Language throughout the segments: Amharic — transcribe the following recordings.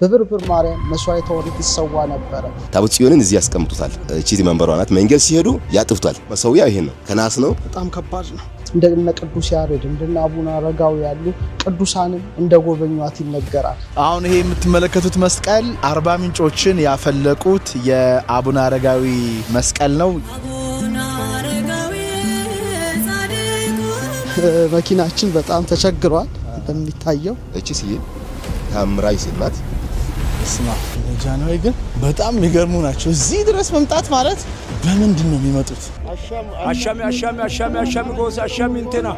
በብርብር ማርያም መስዋዕተ ኦሪት ይሰዋ ነበረ። ታቦተ ጽዮንን እዚህ ያስቀምጡታል። እቺ መንበሯ ናት። መንገድ ሲሄዱ ያጥፍቷል። መሰዊያው ይሄን ነው፣ ከናስ ነው። በጣም ከባድ ነው። እንደነ ቅዱስ ያሬድ እንደነ አቡነ አረጋዊ ያሉ ቅዱሳንም እንደ ጎበኟት ይነገራል። አሁን ይሄ የምትመለከቱት መስቀል አርባ ምንጮችን ያፈለቁት የአቡነ አረጋዊ መስቀል ነው። መኪናችን በጣም ተቸግሯል እንደሚታየው። እቺ ስዕል ታምራዊ ስዕል ናት። ስማ ጃንሆይ ግን በጣም የሚገርሙ ናቸው። እዚህ ድረስ መምጣት ማለት በምንድን ነው የሚመጡት? አሻሚ አሻሚ አሻሚ አሻሚ ጎሳ አሻሚ እንትና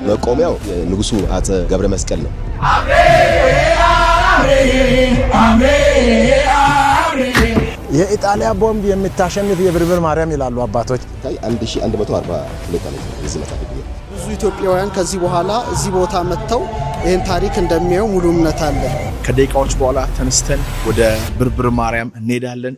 መቆሚያው ንጉሱ አፄ ገብረ መስቀል ነው። የኢጣሊያ ቦምብ የምታሸንፍ የብርብር ማርያም ይላሉ አባቶች። ታይ 1142 ዓመት ነው የዚህ መጽሐፍ ጊዜ። ብዙ ኢትዮጵያውያን ከዚህ በኋላ እዚህ ቦታ መጥተው ይህን ታሪክ እንደሚያዩ ሙሉ እምነት አለ። ከደቂቃዎች በኋላ ተነስተን ወደ ብርብር ማርያም እንሄዳለን።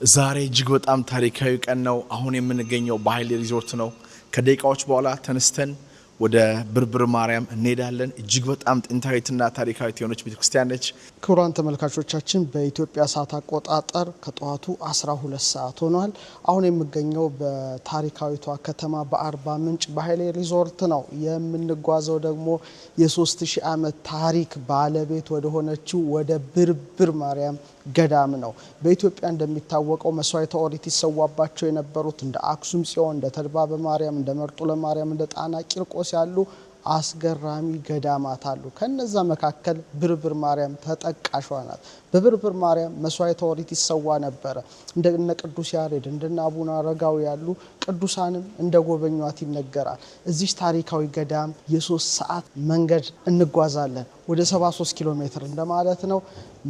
ዛሬ እጅግ በጣም ታሪካዊ ቀን ነው። አሁን የምንገኘው በኃይሌ ሪዞርት ነው። ከደቂቃዎች በኋላ ተነስተን ወደ ብርብር ማርያም እንሄዳለን። እጅግ በጣም ጥንታዊትና ታሪካዊት የሆነች ቤተክርስቲያን ነች። ክቡራን ተመልካቾቻችን በኢትዮጵያ ሰዓት አቆጣጠር ከጠዋቱ 12 ሰዓት ሆኗል። አሁን የምገኘው በታሪካዊቷ ከተማ በአርባ ምንጭ በኃይሌ ሪዞርት ነው። የምንጓዘው ደግሞ የ3000 ዓመት ታሪክ ባለቤት ወደ ሆነችው ወደ ብርብር ማርያም ገዳም ነው። በኢትዮጵያ እንደሚታወቀው መስዋዕተ ኦሪት ይሰዋባቸው የነበሩት እንደ አክሱም ጽዮን፣ እንደ ተድባበ ማርያም፣ እንደ መርጡለ ማርያም፣ እንደ ጣና ቂርቆስ ያሉ አስገራሚ ገዳማት አሉ። ከነዛ መካከል ብርብር ማርያም ተጠቃሿ ናት። በብርብር ማርያም መስዋዕተ ኦሪት ይሰዋ ነበረ። እንደነ ቅዱስ ያሬድ እንደነ አቡነ አረጋዊ ያሉ ቅዱሳንም እንደ ጎበኟት ይነገራል። እዚች ታሪካዊ ገዳም የ3 ሰዓት መንገድ እንጓዛለን። ወደ 73 ኪሎ ሜትር እንደማለት ነው።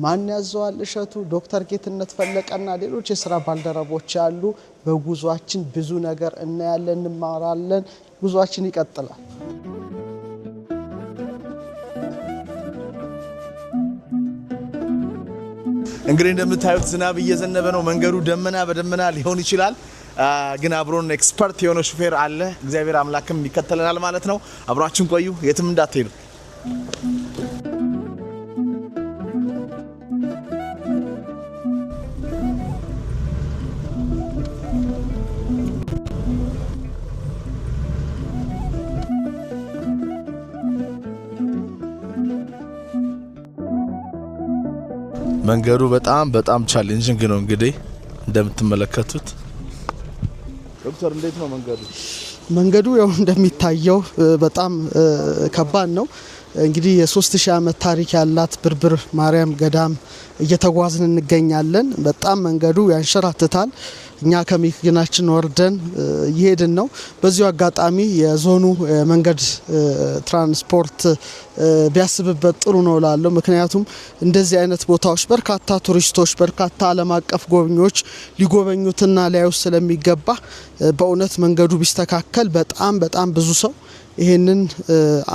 ማን ያዘዋል እሸቱ፣ ዶክተር ጌትነት ፈለቀና ሌሎች የስራ ባልደረቦች ያሉ። በጉዟችን ብዙ ነገር እናያለን፣ እንማራለን። ጉዟችን ይቀጥላል። እንግዲህ እንደምታዩት ዝናብ እየዘነበ ነው። መንገዱ ደመና በደመና ሊሆን ይችላል፣ ግን አብሮን expert የሆነ ሹፌር አለ። እግዚአብሔር አምላክም ይከተለናል ማለት ነው። አብሯችን ቆዩ፣ የትም እንዳትሄዱ። መንገዱ በጣም በጣም challenging ነው። እንግዲህ እንደምትመለከቱት ዶክተር፣ እንዴት ነው መንገዱ? መንገዱ ያው እንደሚታየው በጣም ከባድ ነው። እንግዲህ የ3000 ዓመት ታሪክ ያላት ብርብር ማርያም ገዳም እየተጓዝን እንገኛለን። በጣም መንገዱ ያንሸራትታል። እኛ ከመኪናችን ወርደን እየሄድን ነው። በዚሁ አጋጣሚ የዞኑ መንገድ ትራንስፖርት ቢያስብበት ጥሩ ነው እላለሁ። ምክንያቱም እንደዚህ አይነት ቦታዎች በርካታ ቱሪስቶች፣ በርካታ ዓለም አቀፍ ጎብኚዎች ሊጎበኙትና ሊያዩት ስለሚገባ በእውነት መንገዱ ቢስተካከል በጣም በጣም ብዙ ሰው ይሄንን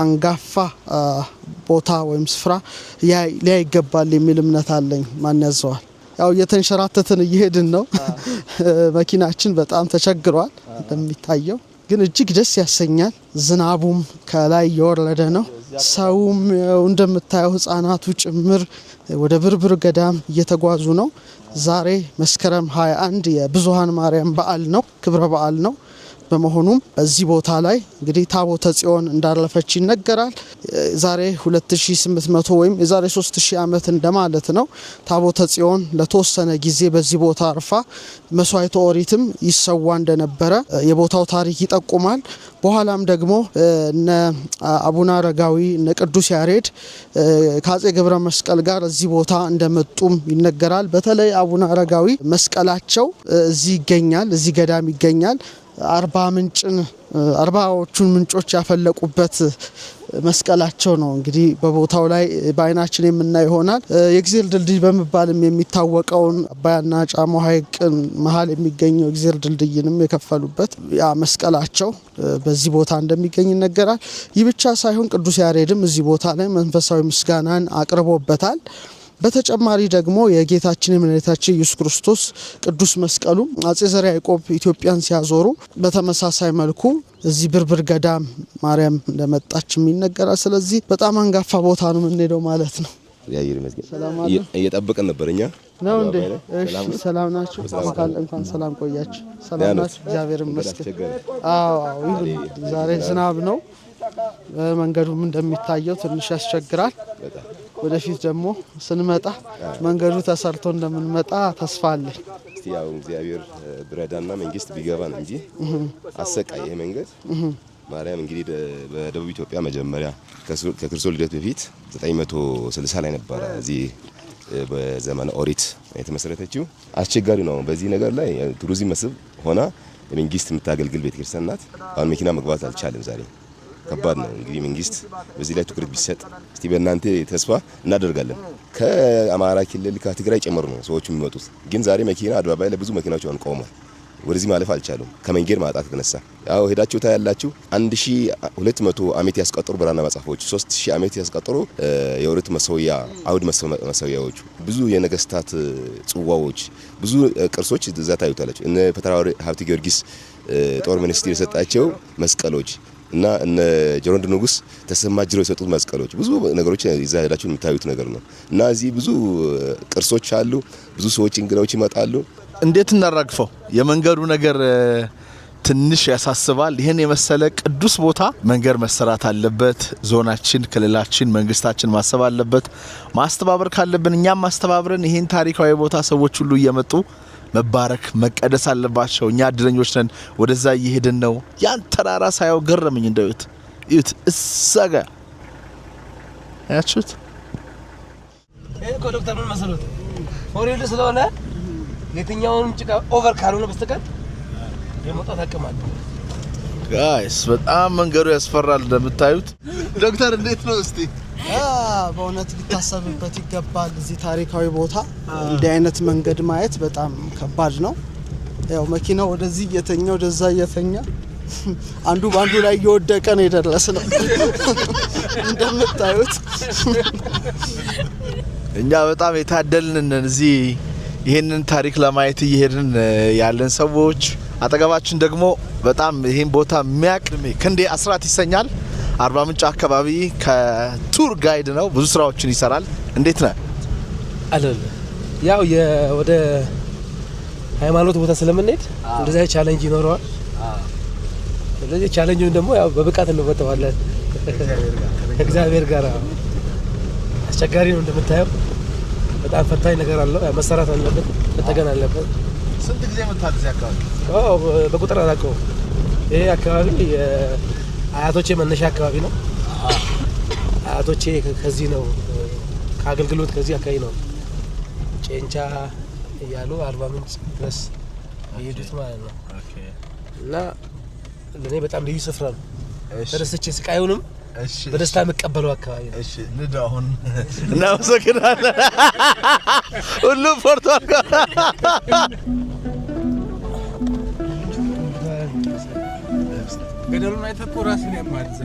አንጋፋ ቦታ ወይም ስፍራ ሊያይ ይገባል የሚል እምነት አለኝ። ማን ያዘዋል? ያው እየተንሸራተትን እየሄድን ነው። መኪናችን በጣም ተቸግሯል እንደሚታየው፣ ግን እጅግ ደስ ያሰኛል። ዝናቡም ከላይ እየወረደ ነው። ሰውም እንደምታየው ሕጻናቱ ጭምር ወደ ብርብር ገዳም እየተጓዙ ነው። ዛሬ መስከረም 21 የብዙኃን ማርያም በዓል ነው፣ ክብረ በዓል ነው። በመሆኑም በዚህ ቦታ ላይ እንግዲህ ታቦተ ጽዮን እንዳረፈች ይነገራል። ዛሬ 2800 ወይም የዛሬ 3000 ዓመት እንደማለት ነው። ታቦተ ጽዮን ለተወሰነ ጊዜ በዚህ ቦታ አርፋ መስዋዕተ ኦሪትም ይሰዋ እንደነበረ የቦታው ታሪክ ይጠቁማል። በኋላም ደግሞ እነ አቡነ አረጋዊ እነ ቅዱስ ያሬድ ከአፄ ገብረ መስቀል ጋር እዚህ ቦታ እንደመጡም ይነገራል። በተለይ አቡነ አረጋዊ መስቀላቸው እዚህ ይገኛል፣ እዚህ ገዳም ይገኛል። አርባ ምንጭን አርባዎቹን ምንጮች ያፈለቁበት መስቀላቸው ነው። እንግዲህ በቦታው ላይ በአይናችን የምናይ ይሆናል። የእግዜር ድልድይ በመባልም የሚታወቀውን አባያና ጫሞ ሐይቅን መሀል የሚገኘው የእግዜር ድልድይንም የከፈሉበት ያ መስቀላቸው በዚህ ቦታ እንደሚገኝ ይነገራል። ይህ ብቻ ሳይሆን ቅዱስ ያሬድም እዚህ ቦታ ላይ መንፈሳዊ ምስጋናን አቅርቦበታል። በተጨማሪ ደግሞ የጌታችን የመድኃኒታችን ኢየሱስ ክርስቶስ ቅዱስ መስቀሉ አጼ ዘርዓ ያዕቆብ ኢትዮጵያን ሲያዞሩ በተመሳሳይ መልኩ እዚህ ብርብር ገዳም ማርያም እንደመጣችም ይነገራል። ስለዚህ በጣም አንጋፋ ቦታ ነው የምንሄደው ማለት ነው። እግዚአብሔር ይመስገን። ሰላም አለ? እየጠበቅን ነበር እኛ ነው እንዴ? አደባባይ ላይ። እሺ፣ ሰላም ናችሁ? እንኳን ሰላም ቆያችሁ። ሰላም ደህና ናችሁ? እግዚአብሔር ይመስገን። አስቸገረ። አዎ አዎ፣ ይሁን። ዛሬ ዝናብ ነው። መንገዱም እንደሚታየው ትንሽ ያስቸግራል። ወደፊት ደግሞ ስንመጣ መንገዱ ተሰርቶ እንደምንመጣ ተስፋ አለኝ። እስቲ ያው እግዚአብሔር ብረዳና መንግስት ቢገባ ነው እንጂ አሰቃይ ይሄ መንገድ። ማርያም እንግዲህ በደቡብ ኢትዮጵያ መጀመሪያ ከክርስቶስ ልደት በፊት 960 ላይ ነበረ እዚህ በዘመነ ኦሪት የተመሰረተችው። አስቸጋሪ ነው። በዚህ ነገር ላይ ቱሪዝም መስህብ ሆና ለመንግስት የምታገልግል ቤተክርስቲያን ናት። አሁን መኪና መግባት አልቻለም ዛሬ ከባድ ነው። እንግዲህ መንግስት በዚህ ላይ ትኩረት ቢሰጥ እስቲ በእናንተ ተስፋ እናደርጋለን። ከአማራ ክልል ከትግራይ ጭምር ነው ሰዎቹ የሚመጡት። ግን ዛሬ መኪና አደባባይ ላይ ብዙ መኪናዎች አሁን ቆመዋል። ወደዚህ ማለፍ አልቻሉም ከመንገድ ማጣት የተነሳ። ያው ሄዳችሁ ታያላችሁ። 1200 ዓመት ያስቆጠሩ ብራና መጽሐፎች፣ 3000 ዓመት ያስቆጠሩ የኦሪት መሰዊያ አውድ መሰዊያዎች፣ ብዙ የነገስታት ጽዋዎች፣ ብዙ ቅርሶች እዛ ታዩታላችሁ። እነ ፊታውራሪ ሀብተ ጊዮርጊስ ጦር ሚኒስትር የሰጣቸው መስቀሎች እና እነ ጀሮንድ ንጉስ ተሰማ ጅሮ የሰጡት መስቀሎች፣ ብዙ ነገሮች እዛ ሄዳችሁ የምታዩት ነገር ነው። እና እዚህ ብዙ ቅርሶች አሉ። ብዙ ሰዎች እንግዳዎች ይመጣሉ። እንዴት እናራግፈው? የመንገዱ ነገር ትንሽ ያሳስባል። ይህን የመሰለ ቅዱስ ቦታ መንገድ መሰራት አለበት። ዞናችን፣ ክልላችን፣ መንግስታችን ማሰብ አለበት። ማስተባበር ካለብን እኛም ማስተባብረን ይህን ታሪካዊ ቦታ ሰዎች ሁሉ እየመጡ መባረክ መቀደስ አለባቸው። እኛ እድለኞች ነን። ወደዛ እየሄድን ነው። ያን ተራራ ሳየው ገረመኝ። እንደው እዩት፣ እዩት፣ እዛ ጋ አያችሁት? ይሄ እኮ ዶክተር ምን መሰሎት፣ four wheel ስለሆነ የትኛውንም ጭቃ over ካልሆነ በስተቀር የመውጣት አቅም አለው። Guys፣ በጣም መንገዱ ያስፈራል እንደምታዩት። ዶክተር እንዴት ነው እስቲ? በእውነት ሊታሰብበት ይገባል። እዚህ ታሪካዊ ቦታ እንዲህ አይነት መንገድ ማየት በጣም ከባድ ነው። ያው መኪናው ወደዚህ እየተኛ ወደዛ እየተኛ አንዱ በአንዱ ላይ እየወደቀ ነው የደረስ ነው እንደምታዩት። እኛ በጣም የታደልን ነን። እዚህ ይህንን ታሪክ ለማየት እየሄድን ያለን ሰዎች፣ አጠገባችን ደግሞ በጣም ይህን ቦታ የሚያውቅ ክንዴ አስራት ይሰኛል። አርባ ምንጭ አካባቢ ከ tour guide ነው። ብዙ ስራዎችን ይሰራል። እንዴት ነህ? አለ ያው ወደ ሃይማኖት ቦታ ስለምንሄድ እንደዚህ አይነት challenge ይኖረዋል። ስለዚህ challenge ኡን ደግሞ ያው በብቃት እንወጣዋለን ከእግዚአብሔር ጋር። አስቸጋሪ ነው እንደምታየው፣ በጣም ፈታኝ ነገር አለው። ያው መሰራት አለበት፣ መጠገን አለበት። ስንት ጊዜ መጥተሃል እዚህ አካባቢ? አዎ፣ በቁጥር አላውቀውም። ይሄ አካባቢ የአያቶቼ መነሻ አካባቢ ነው። አያቶቼ ከዚህ ነው ከአገልግሎት ከዚህ አካባቢ ነው ጨንቻ እያሉ አርባ ምንጭ ድረስ የሄዱት ማለት ነው። እና ለእኔ በጣም ልዩ ስፍራ ነው። ተደስቼ ስቃዩንም በደስታ የምቀበለው አካባቢ ነው። እሺ ንዳ አሁን። እናመሰግናለን። ሁሉም ፈርቷል። ገደሉን አይተህ እኮ ራስህን ያማል እዛ።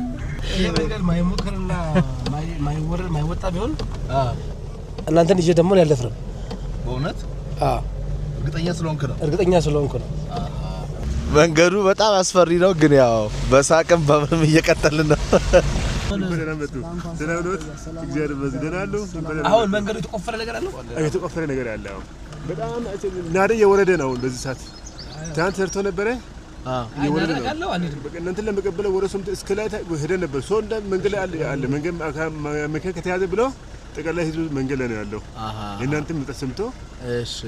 ይሄ መንገድ ማይሞከርና ማይወረድ ማይወጣ ቢሆን እናንተን ይዤ ደግሞ እኔ አልደፍርም። በእውነት? አዎ። እርግጠኛ ስለሆንክ ነው? እርግጠኛ ስለሆንኩ ነው። መንገዱ በጣም አስፈሪ ነው፣ ግን ያው በሳቅም በምንም እየቀጠልን ነው። አሁን መንገዱ የተቆፈረ ነገር አለው። የተቆፈረ ነገር አለ። አሁን በጣም ናደ እየወረደ ነው። አሁን በዚህ ሰዓት ትናንት ሰርቶ ነበረ፣ እየወረደ ነው። አለው አንሄድም። በቃ እናንተን ለመቀበል ወደ ሶምት እስከ ላይ ሄደን ነበር። ሰው እንደ መንገድ ላይ አለ፣ መንገድ መኪና ከተያዘ ብሎ ጠቅላላ ህዝቡ መንገድ ላይ ነው ያለው። የእናንተ መምጣት ሰምቶ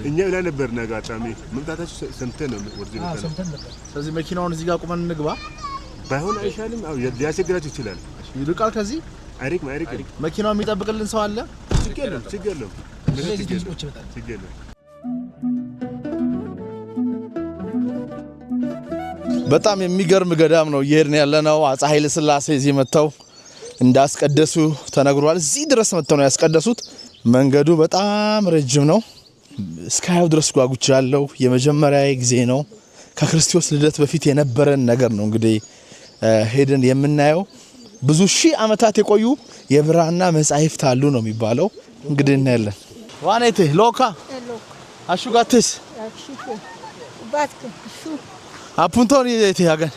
እኛ ላይ ነበርን። አጋጣሚ መምጣታችሁ ሰምተን ነው ወደዚህ የመጣነው። ሰምተን ነበር። ስለዚህ መኪናውን እዚህ ጋር ቁመን እንግባ። ባይሆን አይሻልም? አዎ፣ ሊያስቸግራችሁ ይችላል። ይርቃል ከዚህ? አይርቅም፣ አይርቅም። መኪናው የሚጠብቅልን ሰው አለ? ችግር የለውም፣ ችግር የለውም፣ ስለዚህ ትንሽ ቁጭ ይመጣል። ችግር የለውም። በጣም የሚገርም ገዳም ነው እየሄድን ያለነው። አፄ ኃይለ ሥላሴ እዚህ መጥተው እንዳስቀደሱ ተነግሯል። እዚህ ድረስ መጥተው ነው ያስቀደሱት። መንገዱ በጣም ረጅም ነው። እስካየው ድረስ ጓጉቻለሁ። የመጀመሪያ ጊዜ ነው። ከክርስቶስ ልደት በፊት የነበረን ነገር ነው እንግዲህ ሄደን የምናየው። ብዙ ሺህ ዓመታት የቆዩ የብራና መጻሕፍት አሉ ነው የሚባለው። እንግዲህ እናያለን። ዋኔቴ ሎካ አሹጋትስ አፑንቶን ይዘቲ ሀገን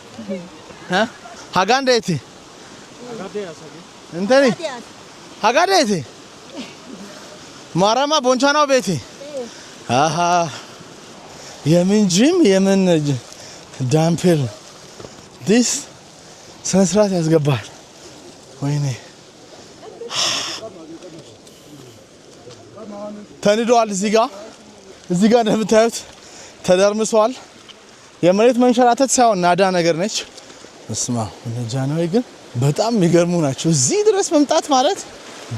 ሀጋን ደይቲ እንተኒ ሀጋ ደይቲ ማራማ ቦንቻናው ቤቲ አሃ የምን ጂም የምን ዳምፔል ዲስ ስነ ስርዓት ያስገባል። ወይኔ ተንዷል። እዚህ ጋር እንደምታዩት ተደርምሷል። የመሬት መንሸራተት ሳይሆን ናዳ ነገር ነች። እስማ እነ ግን በጣም የሚገርሙ ናቸው። እዚህ ድረስ መምጣት ማለት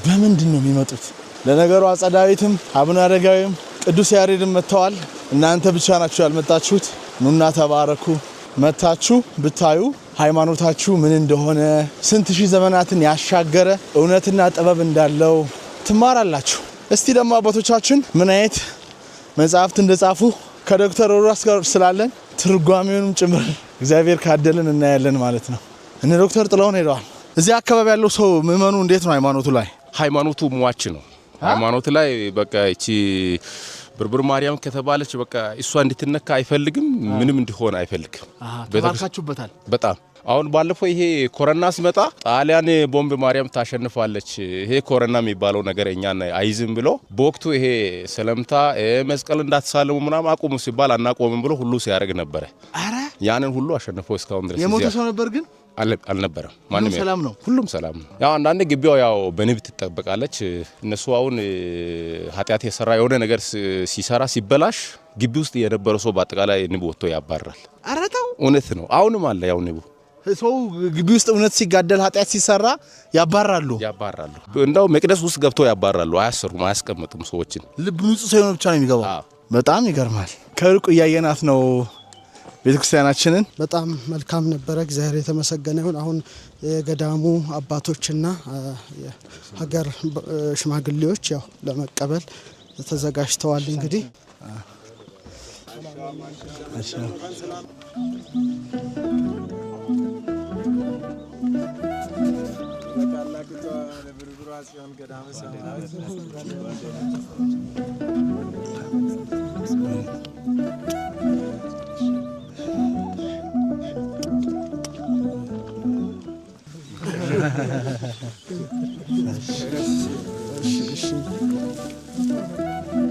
በምንድን ነው የሚመጡት? ለነገሩ አፄ ዳዊትም አቡነ አረጋዊም ቅዱስ ያሬድም መጥተዋል። እናንተ ብቻ ናችሁ ያልመጣችሁት። ኑና ተባረኩ። መታችሁ ብታዩ ሃይማኖታችሁ ምን እንደሆነ ስንት ሺህ ዘመናትን ያሻገረ እውነትና ጥበብ እንዳለው ትማራላችሁ። እስቲ ደግሞ አባቶቻችን ምን አይነት መጽሐፍት እንደጻፉ ከዶክተር ሮራስ ጋር ስላለን ትርጓሜውንም ጭምር እግዚአብሔር ካደለን እናያለን ማለት ነው። እነ ዶክተር ጥላሁን ሄደዋል። እዚህ አካባቢ ያለው ሰው ምእመኑ እንዴት ነው ሃይማኖቱ ላይ? ሃይማኖቱ ሟች ነው። ሃይማኖት ላይ በቃ እቺ ብርብር ማርያም ከተባለች በቃ እሷ እንድትነካ አይፈልግም። ምንም እንዲሆን አይፈልግም። ተባርካችሁበታል በጣም። አሁን ባለፈው ይሄ ኮረና ሲመጣ ጣሊያን ቦምብ ማርያም ታሸንፋለች፣ ይሄ ኮረና የሚባለው ነገር እኛን አይዝም ብሎ በወቅቱ ይሄ ሰለምታ መስቀል እንዳትሳለሙ ምናምን አቁሙ ሲባል አናቆምም ብሎ ሁሉ ሲያደርግ ነበረ። ያንን ሁሉ አሸንፎ እስካሁን ድረስ የሞተ ሰው ነበር ግን አልነበረም። ማንም ሰላም ነው፣ ሁሉም ሰላም ነው። ያው አንዳንዴ ግቢው ያው በንብ ትጠበቃለች። እነሱ አሁን ኃጢአት የሰራ የሆነ ነገር ሲሰራ ሲበላሽ ግቢ ውስጥ የነበረው ሰው በአጠቃላይ ንብ ወጥቶ ያባራል። ኧረ ተው፣ እውነት ነው። አሁንም አለ ያው ንቡ ሰው ግቢ ውስጥ እውነት ሲጋደል ኃጢአት ሲሰራ ያባራሉ። እንደው መቅደስ ውስጥ ገብቶ ያባራሉ። አያሰሩም፣ አያስቀምጡም ሰዎችን። ልብ ንጹህ ሰው ብቻ ነው የሚገባው። በጣም ይገርማል። ከሩቅ እያየናት ነው ቤተክርስቲያናችንን። በጣም መልካም ነበረ። እግዚአብሔር የተመሰገነ ይሁን። አሁን የገዳሙ አባቶችና የሀገር ሽማግሌዎች ያው ለመቀበል ተዘጋጅተዋል። እንግዲህ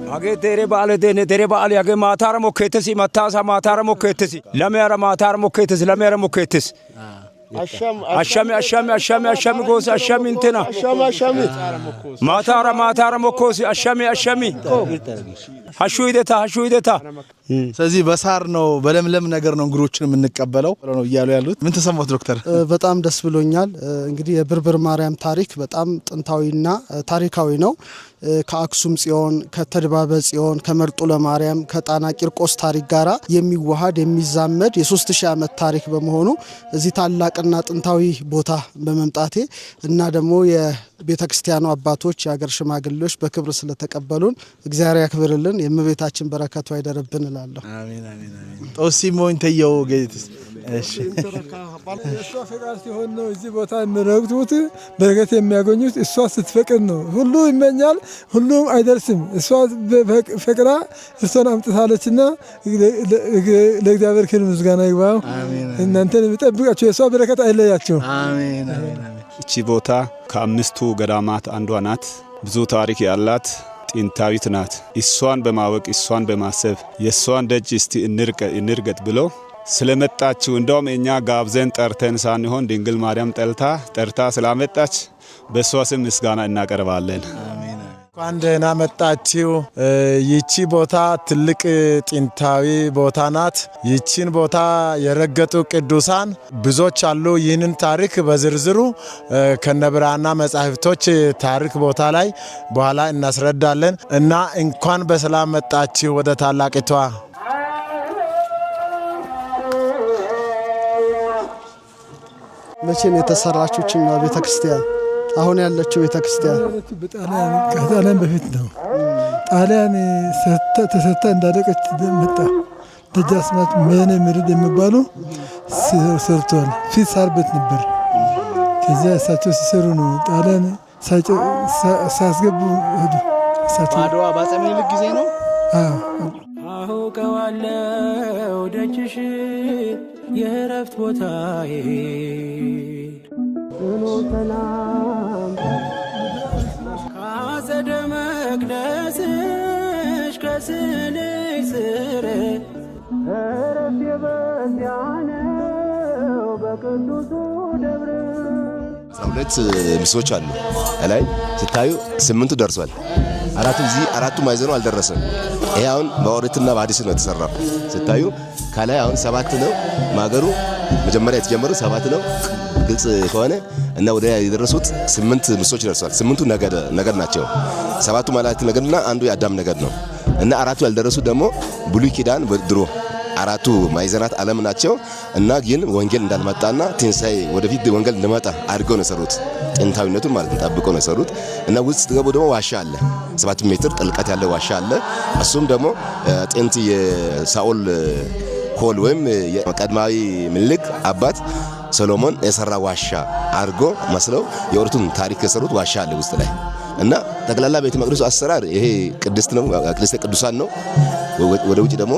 Hage tere baale dene tere baale hage maatara mokketesi matasa maatara mokketesi lamera maatara mokketesi lamera mokketesi ashami ashami ashami ashami gosi ashami intena ashami ashami maatara maatara mokkosi ashami ashami ሀሹ ይደታ ሀሹ ይደታ። ስለዚህ በሳር ነው በለምለም ነገር ነው እንግዶችን የምንቀበለው ነው እያሉ ያሉት። ምን ተሰማዎት ዶክተር? በጣም ደስ ብሎኛል። እንግዲህ የብርብር ማርያም ታሪክ በጣም ጥንታዊና ታሪካዊ ነው። ከአክሱም ጽዮን፣ ከተድባበ ጽዮን፣ ከመርጦ ለማርያም፣ ከጣና ቂርቆስ ታሪክ ጋራ የሚዋሃድ የሚዛመድ የ3000 ዓመት ታሪክ በመሆኑ እዚህ ታላቅና ጥንታዊ ቦታ በመምጣቴ እና ደግሞ የቤተክርስቲያኑ አባቶች የሀገር ሽማግሌዎች በክብር ስለተቀበሉን እግዚአብሔር ያክብርልን፣ የእመቤታችን በረከቱ አይደርብን እላለሁ። አሜን አሜን አሜን። ጦሲሞን ተየው ገይትስ እሺ እሷ ፈቃድ ሲሆን ነው እዚህ ቦታ የሚረግጡት በረከት የሚያገኙት እሷ ስትፈቅድ ነው። ሁሉ ይመኛል፣ ሁሉም አይደርስም። እሷ ፈቅራ እሷን አምጥታለችና ለእግዚአብሔር ክብር ምስጋና ይግባው። እናንተን የሚጠብቃችሁ የእሷ በረከት አይለያችሁ። አሜን አሜን አሜን። እቺ ቦታ ከአምስቱ ገዳማት አንዷ ናት። ብዙ ታሪክ ያላት ጥንታዊት ናት። እሷን በማወቅ እሷን በማሰብ የእሷን ደጅ እስቲ እንርገጥ ብለው ስለመጣችው እንደውም እኛ ጋብዘን ጠርተን ሳንሆን ድንግል ማርያም ጠርታ ስላመጣች በእሷ ስም ምስጋና እናቀርባለን። እንኳን ደህና መጣችሁ። ይቺ ቦታ ትልቅ ጥንታዊ ቦታ ናት። ይቺን ቦታ የረገጡ ቅዱሳን ብዙዎች አሉ። ይህንን ታሪክ በዝርዝሩ ከነብራና መጻሕፍቶች ታሪክ ቦታ ላይ በኋላ እናስረዳለን እና እንኳን በሰላም መጣችሁ ወደ ታላቂቷ። መቼ ነው የተሰራችው ይህችኛዋ ቤተክርስቲያን? አሁን ያለችው ቤተክርስቲያን ከጣሊያን በፊት ነው። ጣሊያን ተሰርታ እንዳለቀች መጣ። ደጃዝማች መነ ምርድ የሚባሉ ሰርተዋል። ፊት ሳር ቤት ነበር። ከዚያ እሳቸው ሲሰሩ ነው ጣሊያን ሳያስገቡ ሄዱ። በአድዋ በአፄ ምኒልክ ጊዜ ነው። አዎ። አውቀዋለሁ ደጅሽ የእረፍት ቦታዬ ጽኑ ሰላም ከአጸደ መቅደስሽ ከስዕልሽ ስር እረፍቴ በዚያ ነው በቅዱሱ ደብር። 12 ምሰሶች አሉ። ላይ ስታዩ 8ቱ ደርሷል። አራቱ እዚህ አራቱ ማዕዘኑ አልደረሰም። ይሄ አሁን በኦሪትና በሐዲስ ነው የተሰራው። ስታዩ ከላይ አሁን 7 ነው ማገሩ፣ መጀመሪያ የተጀመረው 7 ነው ግልጽ ከሆነ እና ወደ ላይ የደረሱት 8 ምሰሶች ደርሷል። 8ቱ ነገድ ናቸው። 7ቱ መላእክት ነገድና አንዱ የአዳም ነገድ ነው እና አራቱ ያልደረሱት ደግሞ ብሉይ ኪዳን ድሮ አራቱ ማዕዘናት ዓለም ናቸው እና ግን ወንጌል እንዳልመጣና ትንሳኤ ወደፊት ወንጌል እንደመጣ አድርገው ነው የሰሩት። ጥንታዊነቱን ማለት ነው ጠብቀው ነው የሰሩት እና ውስጥ ስትገቡ ደግሞ ዋሻ አለ። 7 ሜትር ጥልቀት ያለ ዋሻ አለ። እሱም ደግሞ ጥንት የሳኦል ሆል ወይም የቀዳማዊ ምኒልክ አባት ሰሎሞን የሰራ ዋሻ አድርጎ መስለው የኦሪቱን ታሪክ የሰሩት ዋሻ አለ ውስጥ ላይ እና ጠቅላላ ቤተ መቅደሱ አሰራር ይሄ ቅድስት ነው፣ ቅድስተ ቅዱሳን ነው። ወደ ውጭ ደግሞ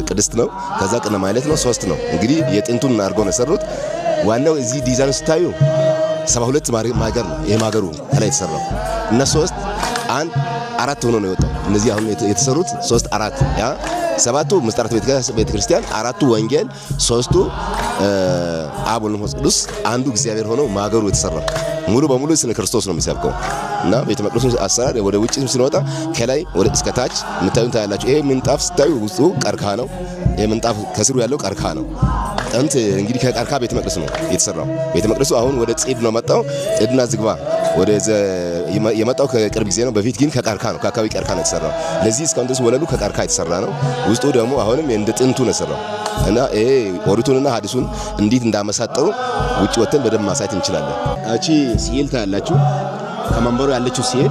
ቅድስት ነው። ከዛ ቅኔ ማህሌት ነው። 3 ነው እንግዲህ የጥንቱን አድርገው ነው የሰሩት። ዋናው እዚህ ዲዛይኑ ስታዩ 72 ማገር ነው። ይሄ ማገሩ ከላይ የተሰራው እና 3 1 4 ሆኖ ነው የወጣው። እነዚህ አሁን የተሰሩት 3 4 ያ 7ቱ ምስጢራተ ቤተ ክርስቲያን፣ 4ቱ ወንጌል፣ 3ቱ አብ ወልድ መንፈስ ቅዱስ፣ አንዱ እግዚአብሔር ሆኖ ማገሩ የተሰራው ሙሉ በሙሉ ስለ ክርስቶስ ነው የሚሰብከው እና ቤተ መቅደሱ አሰራር ወደ ውጭ ስንወጣ ከላይ ወደ እስከ ታች የምታዩን ታያላችሁ። ይሄ ምንጣፍ ስታዩ ውስጡ ቀርከሃ ነው። ይሄ ምንጣፍ ከስሩ ያለው ቀርከሃ ነው። ጥንት እንግዲህ ከቀርከሃ ቤተ መቅደስ ነው የተሰራው። ቤተ መቅደሱ አሁን ወደ ጽድ ነው መጣው። ጽድና ዝግባ ወደ የመጣው ከቅርብ ጊዜ ነው። በፊት ግን ከቀርከሃ ነው፣ ከአካባቢ ቀርከሃ ነው የተሰራው። ለዚህ እስካሁን ድረስ ወለሉ ከቀርከሃ የተሰራ ነው። ውስጡ ደግሞ አሁንም እንደ ጥንቱ ነው የተሰራው እና ይሄ ኦሪቱንና ሐዲሱን እንዴት እንዳመሳጠሩ ውጭ ወጥተን በደንብ ማሳየት እንችላለን። እቺ ስዕል ታያላችሁ። ከመንበሩ ያለችው ስዕል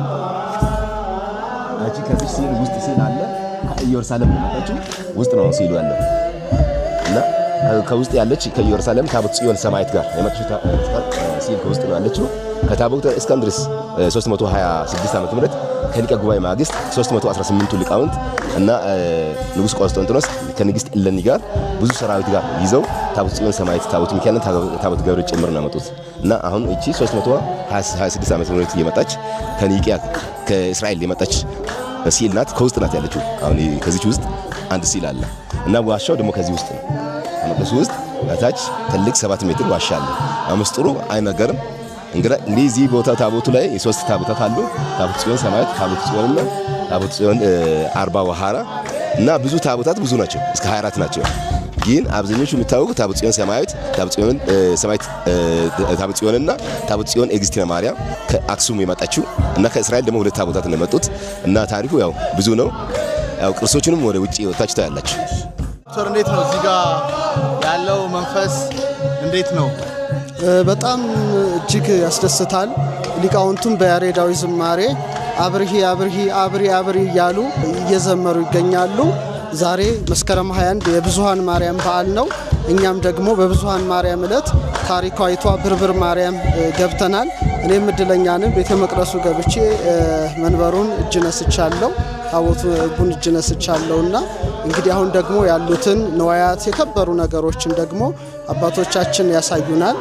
እቺ ከዚህ ስዕል ውስጥ ስዕል አለ። ከኢየሩሳሌም ነው የመጣችው። ውስጥ ነው ስዕሉ ያለው እና ከውስጥ ያለች ከኢየሩሳሌም ታቦተ ጽዮን ሰማዕት ጋር የመጣችው ስዕል ከውስጥ ነው ያለችው። ከታቦተ እስካሁን ድረስ 326 ዓመተ ምህረት ከሊቀ ጉባኤ ማግስት 318ቱ ሊቃውንት እና ንጉስ ቆስጠንጢኖስ ከንግስት እሌኒ ጋር ብዙ ሰራዊት ጋር ይዘው ታቦተ ጽዮን ሰማዕት፣ ታቦተ ሚካኤልና ታቦተ ገብርኤል ጭምር ነው ያመጡት እና አሁን እቺ 326 ዓመተ ምህረት የመጣች ከኒቂያ ከእስራኤል የመጣች ስዕል ናት። ከውስጥ ናት ያለችው። አሁን ከዚች ውስጥ አንድ ስዕል አለ እና ዋሻው ደግሞ ከዚህ ውስጥ ነው። ከመቅደሱ ውስጥ ታች ትልቅ 7 ሜትር ዋሻ አለ። ምስጢሩ አይነገርም። እንግዲህ እዚህ ቦታ ታቦቱ ላይ 3 ታቦታት አሉ። ታቦተ ጽዮን ሰማዕት፣ ታቦተ ጽዮንና ታቦተ ጽዮን አርባ ወሃራ እና ብዙ ታቦታት ብዙ ናቸው፣ እስከ 24 ናቸው። ግን አብዛኞቹ የሚታወቁ ታቦተ ጽዮን ሰማዕት፣ ታቦተ ጽዮን ሰማዕት፣ ታቦተ ጽዮንና ታቦተ ጽዮን እግዝእትነ ማርያም ከአክሱም የመጣችው እና ከእስራኤል ደግሞ 2 ታቦታት ነው የመጡት እና ታሪኩ ያው ብዙ ነው። ያው ቅርሶቹንም ወደ ውጪ ወጣችሁ ታያላችሁ። ዶክተር እንዴት ነው እዚህ ጋር ያለው መንፈስ እንዴት ነው? በጣም እጅግ ያስደስታል። ሊቃውንቱም በያሬዳዊ ዝማሬ አብርሂ አብርሂ አብሪ አብሪ እያሉ እየዘመሩ ይገኛሉ። ዛሬ መስከረም 21 የብዙሃን ማርያም በዓል ነው። እኛም ደግሞ በብዙሃን ማርያም ዕለት ታሪካዊቷ ብርብር ማርያም ገብተናል። እኔም እድለኛ ነኝ። ቤተ መቅደሱ ገብቼ መንበሩን እጅ ነስቻለሁ፣ ታቦቱን እጅ ነስቻለሁና እንግዲህ አሁን ደግሞ ያሉትን ንዋያት የከበሩ ነገሮችን ደግሞ አባቶቻችን ያሳዩናል።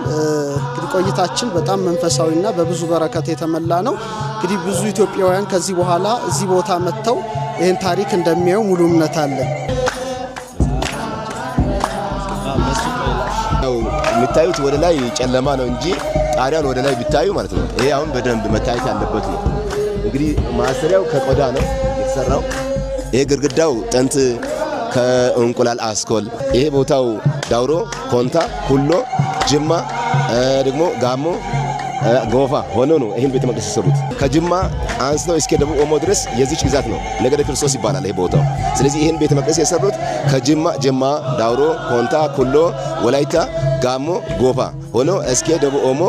እንግዲህ ቆይታችን በጣም መንፈሳዊና በብዙ በረከት የተሞላ ነው። እንግዲህ ብዙ ኢትዮጵያውያን ከዚህ በኋላ እዚህ ቦታ መጥተው ይህን ታሪክ እንደሚያዩ ሙሉ እምነት አለን። ያው የምታዩት ወደ ላይ ጨለማ ነው እንጂ ጣሪያን ወደ ላይ ቢታዩ ማለት ነው። ይሄ አሁን በደንብ መታየት ያለበት ነው። እንግዲህ ማሰሪያው ከቆዳ ነው የተሰራው። ይሄ ግድግዳው ጥንት ከእንቁላል አስኮል፣ ይሄ ቦታው ዳውሮ፣ ኮንታ፣ ኩሎ፣ ጅማ ደግሞ ጋሞ፣ ጎፋ ሆነው ነው ይሄን ቤተ መቅደስ የሰሩት። ከጅማ አንስተው እስከ ደቡብ ኦሞ ድረስ የዚች ግዛት ነው፣ ነገደ ክርስቶስ ይባላል ይሄ ቦታው። ስለዚህ ይሄን ቤተ መቅደስ የሰሩት ከጅማ ጅማ፣ ዳውሮ፣ ኮንታ፣ ኩሎ፣ ወላይታ፣ ጋሞ፣ ጎፋ ሆነው እስከ ደቡብ ኦሞ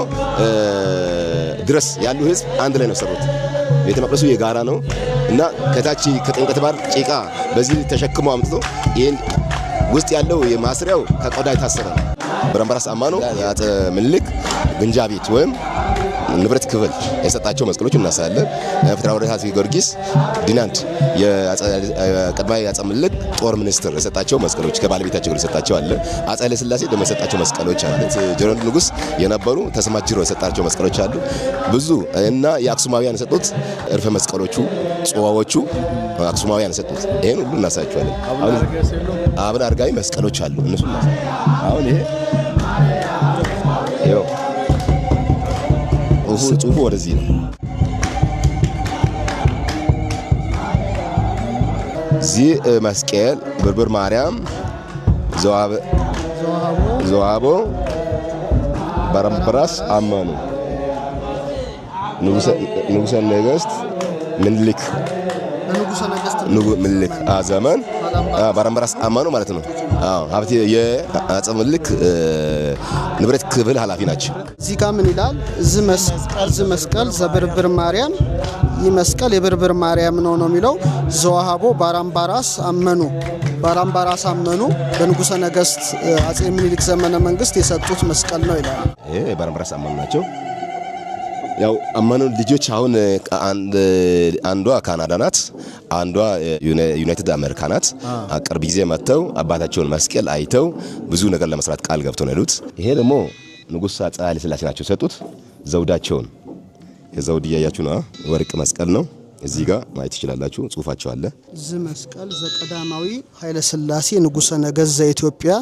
ድረስ ያሉ ህዝብ አንድ ላይ ነው የሰሩት። ቤተ መቅደሱ የጋራ ነው እና ከታች ከጥምቀተ ባህር ጭቃ በዚህ ተሸክሞ አምጥቶ ይሄን ውስጥ ያለው የማስሪያው ከቆዳ የታሰረ ነው። በረምበራስ አማኖ የአፄ ምኒልክ ግምጃ ቤት ወይም ንብረት ክፍል የሰጣቸው መስቀሎች እናሳያለን። ፊታውራሪ ሀብተ ጊዮርጊስ ዲናንት የቀዳማዊ አፄ ምኒልክ ጦር ሚኒስትር የሰጣቸው መስቀሎች ከባለቤታቸው ጋር የሰጣቸው አለ። አፄ ኃይለ ሥላሴ ደግሞ የሰጣቸው መስቀሎች አለ። ጀሮንድ ንጉስ የነበሩ ተሰማ ጅሮ የሰጣቸው መስቀሎች አሉ። ብዙ እና የአክሱማውያን የሰጡት እርፈ መስቀሎቹ፣ ጽዋዎቹ አክሱማውያን የሰጡት ይሄን ሁሉ እናሳያቸዋለን። አቡነ አረጋዊ መስቀሎች አሉ። እነሱ አሁን ይሄ ይኸው ጽሁፉ ወደዚህ ነው። እዚህ መስቀል ብርብር ማርያም ዘዋቦ ባራምባራስ አመኑ ንጉሰ ነገስት ምኒልክ ምኒልክ ዘመን ባራምባራስ አመኑ ማለት ነው። አዎ ሀብቴ የአፄ ምኒልክ ንብረት ክፍል ኃላፊ ናቸው። እዚህ ጋር ምን ይላል? እዚህ መስቀል ዘብርብር ማርያም፣ ይህ መስቀል የብርብር ማርያም ነው ነው የሚለው። ዘዋሃቦ ባራምባራስ አመኑ፣ ባራምባራስ አመኑ በንጉሰ ነገስት አፄ ምኒልክ ዘመነ መንግስት የሰጡት መስቀል ነው ይላል። ይሄ ባራምባራስ አመኑ ናቸው። ያው አመኑ ልጆች አሁን አንዷ ካናዳ ናት፣ አንዷ ዩናይትድ አሜሪካ ናት። ቅርብ ጊዜ መጥተው አባታቸውን መስቀል አይተው ብዙ ነገር ለመስራት ቃል ገብተው ነው ያሉት። ይሄ ደግሞ ንጉስ አፄ ኃይለ ሥላሴ ናቸው የሰጡት ዘውዳቸውን። የዘውድ እያያችሁ ነው፣ ወርቅ መስቀል ነው። እዚህ ጋር ማየት ትችላላችሁ፣ ጽሁፋቸው አለ። እዚህ መስቀል ዘቀዳማዊ ኃይለ ሥላሴ ንጉሰ ነገስት ዘኢትዮጵያ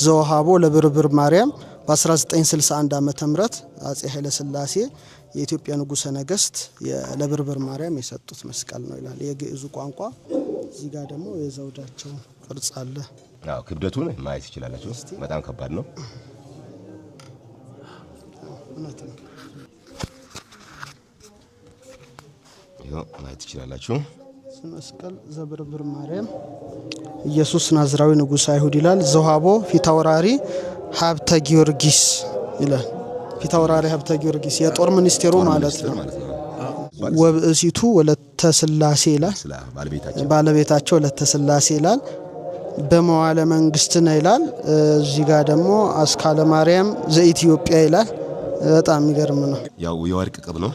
ዘውሃቦ ለብርብር ማርያም በ1961 ዓመተ ምህረት አፄ ኃይለ ሥላሴ የኢትዮጵያ ንጉሰ ነገስት ለብርብር ማርያም የሰጡት መስቀል ነው ይላል የግዕዙ ቋንቋ። እዚህ ጋር ደግሞ የዘውዳቸው ቅርጽ አለ። አዎ ክብደቱን ማየት ትችላላችሁ። በጣም ከባድ ነው። እውነት ነው። ይኸው ማየት ትችላላችሁ። መስቀል ዘብርብር ማርያም ኢየሱስ ናዝራዊ ንጉሰ አይሁድ ይላል። ዘውሃቦ ፊታውራሪ ሀብተ ጊዮርጊስ ይላል። ፊታውራሪ ሀብተ ጊዮርጊስ የጦር ሚኒስቴሩ ማለት ነው። ወብእሲቱ ወለተ ሥላሴ ይላል። ባለቤታቸው ወለተ ሥላሴ ይላል። በመዋለ መንግስት ነው ይላል። እዚህ ጋር ደግሞ አስካለ ማርያም ዘኢትዮጵያ ይላል። በጣም የሚገርም ነው። ያው የወርቅ ቅብ ነው።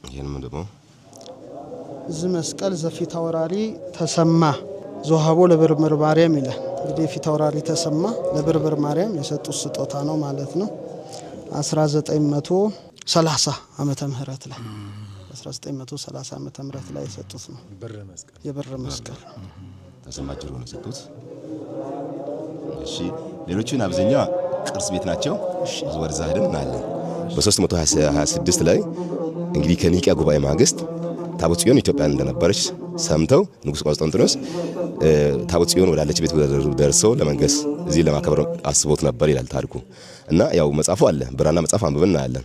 ይሄንም ደግሞ እዚህ መስቀል ዘፊታውራሪ ተሰማ ዘውሃቦ ለብርብር ማርያም ይላል። እንግዲህ ፊታውራሪ ተሰማ ለብርብር ማርያም የሰጡት ስጦታ ነው ማለት ነው። 1930 ዓመተ ምህረት ላይ 1930 ዓመተ ምህረት ላይ የሰጡት ነው። የብር መስቀል ተሰማ ጅሮ ነው የሰጡት። እሺ ሌሎቹን አብዛኛው ቅርስ ቤት ናቸው። ወደዛ ሄደን እናያለን። በ326 ላይ እንግዲህ ከኒቂያ ጉባኤ ማግስት ታቦት ጽዮን ኢትዮጵያን እንደነበረች ሰምተው ንጉስ ቆስጠንጢኖስ ታቦት ጽዮን ወዳለች ቤት ደርሰው ለመንገስ እዚህ ለማከበር አስቦት ነበር ይላል ታሪኩ። እና ያው መጽሐፉ አለ፣ ብራና መጽሐፍ አንብበን እናያለን።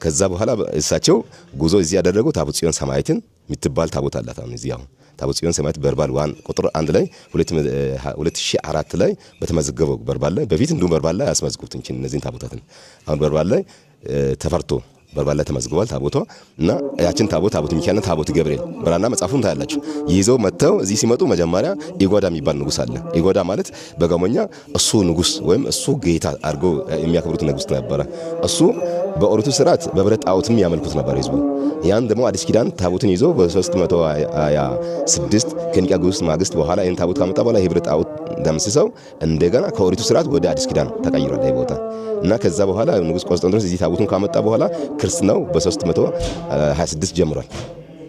ከዛ በኋላ እሳቸው ጉዞ እዚህ ያደረጉ ታቦት ጽዮን ሰማዕትን የምትባል ታቦት አላት። አሁን እዚህ አሁን ታቦት ጽዮን ሰማዕት በርባል 1 ቁጥር 1 ላይ 2004 ላይ በተመዘገበው በርባል ላይ በፊት እንዲሁም በርባል ላይ አያስመዝግቡት እንጂ እነዚህን ታቦታትን አሁን በርባል ላይ ተፈርቶ በርባል ላይ ተመዝግቧል ታቦቷ። እና ያችን ታቦት ታቦት ሚካኤልና ታቦት ገብርኤል ብራና መጽሐፉን ታያላችሁ ይዘው መጥተው እዚህ ሲመጡ መጀመሪያ ኢጎዳ የሚባል ንጉስ አለ። ኢጎዳ ማለት በጋሞኛ እሱ ንጉስ ወይም እሱ ጌታ አድርጎ የሚያከብሩት ንጉስ ነበረ። እሱ በኦሪቱ ስርዓት በብረት ጣዖትም ያመልኩት ነበር ህዝቡ። ያን ደግሞ አዲስ ኪዳን ታቦትን ይዞ በ326 ከኒቂያ ጉባኤ ማግስት በኋላ ይሄን ታቦት ካመጣ በኋላ የብረት ጣዖት ደምስሰው እንደገና ከኦሪቱ ስርዓት ወደ አዲስ ኪዳን ተቀይሯል ይሄ ቦታ። እና ከዛ በኋላ ንጉስ ቆስጠንጢኖስ እዚህ ታቦቱን ካመጣ በኋላ ክርስትናው በ326 ጀምሯል።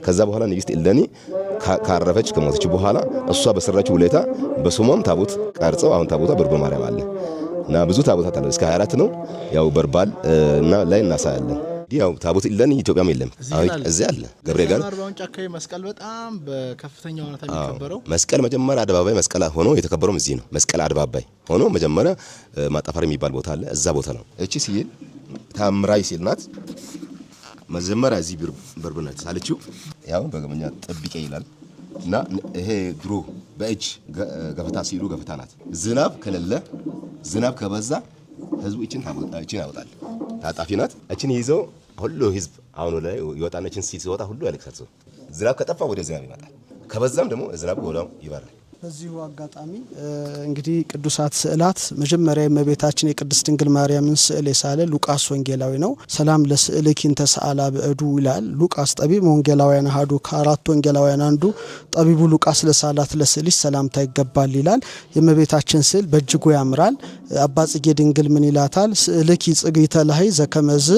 ከዛ በኋላ ንግስት እሌኒ ካረፈች ከሞተች በኋላ እሷ በሰራችው ውለታ በስሟም ታቦት ቀርጸው አሁን ታቦቷ ብርብር ማርያም አለ። እና ብዙ ታቦታት አለ፣ እስከ 24 ነው። ያው በርባል እና ላይ እናሳያለን። ያው ታቦት እሌኒ ኢትዮጵያም የለም። አሁን እዚህ አለ ገብርኤል ጋር አርባ ምንጭ አካባቢ መስቀል በጣም በከፍተኛ ሁኔታ የሚከበረው መስቀል መጀመሪያ አደባባይ መስቀል ሆኖ የተከበረው እዚህ ነው። መስቀል አደባባይ ሆኖ መጀመሪያ ማጣፈር የሚባል ቦታ አለ፣ እዛ ቦታ ነው። እቺ ሲል ታምራይ ሲል ናት። መጀመሪያ እዚህ ብርብር ናት ሳለችው ያው በገመኛ ጥብቄ ይላል። እና ይሄ ድሮ በእጅ ገፈታ ሲሉ ገፈታ ናት። ዝናብ ከሌለ ዝናብ ከበዛ ህዝቡ እቺን ያወጣል። ታጣፊ ናት። እቺን ይዘው ሁሉ ህዝብ አሁን ላይ ይወጣና እቺን ሲወጣ ሁሉ ያለቅሳል ሰው። ዝናብ ከጠፋ ወደ ዝናብ ይመጣል። ከበዛም ደግሞ ዝናብ ወዲያው ይበራል። በዚሁ አጋጣሚ እንግዲህ ቅዱሳት ስዕላት መጀመሪያ የእመቤታችን የቅድስት ድንግል ማርያምን ስዕል የሳለ ሉቃስ ወንጌላዊ ነው። ሰላም ለስዕልኪ እንተ ሰአላ በእዱ ይላል ሉቃስ ጠቢብ ወንጌላውያን አሐዱ፣ ከአራቱ ወንጌላውያን አንዱ ጠቢቡ ሉቃስ ለሳላት ለስዕልሽ ሰላምታ ይገባል ይላል። የእመቤታችን ስዕል በእጅጉ ያምራል። አባ ጽጌ ድንግል ምን ይላታል? ስዕልኪ ጽግዕተ ለሀይ ዘከመዝ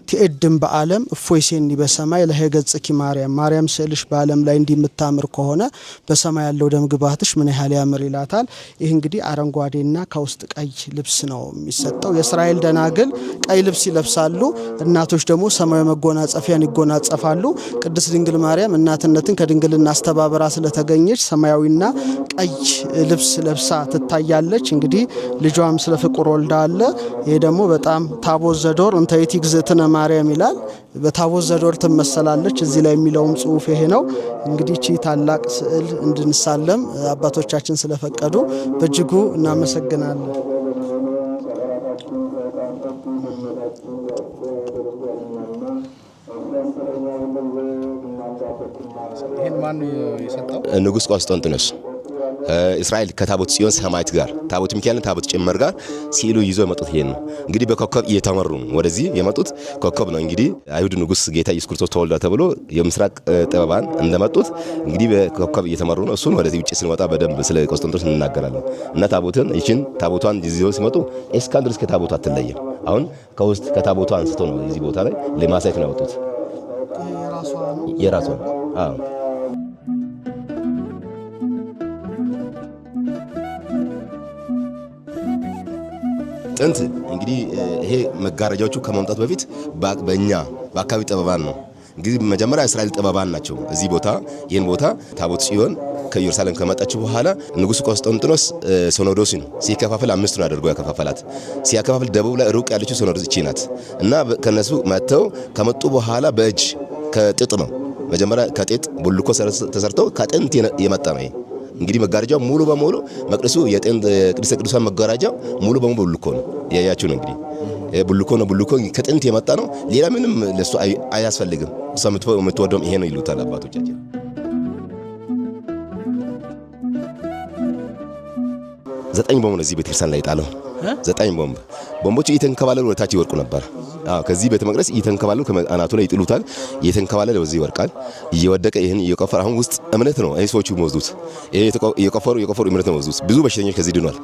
ትኤድም በዓለም እፎይሴኒ በሰማይ ለሀይ ገጽኪ ማርያም፣ ማርያም ስዕልሽ በዓለም ላይ እንዲህ የምታምር ከሆነ በሰማይ ያለው ደም ግባትሽ ምን ያህል ያምር ይላታል። ይህ እንግዲህ አረንጓዴና ከውስጥ ቀይ ልብስ ነው የሚሰጠው። የእስራኤል ደናግል ቀይ ልብስ ይለብሳሉ፣ እናቶች ደግሞ ሰማያዊ መጎናጸፊያን ይጎናጸፋሉ። ቅድስት ድንግል ማርያም እናትነትን ከድንግልና አስተባብራ ስለተገኘች ሰማያዊና ቀይ ልብስ ለብሳ ትታያለች። እንግዲህ ልጇም ስለ ፍቁር ወልዳ አለ። ይሄ ደግሞ በጣም ታቦት ዘዶር እንተ ይእቲ እግዝእትነ ማርያም ይላል። በታቦት ዘዶር ትመሰላለች። እዚህ ላይ የሚለውም ጽሁፍ ይሄ ነው። እንግዲህ ቺ ታላቅ ስዕል እንድንሳለም አባቶቻችን ስለፈቀዱ በእጅጉ እናመሰግናለን። ይሄን ማን የሰጠው? ንጉስ ቆስጠንጢኖስ እስራኤል ከታቦት ጽዮን ሰማዕት ጋር ታቦት ሚካኤልን ታቦት ጭምር ጋር ሲሉ ይዞ የመጡት ይሄን ነው። እንግዲህ በኮከብ እየተመሩ ነው ወደዚህ የመጡት ኮከብ ነው። እንግዲህ አይሁድ ንጉስ ጌታ ኢየሱስ ክርስቶስ ተወልዷል ተብሎ የምስራቅ ጥበባን እንደመጡት እንግዲህ በኮከብ እየተመሩ ነው። እሱን ወደዚህ ውጭ ስንወጣ በደንብ ስለ ቆስጠንጢኖስ እንናገራለን። እና ታቦትን ይችን ታቦቷን ይዘው ሲመጡ እስካሁን ድረስ ከታቦቷ አትለየም። አሁን ከውስጥ ከታቦቷ አንስቶ ነው እዚህ ቦታ ላይ ለማሳየት ነው ያወጡት። የራሷ ነው። አዎ። ጥንት እንግዲህ ይሄ መጋረጃዎቹ ከመምጣቱ በፊት በእኛ በአካባቢ ጥበባን ነው። እንግዲህ መጀመሪያ እስራኤል ጥበባን ናቸው። እዚህ ቦታ ይህን ቦታ ታቦት ጽዮን ከኢየሩሳሌም ከመጣች በኋላ ንጉሱ ቆስጠንጢኖስ ሲኖዶስን ሲከፋፍል አምስቱን አድርጎ ያከፋፈላት። ሲያከፋፍል ደቡብ ላይ ሩቅ ያለችው ሲኖዶስ እቺ ናት እና ከነሱ መጥተው ከመጡ በኋላ በእጅ ከጥጥ ነው መጀመሪያ ከጥጥ ቡልኮ ተሰርተው ከጥንት የመጣ ነው። እንግዲህ መጋረጃው ሙሉ በሙሉ መቅደሱ የጥንት ቅድስተ ቅዱሳን መጋረጃው ሙሉ በሙሉ ቡልኮ ነው። ያያችሁ ነው እንግዲህ ቡልኮ ነው። ቡልኮ ከጥንት የመጣ ነው። ሌላ ምንም ለሱ አያስፈልግም። እሷ የምትወደውም ይሄ ነው ይሉታል አባቶቻችን። 9 ቦምብ ነው እዚህ ቤተክርስቲያን ላይ ጣለው። 9 ቦምብ ቦምቦቹ እየተንከባለሉ ወደ ታች ይወርቁ ነበር። አዎ ከዚህ ቤተ መቅደስ እየተንከባለሉ ከአናቱ ላይ ይጥሉታል። እየተንከባለለ ወደዚህ ይወርቃል። እየወደቀ ይሄን እየቆፈረ አሁን ውስጥ እምነት ነው ይሄ ሰዎቹ የሚወስዱት። ይሄ እየቆፈሩ እምነት ነው የሚወስዱት። ብዙ በሽተኞች ከዚህ ድኗል።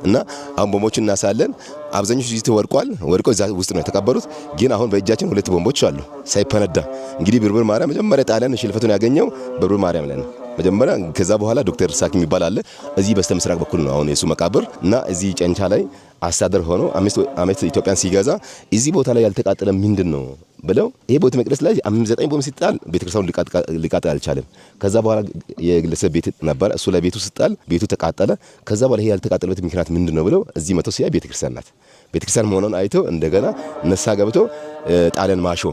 እና አሁን ቦምቦቹን እናሳለን። አብዛኞቹ እዚህ ተወርቋል። ወድቀው እዛ ውስጥ ነው የተቀበሩት። ግን አሁን በእጃችን 2 ቦምቦች አሉ ሳይፈነዳ። እንግዲህ ብርብር ማርያም መጀመሪያ ጣሊያን ሽልፈቱን ያገኘው ብርብር ማርያም ላይ ነው መጀመሪያ። ከዛ በኋላ ዶክተር ሳኪ የሚባል አለ እዚህ በስተምስራቅ በኩል ነው አሁን የሱ መቃብር እና እዚህ ጨንቻ ላይ አስተዳደር ሆኖ 5 ዓመት ኢትዮጵያን ሲገዛ እዚህ ቦታ ላይ ያልተቃጠለ ምንድነው ብለው ይሄ ቤተ መቅደስ ላይ 9 ቦምብ ሲጣል ቤተክርስቲያኑ ሊቃጠል አልቻለም። ከዛ በኋላ የግለሰብ ቤት ነበር፣ እሱ ላይ ቤቱ ሲጣል ቤቱ ተቃጠለ። ከዛ በኋላ ይሄ ያልተቃጠለበት ምክንያት ምንድነው ብለው እዚህ መተው ሲያይ ቤተክርስቲያን ናት። ቤተክርስቲያን መሆኑን አይቶ እንደገና ነሳ ገብቶ ጣሊያን ማሾ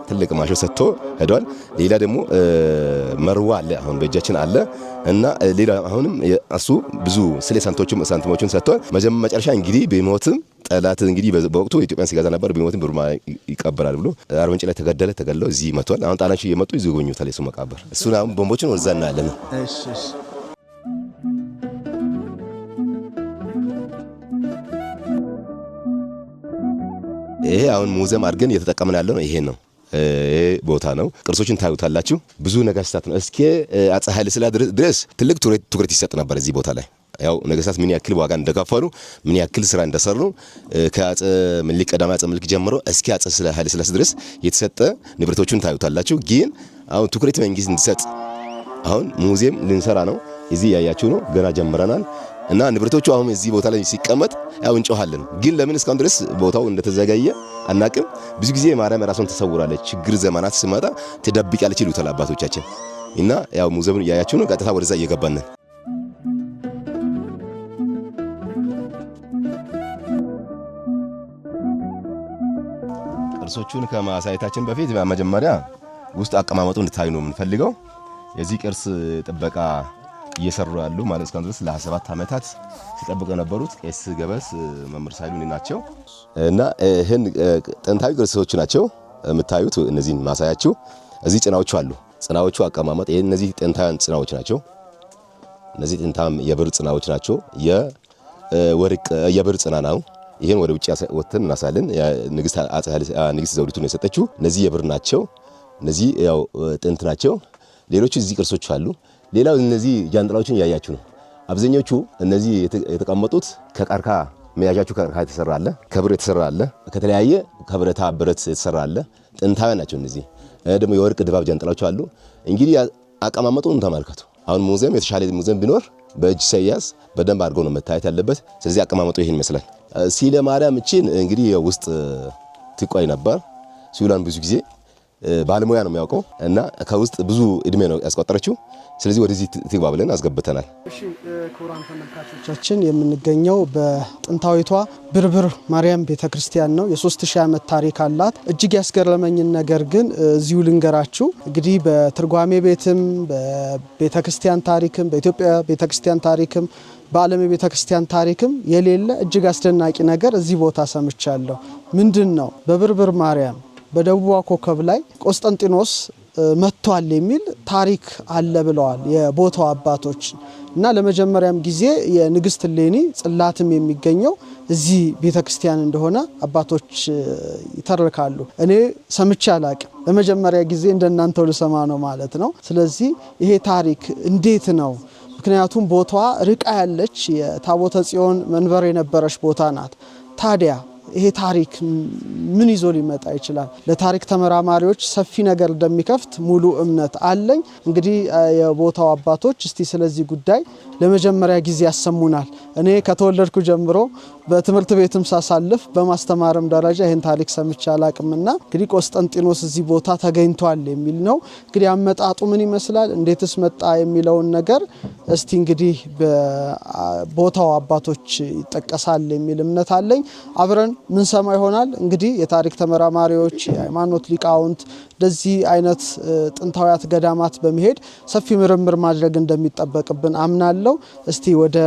ትልቅ ማሾ ሰጥቶ ሄዷል። ሌላ ደግሞ መርዋ አለ አሁን በእጃችን አለ እና ሌላ አሁንም እሱ ብዙ ስለ ሳንቲሞቹን ሰጥቷል። መጨረሻ እንግዲህ ቢሞትም ጠላት እንግዲህ በወቅቱ ኢትዮጵያን ሲገዛ ነበር። ቢሞትም ብርማ ይቀበራል ብሎ አርባ ምንጭ ላይ ተገደለ። ተገድሎ እዚህ መጥቷል። አሁን ጣሊያኖች እየመጡ እዚህ ይጎበኙታል የሱ መቃብር። እሱን አሁን ቦምቦችን ወደዛ እናያለን። እሺ እሺ። ይሄ አሁን ሙዚየም አድርገን እየተጠቀምን ያለው ነው ይሄ ነው። ይሄ ቦታ ነው። ቅርሶችን ታዩታላችሁ። ብዙ ነገስታት ነው። እስከ አፄ ኃይለ ሥላሴ ድረስ ትልቅ ትኩረት ይሰጥ ነበር እዚህ ቦታ ላይ። ያው ነገስታት ምን ያክል ዋጋ እንደከፈሉ ምን ያክል ስራ እንደሰሩ ከአፄ ምኒልክ ቀዳማዊ አፄ ምኒልክ ጀምሮ እስከ አፄ ኃይለ ሥላሴ ድረስ የተሰጠ ንብረቶችን ታዩታላችሁ። ግን አሁን ትኩረት መንግስት እንዲሰጥ አሁን ሙዚየም ልንሰራ ነው። እዚህ ያያችሁ ነው። ገና ጀምረናል። እና ንብረቶቹ አሁን እዚህ ቦታ ላይ ሲቀመጥ ያው እንጮሃለን። ግን ለምን እስካሁን ድረስ ቦታው እንደተዘጋየ አናቅም። ብዙ ጊዜ ማርያም ራሷን ተሰውራለች። ችግር ዘመናት ሲመጣ ትደብቃለች ይሉታል አባቶቻችን። እና ያው ሙዚየሙን እያያችሁ ነው። ቀጥታ ወደዛ እየገባን ነን። ቅርሶቹን ከማሳየታችን በፊት መጀመሪያ ውስጥ አቀማመጡ እንድታዩ ነው የምንፈልገው። የዚህ ቅርስ ጥበቃ እየሰሩ ያሉ ማለት እስካሁን ድረስ ለ27 ዓመታት ሲጠብቁ የነበሩት ቄስ ገበስ መምህር ሳይሉ ናቸው። እና ይሄን ጥንታዊ ቅርሶች ናቸው የምታዩት። እነዚህን ማሳያችሁ እዚህ ጽናዎቹ አሉ። ጽናዎቹ አቀማመጥ እነዚህ ጥንታዊ ጽናዎች ናቸው። እነዚህ ጥንታም የብር ጽናዎች ናቸው። የወርቅ የብር ጽና ነው። ይሄን ወደ ውጭ ወጥተን እናሳለን። ንግስት አፄ ንግስት ዘውዲቱ ነው የሰጠችው። እነዚህ የብር ናቸው። እነዚህ ያው ጥንት ናቸው። ሌሎቹ እዚህ ቅርሶች አሉ። ሌላው እነዚህ ጃንጥላዎችን እያያችሁ ነው። አብዛኞቹ እነዚህ የተቀመጡት ከቀርከሃ መያዣቸው ከቀርከሃ የተሰራ አለ፣ ከብር የተሰራ አለ፣ ከተለያየ ከብረታ ብረት የተሰራ አለ። ጥንታውያን ናቸው እነዚህ። ደግሞ የወርቅ ድባብ ጃንጥላዎች አሉ። እንግዲህ አቀማመጡን ተመልከቱ። አሁን ሙዚየም የተሻለ ሙዚየም ቢኖር በእጅ ሳይያዝ በደንብ አድርገው ነው መታየት ያለበት። ስለዚህ አቀማመጡ ይሄን ይመስላል። ሲለ ማርያም እቺን እንግዲህ ውስጥ ትቆይ ነበር። ሲውላን ብዙ ጊዜ ባለሙያ ነው የሚያውቀው እና ከውስጥ ብዙ እድሜ ነው ያስቆጠረችው። ስለዚህ ወደዚህ ትግባ ብለን አስገብተናል። እሺ ክቡራን ተመልካቾቻችን የምንገኘው በጥንታዊቷ ብርብር ማርያም ቤተክርስቲያን ነው። የ3000 ዓመት ታሪክ አላት። እጅግ ያስገረመኝን ነገር ግን እዚሁ ልንገራችሁ። እንግዲህ በትርጓሜ ቤትም በቤተክርስቲያን ታሪክም በኢትዮጵያ ቤተክርስቲያን ታሪክም በዓለም የቤተክርስቲያን ታሪክም የሌለ እጅግ አስደናቂ ነገር እዚህ ቦታ ሰምቻለሁ። ምንድነው? በብርብር ማርያም በደቡብ ኮከብ ላይ ቆስጠንጢኖስ መጥቷል የሚል ታሪክ አለ ብለዋል የቦታው አባቶች። እና ለመጀመሪያም ጊዜ የንግስት እሌኒ ጽላትም የሚገኘው እዚህ ቤተክርስቲያን እንደሆነ አባቶች ይተርካሉ። እኔ ሰምቼ አላቅም። ለመጀመሪያ ጊዜ እንደናንተው ልሰማ ነው ማለት ነው። ስለዚህ ይሄ ታሪክ እንዴት ነው? ምክንያቱም ቦታዋ ርቃ ያለች የታቦተ ጽዮን መንበር የነበረች ቦታ ናት። ታዲያ ይሄ ታሪክ ምን ይዞ ሊመጣ ይችላል? ለታሪክ ተመራማሪዎች ሰፊ ነገር እንደሚከፍት ሙሉ እምነት አለኝ። እንግዲህ የቦታው አባቶች እስቲ ስለዚህ ጉዳይ ለመጀመሪያ ጊዜ ያሰሙናል። እኔ ከተወለድኩ ጀምሮ በትምህርት ቤትም ሳሳልፍ በማስተማርም ደረጃ ይሄን ታሪክ ሰምቼ አላቅምና እንግዲህ ቆስጠንጢኖስ እዚህ ቦታ ተገኝቷል የሚል ነው። እንግዲህ አመጣጡ ምን ይመስላል፣ እንዴትስ መጣ የሚለውን ነገር እስቲ እንግዲህ በቦታው አባቶች ይጠቀሳል የሚል እምነት አለኝ። አብረን ምን ሰማ ይሆናል። እንግዲህ የታሪክ ተመራማሪዎች፣ የሃይማኖት ሊቃውንት እንደዚህ አይነት ጥንታዊያት ገዳማት በመሄድ ሰፊ ምርምር ማድረግ እንደሚጠበቅብን አምናለሁ። እስቲ ወደ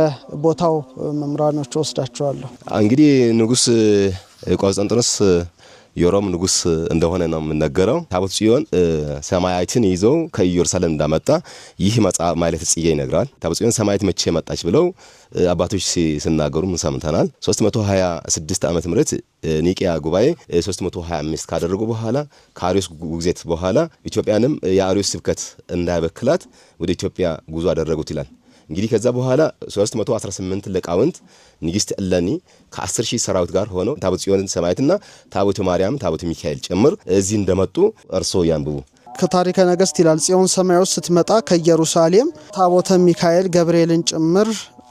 ቦታው መምራኖች ወስዳቸዋለሁ። እንግዲህ ንጉስ ቆስጠንጢኖስ የሮም ንጉስ እንደሆነ ነው የምነገረው። ታቦተ ጽዮን ሰማያትን ይዞ ከኢየሩሳሌም እንዳመጣ ይህ መጽሐፍ ማኅሌተ ጽጌ ይነግራል። ታቦተ ጽዮን ሰማያት መቼ መጣች ብለው አባቶች ሲናገሩ ሰምተናል። 326 ዓመተ ምህረት ኒቂያ ጉባኤ 325 ካደረጉ በኋላ ከአርዮስ ጉግዜት በኋላ ኢትዮጵያንም የአርዮስ ስብከት እንዳይበክላት ወደ ኢትዮጵያ ጉዞ አደረጉት ይላል። እንግዲህ ከዛ በኋላ 318 ሊቃውንት ንግስት እሌኒ ከ10000 ሰራዊት ጋር ሆነው ታቦተ ጽዮን ሰማያትና ታቦተ ማርያም ታቦተ ሚካኤል ጭምር እዚህ እንደመጡ እርሶ ያንብቡ። ከታሪከ ነገስት ይላል ጽዮን ሰማያዊ ስትመጣ ከኢየሩሳሌም ታቦተ ሚካኤል ገብርኤልን ጭምር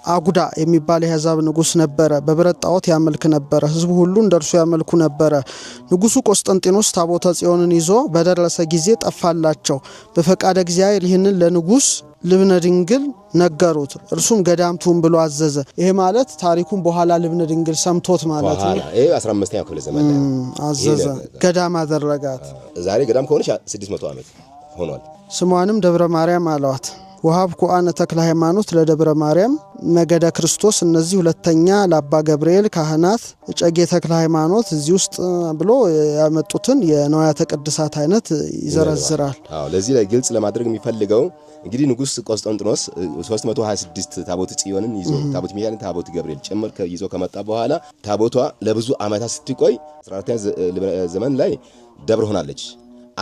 አጉዳ የሚባል የሕዛብ ንጉስ ነበረ። በብረት ጣዖት ያመልክ ነበረ። ህዝቡ ሁሉ እንደርሱ ያመልኩ ነበረ። ንጉሱ ቆስጠንጢኖስ ታቦተ ጽዮንን ይዞ በደረሰ ጊዜ ጠፋላቸው። በፈቃደ እግዚአብሔር ይህንን ለንጉስ ልብነ ድንግል ነገሩት። እርሱም ገዳምቱን ብሎ አዘዘ። ይሄ ማለት ታሪኩን በኋላ ልብነ ድንግል ሰምቶት ማለት ነው። ይሄ 15ኛው ክፍለ ዘመን ላይ አዘዘ፣ ገዳም አደረጋት። ዛሬ ገዳም ከሆነች 600 ዓመት ሆኗል። ስሟንም ደብረ ማርያም አለዋት። ወሀብኩ አነ ተክለ ሃይማኖት ለደብረ ማርያም ነገደ ክርስቶስ። እነዚህ ሁለተኛ ለአባ ገብርኤል ካህናት እጨጌ ተክለ ሃይማኖት እዚህ ውስጥ ብሎ ያመጡትን የንዋያተ ቅድሳት አይነት ይዘረዝራል። አዎ፣ ለዚህ ላይ ግልጽ ለማድረግ የሚፈልገው እንግዲህ ንጉስ ቆስጠንጢኖስ 326 ታቦተ ጽዮንን ይዞ ታቦተ ሚካኤልን ታቦተ ገብርኤል ጭምር ይዞ ከመጣ በኋላ ታቦቷ ለብዙ ዓመታት ስትቆይ 14ኛ ዘመን ላይ ደብር ሆናለች።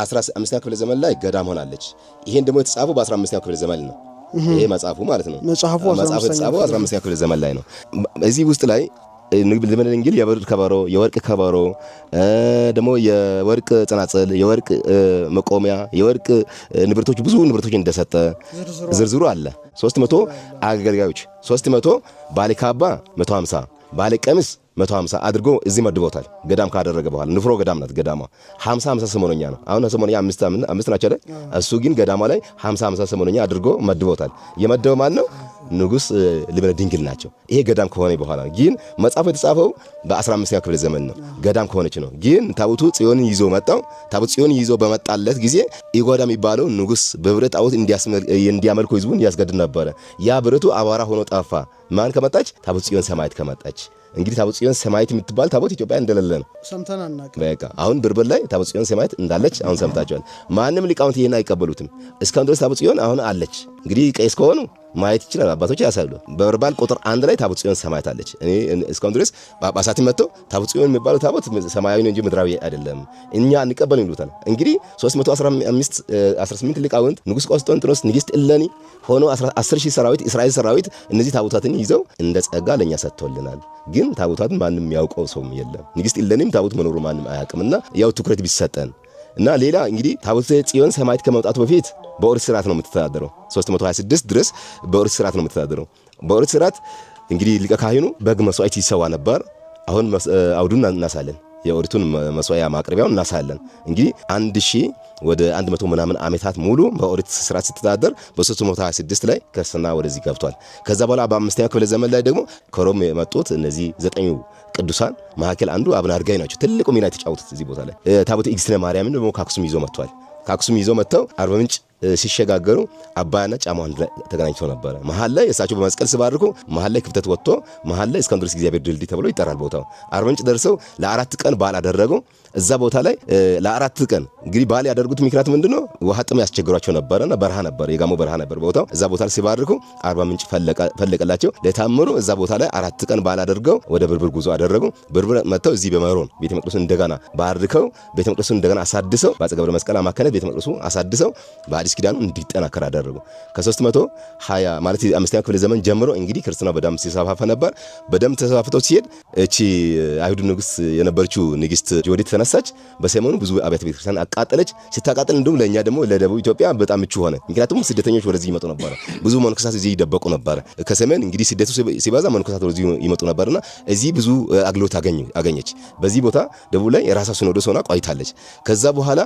15ኛ ክፍለ ዘመን ላይ ገዳም ሆናለች። ይሄን ደግሞ የተጻፈው በ15ኛው ክፍለ ዘመን ነው። ይሄ መጽሐፉ ማለት ነው። መጽሐፉ የተጻፈው 15ኛው ክፍለ ዘመን ላይ ነው። እዚህ ውስጥ ላይ ልብነ ድንግል የብር ከበሮ፣ የወርቅ ከበሮ፣ ደግሞ የወርቅ ጽናጽል፣ የወርቅ መቆሚያ፣ የወርቅ ንብረቶች ብዙ ንብረቶች እንደሰጠ ዝርዝሩ አለ። 300 አገልጋዮች፣ 300 ባለካባ፣ 150 ባለቀሚስ 150 አድርጎ እዚህ መድቦታል። ገዳም ካደረገ በኋላ ንፍሮ ገዳም ናት። ገዳማ 50 50 ሰሞነኛ ነው። አሁን ሰሞነኛ አምስት ናቸው አይደል? እሱ ግን ገዳማ ላይ 50 50 ሰሞነኛ አድርጎ መድቦታል። የመደበው ማን ነው? ንጉስ ልብነ ድንግል ናቸው። ይሄ ገዳም ከሆነ በኋላ ግን መጽሐፉ የተጻፈው በ15ኛው ክፍለ ዘመን ነው። ገዳም ከሆነች ነው። ግን ታቦቱ ጽዮንን ይዞ መጣው። ታቦቱ ጽዮንን ይዞ በመጣለት ጊዜ ኢጎዳ የሚባለው ንጉስ በብረት ጣዖት እንዲያመልኩ ህዝቡን ያስገድድ ነበረ። ያ ብረቱ አቧራ ሆኖ ጠፋ። ማን ከመጣች? ታቦተ ጽዮን ሰማያት ከመጣች። እንግዲህ ታቦተ ጽዮን ሰማያት የምትባል ታቦት ኢትዮጵያ እንደሌለ ነው ሰምተን አናውቅም። በቃ አሁን ብርብር ላይ ታቦተ ጽዮን ሰማያት እንዳለች አሁን ሰምታችኋል። ማንም ሊቃውንት ይሄን አይቀበሉትም። እስካሁን ድረስ ታቦተ ጽዮን አሁን አለች። እንግዲህ ቄስ ከሆኑ ማየት ይችላል። አባቶች ያሳያሉ። በበርባል ቁጥር 1 ላይ ታቦተ ጽዮን ሰማያት አለች። እኔ እስካሁን ድረስ ጳጳሳት መጥተው ታቦተ ጽዮን የሚባለው ታቦት ሰማያዊ ነው እንጂ ምድራዊ አይደለም፣ እኛ አንቀበልም ይሉታል። እንግዲህ 315 18 ሊቃውንት፣ ንጉስ ቆስጠንጢኖስ፣ ንግስት እሌኒ ሆኖ 10,000 ሰራዊት፣ እስራኤል ሰራዊት እነዚህ ታቦታትን ይዘው እንደ ጸጋ ለኛ ሰጥቶልናል። ግን ታቦታትን ማንም ያውቀው ሰውም የለም። ንግስት እሌኒም ታቦት መኖሩ ማንም አያውቅምና ያው ትኩረት ቢሰጠን። እና ሌላ እንግዲህ ታቦተ ጽዮን ሰማያት ከመውጣቱ በፊት በኦሪት ስርዓት ነው የምትተዳደረው። 326 ድረስ በኦሪት ስርዓት ነው የምትተዳደረው። በኦሪት ስርዓት እንግዲህ ሊቀ ካህኑ በግ መስዋዕት ይሰዋ ነበር። አሁን አውዱን እናሳለን፣ የኦሪቱን መስዋዕያ ማቅረቢያውን እናሳለን። እንግዲህ 1000 ወደ 100 ምናምን ዓመታት ሙሉ በኦሪት ስርዓት ስትተዳደር በ326 ላይ ክርስትና ወደዚህ ገብቷል። ከዛ በኋላ በአምስተኛው ክፍለ ዘመን ላይ ደግሞ ከሮም የመጡት እነዚህ 9 ቅዱሳን መካከል አንዱ አቡነ አረጋዊ ናቸው። ትልቁ ሚና የተጫወቱት እዚህ ቦታ ላይ። ታቦተ እግዝእትነ ማርያምን ደግሞ ከአክሱም ይዞ መጥቷል። ከአክሱም ይዞ መጥተው አርባ ምንጭ ሲሸጋገሩ አባያና ጫሞ አንድ ላይ ተገናኝተው ነበረ። መሀል ላይ እሳቸው በመስቀል ሲባርኩ መሀል ላይ ክፍተት ወጥቶ መሀል ላይ እስካሁን ድረስ እግዚአብሔር ድልድይ ተብሎ ይጠራል ቦታው። አርባ ምንጭ ደርሰው ለ4 ቀን በዓል አደረጉ። እዛ ቦታ ላይ ለ4 ቀን እንግዲህ በዓል ያደረጉት ምክንያት ምንድነው? ውሃ ጥም ያስቸግሯቸው ነበርና በረሃ ነበር፣ የጋሞ በረሃ ነበር ቦታው። እዛ ቦታ ላይ ሲባርኩ አርባ ምንጭ ፈለቀላቸው። ለታምሩ እዛ ቦታ ላይ 4 ቀን በዓል አደርገው ወደ ብርብር ጉዞ አደረጉ። ብርብር መጥተው እዚህ በመሮን ቤተ መቅደሱን እንደገና ባርከው ቤተ መቅደሱን እንደገና አሳድሰው በአፄ ገብረ መስቀል አማካኝነት ቤተ መቅደሱ አሳድሰው በአዲስ ኪዳኑ እንዲጠናከር አደረጉ። ከ320 ማለት አምስተኛው ክፍለ ዘመን ጀምሮ እንግዲህ ክርስትና በደም ሲሰፋፋ ነበር። በደም ተሰፋፍቶ ሲሄድ እቺ አይሁድ ንጉስ የነበረችው ንግስት ዮዲት ተነሳች። በሰሞኑ ብዙ አብያተ ቤተክርስቲያን አቃጠለች። ስታቃጥል እንደውም ለኛ ደግሞ ለደቡብ ኢትዮጵያ በጣም ምቹ ሆነ። ምክንያቱም ስደተኞች ወደዚህ ይመጡ ነበር። ብዙ መነኮሳት እዚህ ይደበቁ ነበር። ከሰሜን እንግዲህ ስደቱ ሲበዛ መነኮሳት ወደዚህ ይመጡ ነበርና እዚህ ብዙ አገልግሎት አገኘች። በዚህ ቦታ ደቡብ ላይ የራሷ ሲኖዶስ ሆና ቆይታለች። ከዛ በኋላ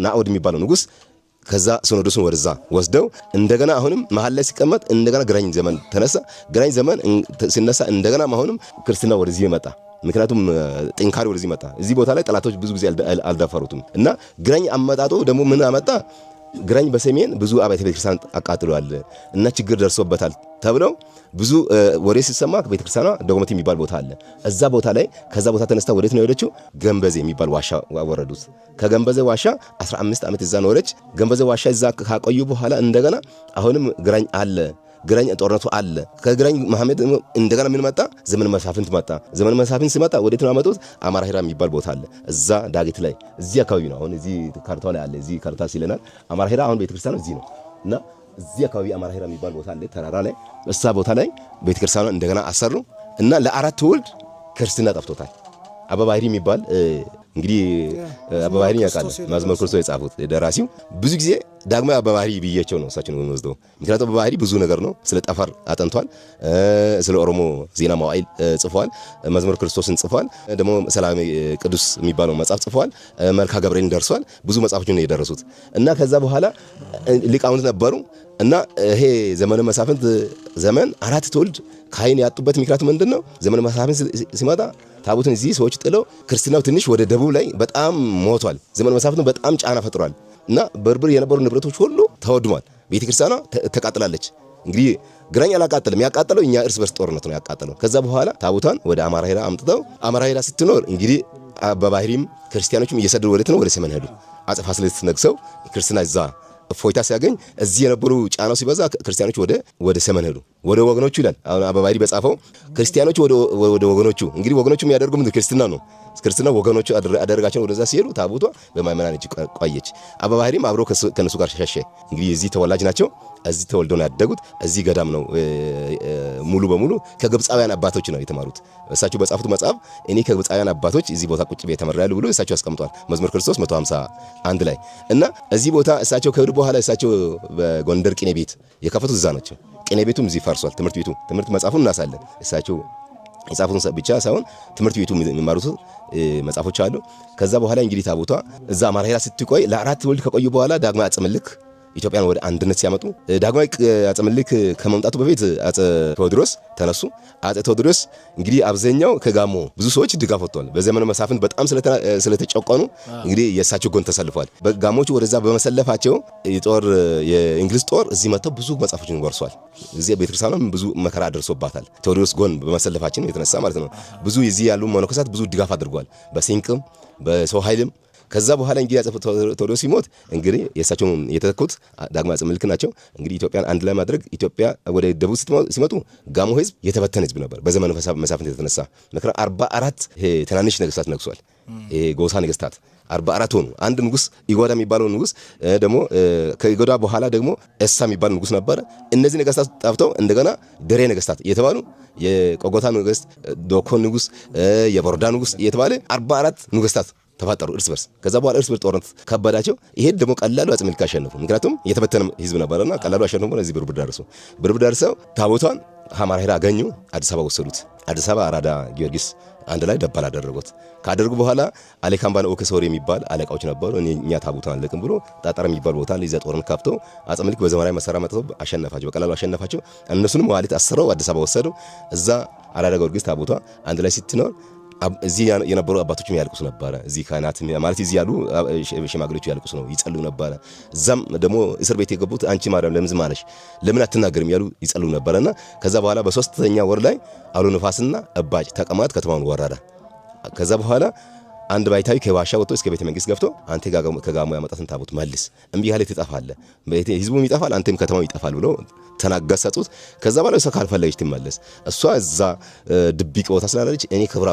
ናኦድ የሚባለው ንጉስ ከዛ ሲኖዶሱን ወደዛ ወስደው እንደገና አሁንም መሃል ላይ ሲቀመጥ እንደገና ግራኝ ዘመን ተነሳ። ግራኝ ዘመን ሲነሳ እንደገና አሁንም ክርስትና ወደዚህ መጣ። ምክንያቱም ጥንካሬ ወደዚህ መጣ። እዚህ ቦታ ላይ ጠላቶች ብዙ ጊዜ አልደፈሩትም። እና ግራኝ አመጣጡ ደግሞ ምን አመጣ? ግራኝ በሰሜን ብዙ አብያተ ቤተክርስቲያን አቃጥሏል እና ችግር ደርሶበታል ተብለው ብዙ ወሬ ሲሰማ ቤተክርስቲያኗ ዶግመቲ የሚባል ቦታ አለ። እዛ ቦታ ላይ ከዛ ቦታ ተነስታ ወዴት ነው የሄደችው? ገንበዜ የሚባል ዋሻ ወረዱት። ከገንበዜ ዋሻ 15 ዓመት እዛ ኖረች። ገንበዜ ዋሻ እዛ ካቆዩ በኋላ እንደገና አሁንም ግራኝ አለ፣ ግራኝ ጦርነቱ አለ። ከግራኝ መሐመድ እንደገና ምን መጣ? ዘመን መሳፍንት መጣ። ዘመን መሳፍንት ሲመጣ ወዴት ነው ያመጡት? አማራ ሂራ የሚባል ቦታ አለ። እዛ ዳገት ላይ እዚህ አካባቢ ነው። አሁን እዚህ ካርታው ላይ አለ። እዚህ ካርታ ሲለናል አማራ ሂራ አሁን ቤተክርስቲያኑ እዚህ ነው። እና እዚህ አካባቢ አማራ ሂራ የሚባል ቦታ አለ ተራራ ላይ። እዛ ቦታ ላይ ቤተክርስቲያኑ እንደገና አሰሩ እና ለ4 ትውልድ ክርስትና ጠፍቶታል። አባ ባህሪ የሚባል እንግዲህ አባ ባህሪ ያውቃል፣ መዝሙረ ክርስቶስ የጻፉት ደራሲው ብዙ ጊዜ ዳግማዊ አባ ባህሪ ብያቸው ነው እሳቸው ነው የሚወስደው። ምክንያቱም አባ ባህሪ ብዙ ነገር ነው፣ ስለ ጠፈር አጠንቷል፣ ስለ ኦሮሞ ዜና መዋዕል ጽፏል፣ መዝሙረ ክርስቶስን ጽፏል፣ ደግሞ ሰላም ቅዱስ የሚባለው መጽሐፍ ጽፏል፣ መልካ ገብርኤልን ደርሷል። ብዙ መጽሐፎችን ነው የደረሱት። እና ከዛ በኋላ ሊቃውንት ነበሩ። እና ይሄ ዘመነ መሳፍንት ዘመን 4 ትውልድ ካህን ያጡበት ምክንያት ምንድነው? ዘመነ መሳፍንት ሲመጣ ታቦትን እዚህ ሰዎች ጥለው ክርስትናው ትንሽ ወደ ደቡብ ላይ በጣም ሞቷል። ዘመነ መሳፍንቱ በጣም ጫና ፈጥሯል። እና በርብር የነበሩ ንብረቶች ሁሉ ተወድሟል። ቤተክርስቲያኗ ተቃጥላለች። እንግዲህ ግራኝ አላቃጠለም፣ ያቃጠለው እኛ እርስ በርስ ጦርነት ነው ያቃጠለው። ከዛ በኋላ ታቦቷን ወደ አማራ ሂራ አምጥተው አማራ ሂራ ስትኖር እንግዲህ በባህሪም ክርስቲያኖችም እየሰደዱ ወዴት ነው? ወደ ሰሜን ሄዱ። አፄ ፋሲለደስ ነግሰው ክርስትና እዛ እፎይታ ሲያገኝ እዚህ የነበሩ ጫናው ሲበዛ ክርስቲያኖች ወደ ሰሜን ሄዱ። ወደ ወገኖቹ ይላል አሁን አባ ባህሪ በጻፈው ክርስቲያኖች ወደ ወገኖቹ። እንግዲህ ወገኖቹ የሚያደርጉ ምንድን ክርስትና ነው። ክርስትና ወገኖቹ አደረጋቸው። ወደዛ ሲሄዱ ታቦቷ በማይመናን እጅ ቆየች። አባ ባህሪም አብሮ ከነሱ ጋር ሸሸ። እንግዲህ እዚህ ተወላጅ ናቸው። እዚህ ተወልደው ነው ያደጉት። እዚህ ገዳም ነው ሙሉ በሙሉ ከግብፃውያን አባቶች ነው የተማሩት። እሳቸው በጻፉት መጽሐፍ እኔ ከግብፃውያን አባቶች እዚህ ቦታ ቁጭ ብዬ ተምሬያለሁ ብሎ እሳቸው አስቀምጧል። መዝሙረ ክርስቶስ 151 ላይ። እና እዚህ ቦታ እሳቸው ከሄዱ በኋላ እሳቸው በጎንደር ቅኔ ቤት የከፈቱት እዛ ናቸው። ቅኔ ቤቱም እዚህ ፈርሷል። ትምህርት ቤቱ ትምህርት መጽሐፉን እናሳለን። እሳቸው የጻፉትን ብቻ ሳይሆን ትምህርት ቤቱ የሚማሩት መጽሐፎች አሉ። ከዛ በኋላ እንግዲህ ታቦቷ እዛ አማራ ሂራ ስትቆይ ለ4 ትውልድ ከቆዩ በኋላ ዳግማዊ አፄ ምኒልክ ኢትዮጵያን ወደ አንድነት ሲያመጡ ዳግማዊ አፄ ምኒልክ ከመምጣቱ በፊት አፄ ቴዎድሮስ ተነሱ። አፄ ቴዎድሮስ እንግዲህ አብዛኛው ከጋሞ ብዙ ሰዎች ድጋፍ ወጥቷል። በዘመነ መሳፍንት በጣም ስለተጨቆኑ እንግዲህ የእሳቸው ጎን ተሰልፏል። በጋሞቹ ወደዛ በመሰለፋቸው የጦር የእንግሊዝ ጦር እዚህ መጥተው ብዙ መጽሐፎችን ወርሷል። እዚህ ቤተክርስቲያኗም ብዙ መከራ ደርሶባታል። ቴዎድሮስ ጎን በመሰለፋችን የተነሳ ማለት ነው። ብዙ እዚህ ያሉ መነኮሳት ብዙ ድጋፍ አድርጓል። በሲንቅም በሰው ኃይልም። ከዛ በኋላ እንግዲህ አፄ ቴዎድሮስ ሲሞት እንግዲህ የእሳቸውን የተተኩት ዳግማዊ አፄ ምኒልክ ናቸው። እንግዲህ ኢትዮጵያን አንድ ላይ ማድረግ ኢትዮጵያ ወደ ደቡብ ሲመጡ ጋሞ ህዝብ የተበተነ ህዝብ ነበር። በዘመነ መሳፍንት የተነሳ መከራ 44 ትናንሽ ነገስታት ነግሷል። ይሄ ጎሳ ነገስታት 44 ሆኑ። አንድ ንጉስ ኢጎዳ የሚባለው ንጉስ ደግሞ ከኢጎዳ በኋላ ደግሞ እሳ የሚባል ንጉስ ነበረ። እነዚህ ነገስታት ጠፍተው እንደገና ደሬ ነገስታት እየተባሉ የቆጎታ ንጉስ፣ ዶኮ ንጉስ፣ የቦርዳ ንጉስ እየተባለ 44 ነገስታት ተፋጠሩ እርስ በርስ። ከዛ በኋላ እርስ በርስ ጦርነት ከበዳቸው። ይሄ ደግሞ ቀላሉ አፄ ምኒልክ አሸነፉ። ምክንያቱም የተበተነ ህዝብ ነበረና ቀላሉ አሸነፉ። እዚህ ብርብር ደረሱ። ብርብር ደርሰው ታቦቷን ሐማራ ሄዳ አገኙ። አዲስ አበባ ወሰዱት። አዲስ አበባ አራዳ ጊዮርጊስ አንድ ላይ ደባል አደረጉት። ካደረጉ በኋላ አሌካምባን ኦኬሶሪ የሚባል አለቃዎች ነበሩ። እኛ ታቦቷን አንለቅም ብሎ ጣጣር የሚባል ቦታ ላይ እዚያ ጦርነት ከፍቶ አፄ ምኒልክ በዘመናዊ መሳሪያ መጥቶ አሸነፋቸው። በቀላሉ አሸነፋቸው። እነሱንም ዋሊት አስረው አዲስ አበባ ወሰዱ። እዛ አራዳ ጊዮርጊስ ታቦቷ አንድ ላይ ስትኖር እዚህ የነበሩ አባቶችም ያልቅሱ ነበረ። እዚህ ካህናት ማለት እዚህ ያሉ ሽማግሌዎች ያልቅሱ ነው ይጸልዩ ነበረ። እዛም ደግሞ እስር ቤት የገቡት አንቺ ማርያም ለምን ዝም አለሽ ለምን አትናገርም ያሉ ይጸልዩ ነበረና ከዛ በኋላ በሶስተኛ ወር ላይ አውሎ ነፋስና እባጭ ተቀማጥ ከተማውን ወረረ። ከዛ በኋላ አንድ ባይታዊ ከዋሻ ወጥቶ እስከ ቤተ መንግስት ገብቶ አንተ ከጋሞ ያመጣትን ታቦት መልስ፣ እምቢ ካለ ትጠፋለህ፣ ህዝቡም ይጠፋል፣ አንተም ከተማው ይጠፋል ብሎ ተናገሰጡት። ከዛ በኋላ እሷ ካልፈለገች ትመለስ፣ እሷ እዛ ድብቅ ቦታ ስላለች እኔ ክብራ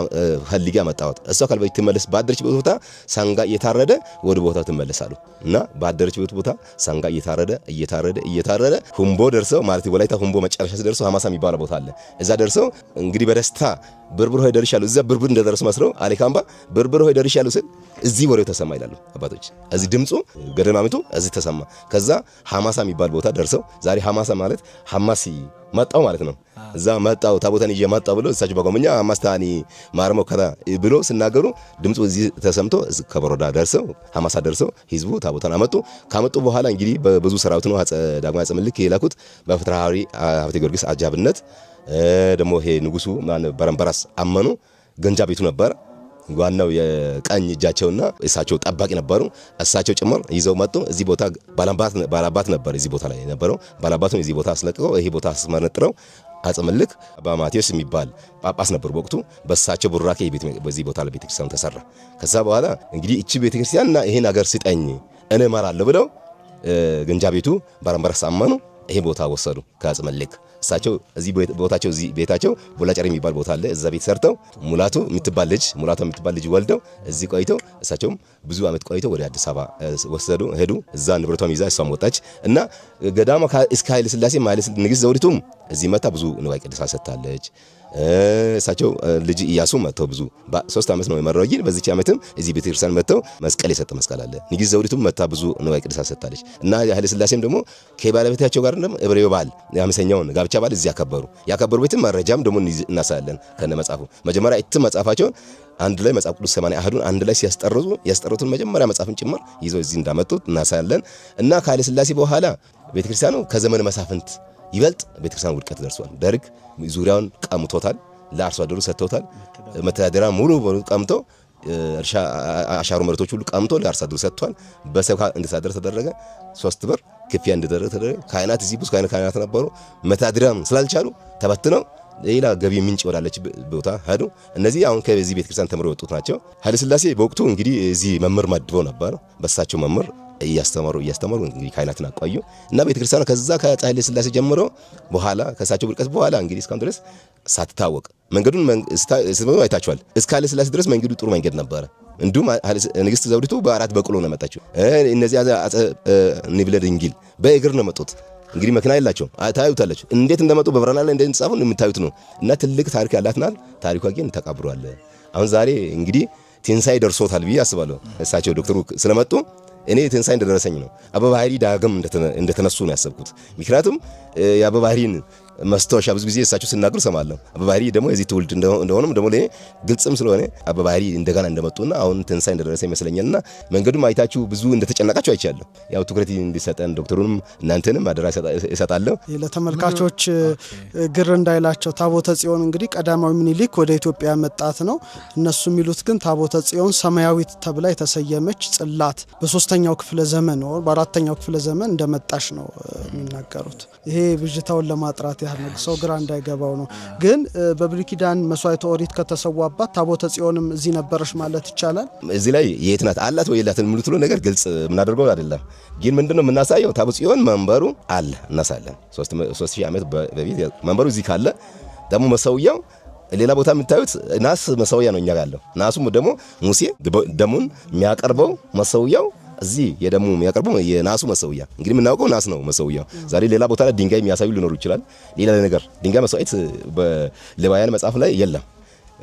ፈልጌ አመጣኋት፣ እሷ ካልፈለገች ትመለስ። ባደረችበት ቦታ ሳንጋ እየታረደ ወደ ቦታው ትመለሳሉ እና ባደረችበት ቦታ ሳንጋ እየታረደ እየታረደ እየታረደ ሁምቦ ደርሰው ማለት ወላይታ ሁምቦ መጨረሻ ሲደርሰው ሐማሳ የሚባል ቦታ አለ። እዛ ደርሰው እንግዲህ በደስታ ብርብር ሆይ ደርሻለሁ፣ እዛ ብርብር እንደደረሱ መስለው አሌካምባ ብርብር ሆይ ደርሻለሁ ስል እዚህ ወሬው ተሰማ ይላሉ አባቶች። እዚህ ድምፁ ገደማሚቱ እዚህ ተሰማ። ከዛ ሐማሳ የሚባል ቦታ ደርሰው ዛሬ ሐማሳ ማለት ሐማሲ መጣው ማለት ነው። እዛ መጣው ታቦታን ይዤ መጣው ብሎ እሳቸው በጎምኛ ሐማስታኒ ማርሞ ከታ ብሎ ሲናገሩ ድምፁ እዚህ ተሰምቶ ከበሮዳ ደርሰው ሐማሳ ደርሰው ህዝቡ ታቦታን አመጡ። ካመጡ በኋላ እንግዲህ በብዙ ሰራዊት ነው ዳግማዊ አፄ ምኒልክ የላኩት በፍትሐዊ ሀብተ ጊዮርጊስ አጃብነት ደግሞ ይሄ ንጉሱ ማን በረምበራስ አመኑ። ገንጃ ቤቱ ነበር ዋናው የቀኝ እጃቸውና እሳቸው ጠባቂ ነበሩ። እሳቸው ጭምር ይዘው መጡ። እዚህ ቦታ ባላባት ነበር እዚህ ቦታ ላይ የነበረው ባላባቱን እዚህ ቦታ አስለቅቀው ይሄ ቦታ አስመነጥረው አፄ ምኒልክ አባ ማቴዎስ የሚባል ጳጳስ ነበሩ በወቅቱ። በእሳቸው ቡራኬ በዚህ ቦታ ላይ ቤተክርስቲያኑ ተሰራ። ከዛ በኋላ እንግዲህ እቺ ቤተክርስቲያንና ይሄን ሀገር ስጠኝ እኔ እመራለሁ ብለው ግንጃ ቤቱ ባራምበራስ አመኑ። ይሄ ቦታ ወሰዱ ከአፄ ምኒልክ። እሳቸው እዚህ ቦታቸው እዚህ ቤታቸው ቦላጨሪ የሚባል ቦታ አለ። እዛ ቤት ሰርተው ሙላቱ የምትባል ልጅ ወልደው እዚህ ቆይተው እሳቸውም ብዙ አመት ቆይተው ወደ አዲስ አበባ ወሰዱ ሄዱ። እዛ ንብረቷም ይዛ እሷም ወጣች እና ገዳማ እስከ ኃይለ ሥላሴ ማለት ንግስት ዘውዲቱም እዚህ መታ ብዙ ንዋየ ቅድሳት ሰጥታለች። እሳቸው ልጅ ኢያሱ መጥተው ብዙ 3 አመት ነው የመራው፣ ግን በዚች አመትም እዚህ ቤተክርስቲያን መጥተው መስቀል የሰጠ መስቀል አለ። ንግስት ዘውዲቱም መታ ብዙ ንዋየ ቅድሳት ሰጥታለች እና ኃይለ ሥላሴም ደግሞ ከባለቤታቸው ጋር ደግሞ እብሬው በዓል የአምስተኛውን ጋብቻ በዓል እዚህ ያከበሩ ያከበሩበትን መረጃም ደግሞ እናሳያለን ከነ መጽሐፉ። መጀመሪያ እትም መጽሐፋቸውን አንድ ላይ መጽሐፍ ቅዱስ 80 አህዱን አንድ ላይ ሲያስጠርዙ ያስጠሩትን መጀመሪያ መጽሐፍን ጭምር ይዘው እዚህ እንዳመጡት እናሳያለን እና ከኃይለ ሥላሴ በኋላ ቤተክርስቲያኑ ከዘመነ መሳፍንት ይበልጥ ቤተክርስቲያን ውድቀት ደርሷል። ደርግ ዙሪያውን ቀምቶታል፣ ለአርሶ አደሩ ሰጥተውታል። መተዳደሪያ ሙሉ በሙሉ ቀምቶ እርሻ አሻሩ መሬቶች ሁሉ ቀምቶ ለአርሶ አደሩ ሰጥቷል። በሰብካ እንዲተዳደር ተደረገ። 3 ብር ክፍያ እንዲደረግ ተደረገ። ካህናት እዚህ ብዙ ካህናት ነበሩ። መተዳደሪያም ስላልቻሉ ተበትነው ሌላ ገቢ ምንጭ ወዳለች ቦታ ሄዱ። እነዚህ አሁን ከዚህ ቤተክርስቲያን ተምረው የወጡት ናቸው። ኃይለ ሥላሴ በወቅቱ እንግዲህ እዚህ መምህር መድበው ነበር። በሳቸው መምህር እያስተማሩ እንግዲህ ካህናትን አቆዩ እና ቤተክርስቲያኑ ከዛ ከአፄ ኃይለ ሥላሴ ጀምሮ በኋላ ከሳቸው ውድቀት በኋላ እንግዲህ እስካሁን ድረስ ሳትታወቅ መንገዱን ስትመጡ አይታችኋል። እስከ ኃይለ ሥላሴ ድረስ መንገዱ ጥሩ መንገድ ነበረ። እንዲሁም ንግስት ዘውዲቱ በአራት በቅሎ ነው የመጣችው። እነዚህ አፄ ንብለ ድንግል በእግር ነው የመጡት። እንግዲህ መኪና የላቸውም። ታዩታላችሁ እንዴት እንደመጡ በብራና ላይ እንደተጻፉ የምታዩት ነው። እና ትልቅ ታሪክ ያላት ናት። ታሪኳ ግን ተቀብሯል። አሁን ዛሬ እንግዲህ ትንሳኤ ደርሶታል ብዬ አስባለሁ። እሳቸው ዶክተሩ ስለመጡ እኔ ትንሳኤ እንደደረሰኝ ነው። አበ ባህሪ ዳግም እንደተነሱ ነው ያሰብኩት። ምክንያቱም የአበ ባህሪን መስታወሻ ብዙ ጊዜ እሳቸው ሲናገሩ እሰማለሁ። አበ ባህሪ ደግሞ የዚህ ትውልድ እንደሆነም ደግሞ ለኔ ግልጽም ስለሆነ አበ ባህሪ እንደገና እንደመጡና አሁን ትንሳኤ እንደደረሰ ይመስለኛልና መንገዱም አይታችሁ ብዙ እንደተጨነቃችሁ አይቻለሁ። ያው ትኩረት እንዲሰጠን ዶክተሩንም እናንተንም አደራ እሰጣለሁ። ለተመልካቾች ግር እንዳይላቸው ታቦተ ጽዮን እንግዲህ ቀዳማዊ ምኒልክ ወደ ኢትዮጵያ መጣት ነው። እነሱ የሚሉት ግን ታቦተ ጽዮን ሰማያዊት ተብላ የተሰየመች ጽላት በ3ኛው ክፍለ ዘመን ወይ በ4ኛው ክፍለ ዘመን እንደመጣሽ ነው የሚናገሩት። ይሄ ብዥታውን ለማጥራት ያህል ነው፣ ሰው ግራ እንዳይገባው ነው። ግን በብሉይ ኪዳን መስዋዕተ ኦሪት ከተሰዋባት ታቦተ ጽዮንም እዚህ ነበረች ማለት ይቻላል። እዚህ ላይ የት ናት አላት ወይ የላትም የሚሉት ነገር ግልጽ የምናደርገው አይደለም። ግን ምንድነው የምናሳየው? ታቦተ ጽዮን መንበሩ አለ እናሳለን። 3000 ዓመት በፊት መንበሩ እዚህ ካለ ደግሞ መሰውያው ሌላ ቦታ የምታዩት ናስ መሰውያ ነው እኛ ጋር ያለው። ናሱም ደግሞ ሙሴ ደሙን የሚያቀርበው መሰውያው እዚህ የደሙ የሚያቀርበው የናሱ መሰውያ እንግዲህ የምናውቀው ናስ ነው መሰውያው። ዛሬ ሌላ ቦታ ላይ ድንጋይ የሚያሳዩ ሊኖሩ ይችላል። ሌላ ነገር ድንጋይ መስዋዕት በሌዋውያን መጽሐፍ ላይ የለም።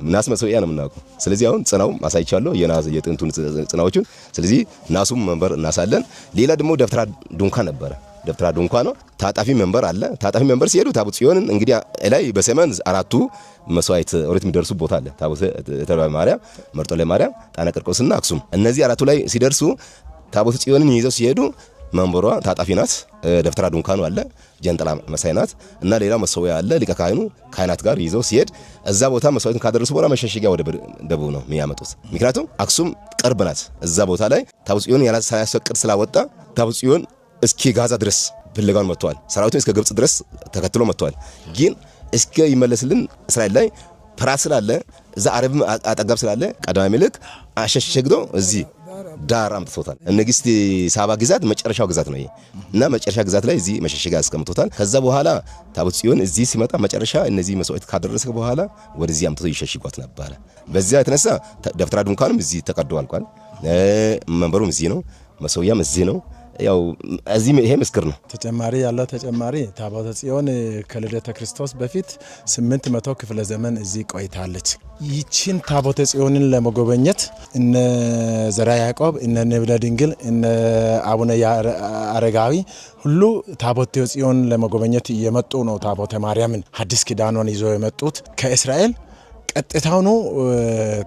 ናስ መሰውያ ነው የምናውቀው። ስለዚህ አሁን ጽናው አሳይቻለሁ የናስ የጥንቱን ጽናዎቹን። ስለዚህ ናሱም መንበር እናሳለን። ሌላ ደግሞ ደብተራ ድንኳን ነበረ። ደብተራ ድንኳን ነው። ታጣፊ መንበር አለ። ታጣፊ መንበር ሲሄዱ ታቦተ ጽዮንን እንግዲህ ላይ በሰሜን አራቱ መስዋዕት ኦሪት የሚደርሱ ቦታ አለ። ታቦተ ተድላ ማርያም፣ መርጦ ለማርያም፣ ጣና ቂርቆስና አክሱም። እነዚህ አራቱ ላይ ሲደርሱ ታቦተ ጽዮንን ይዘው ሲሄዱ መንበሯ ታጣፊ ናት። ደብተራ ድንኳኑ አለ፣ ጀንጥላ መሳይ ናት እና ሌላ መሰዊያ አለ። ሊቀ ካህኑ ካህናት ጋር ይዘው ሲሄድ እዛ ቦታ መስዋዕቱን ካደረሱ በኋላ መሸሸጊያ ወደ ደቡብ ነው የሚያመጡት። ምክንያቱም አክሱም ቅርብ ናት። እዛ ቦታ ላይ ታቦተ ጽዮን ሳያስፈቅድ ስላወጣ ታቦተ ጽዮን እስኪ ጋዛ ድረስ ፍለጋውን መጥተዋል። ሰራዊቱን እስከ ግብጽ ድረስ ተከትሎ መጥተዋል። ግን እስከ ይመለስልን እስራኤል ላይ ፍርሃት ስላለ እዛ አረብም አጠገብ ስላለ ቀዳማዊ ምኒልክ አሸሸግዶ እዚህ ዳር አምጥቶታል። ንግስት ሳባ ግዛት መጨረሻው ግዛት ነው ይሄ እና መጨረሻ ግዛት ላይ እዚህ መሸሸጊያ አስቀምጦታል። ከዛ በኋላ ታቦተ ጽዮን እዚህ ሲመጣ መጨረሻ እነዚህ መስዋዕት ካደረሰ በኋላ ወደዚህ አምጥቶ ይሸሽጓት ነበረ። በዚያ የተነሳ ደብተራ ድንኳንም እዚህ ተቀዶ አልቋል። መንበሩም እዚህ ነው፣ መሰዊያም እዚህ ነው። ያው እዚህ ይሄ ምስክር ነው። ተጨማሪ ያለው ተጨማሪ ታቦተ ጽዮን ከልደተ ክርስቶስ በፊት 800 ክፍለ ዘመን እዚህ ቆይታለች። ይቺን ታቦተ ጽዮንን ለመጎበኘት እነ ዘርዓ ያዕቆብ፣ እነ ንብለ ድንግል፣ እነ አቡነ አረጋዊ ሁሉ ታቦተ ጽዮንን ለመጎበኘት እየመጡ ነው። ታቦተ ማርያምን ሐዲስ ኪዳኗን ይዞ የመጡት ከእስራኤል ቀጥታውኑ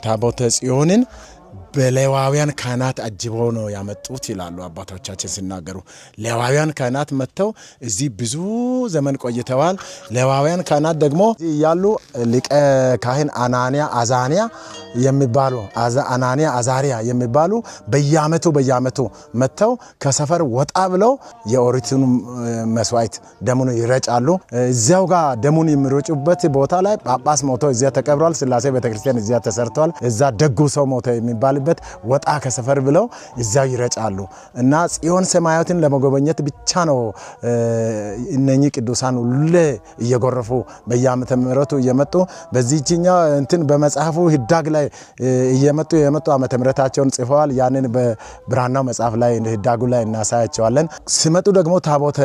ታቦተ ጽዮንን በሌዋውያን ካህናት አጅበው ነው ያመጡት ይላሉ አባቶቻችን ሲናገሩ። ሌዋውያን ካህናት መጥተው እዚህ ብዙ ዘመን ቆይተዋል። ሌዋውያን ካህናት ደግሞ እያሉ ሊቀ ካህን አናንያ አዛንያ የሚባሉ አናንያ አዛሪያ የሚባሉ በየአመቱ መጥተው ከሰፈር ወጣ ብለው የኦሪቱን መስዋዕት ደሙን ይረጫሉ። እዚያው ጋር ደሙን የሚረጩበት ቦታ ላይ ጳጳስ ሞቶ እዚያ ተቀብሯል። ስላሴ ቤተክርስቲያን እዚያ ተሰርቷል። እዛ ደጉ ሰው ሞተ የሚባል ወጣ ከሰፈር ብለው እዚያው ይረጫሉ እና ጽዮን ሰማያዊትን ለመጎበኘት ብቻ ነው እነኚህ ቅዱሳን ሁሌ እየጎረፉ በየዓመተ ምሕረቱ እየመጡ በዚህኛው እንትን በመጽሐፉ ህዳግ ላይ እየመጡ ዓመተ ምሕረታቸውን ጽፈዋል። ያንን በብራናው መጽሐፍ ላይ ህዳጉ ላይ እናሳያቸዋለን። ሲመጡ ደግሞ ታቦተ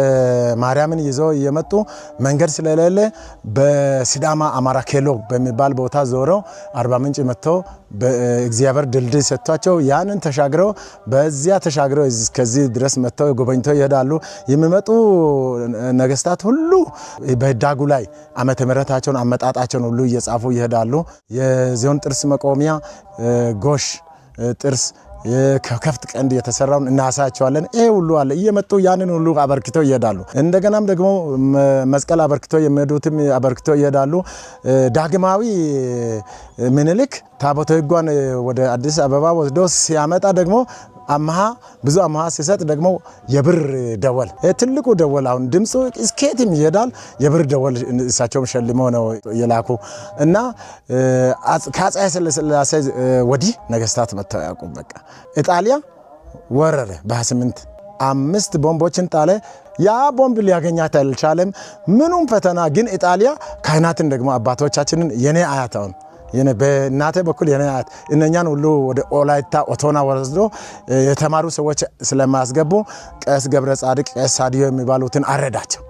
ማርያምን ይዘው እየመጡ መንገድ ስለሌለ በሲዳማ አማራ ኬሎ በሚባል ቦታ ዞረው አርባ ምንጭ መጥተው በእግዚአብሔር ድልድይ ሰጥቷቸው ያንን ተሻግረው በዚያ ተሻግረው እስከዚህ ድረስ መጥተው ጎበኝተው ይሄዳሉ። የሚመጡ ነገስታት ሁሉ በህዳጉ ላይ ዓመተ ምሕረታቸውን አመጣጣቸውን ሁሉ እየጻፉ ይሄዳሉ። የዝሆን ጥርስ መቆሚያ ጎሽ ጥርስ ከከፍት ቀንድ የተሰራውን እናሳያቸዋለን። ይሄ ሁሉ አለ። እየመጡ ያንን ሁሉ አበርክተው ይሄዳሉ። እንደገናም ደግሞ መስቀል አበርክተው የሚሄዱትም አበርክተው ይሄዳሉ። ዳግማዊ ምኒልክ ታቦተ ሕጓን ወደ አዲስ አበባ ወስዶ ሲያመጣ ደግሞ አምሃ ብዙ አምሃ ሲሰጥ ደግሞ የብር ደወል ትልቁ ደወል አሁን ድምፁ እስከየትም ይሄዳል። የብር ደወል እሳቸውም ሸልመው ነው የላኩ እና ከአፄ ኃይለ ሥላሴ ወዲህ ነገስታት መጥተው አያውቁም። በቃ ኢጣሊያ ወረረ በ28 5 ቦምቦችን ጣለ። ያ ቦምብ ሊያገኛት አልቻለም። ምኑም ፈተና ግን ኢጣሊያ ካህናትን ደግሞ አባቶቻችንን የኔ አያት አሁን የኔ በእናቴ በኩል የኔ አያት እነኛን ሁሉ ወደ ኦላይታ ኦቶና ወስዶ የተማሩ ሰዎች ስለማያስገቡ ቄስ ገብረ ጻድቅ ቄስ ሳዲዮ የሚባሉትን አረዳቸው።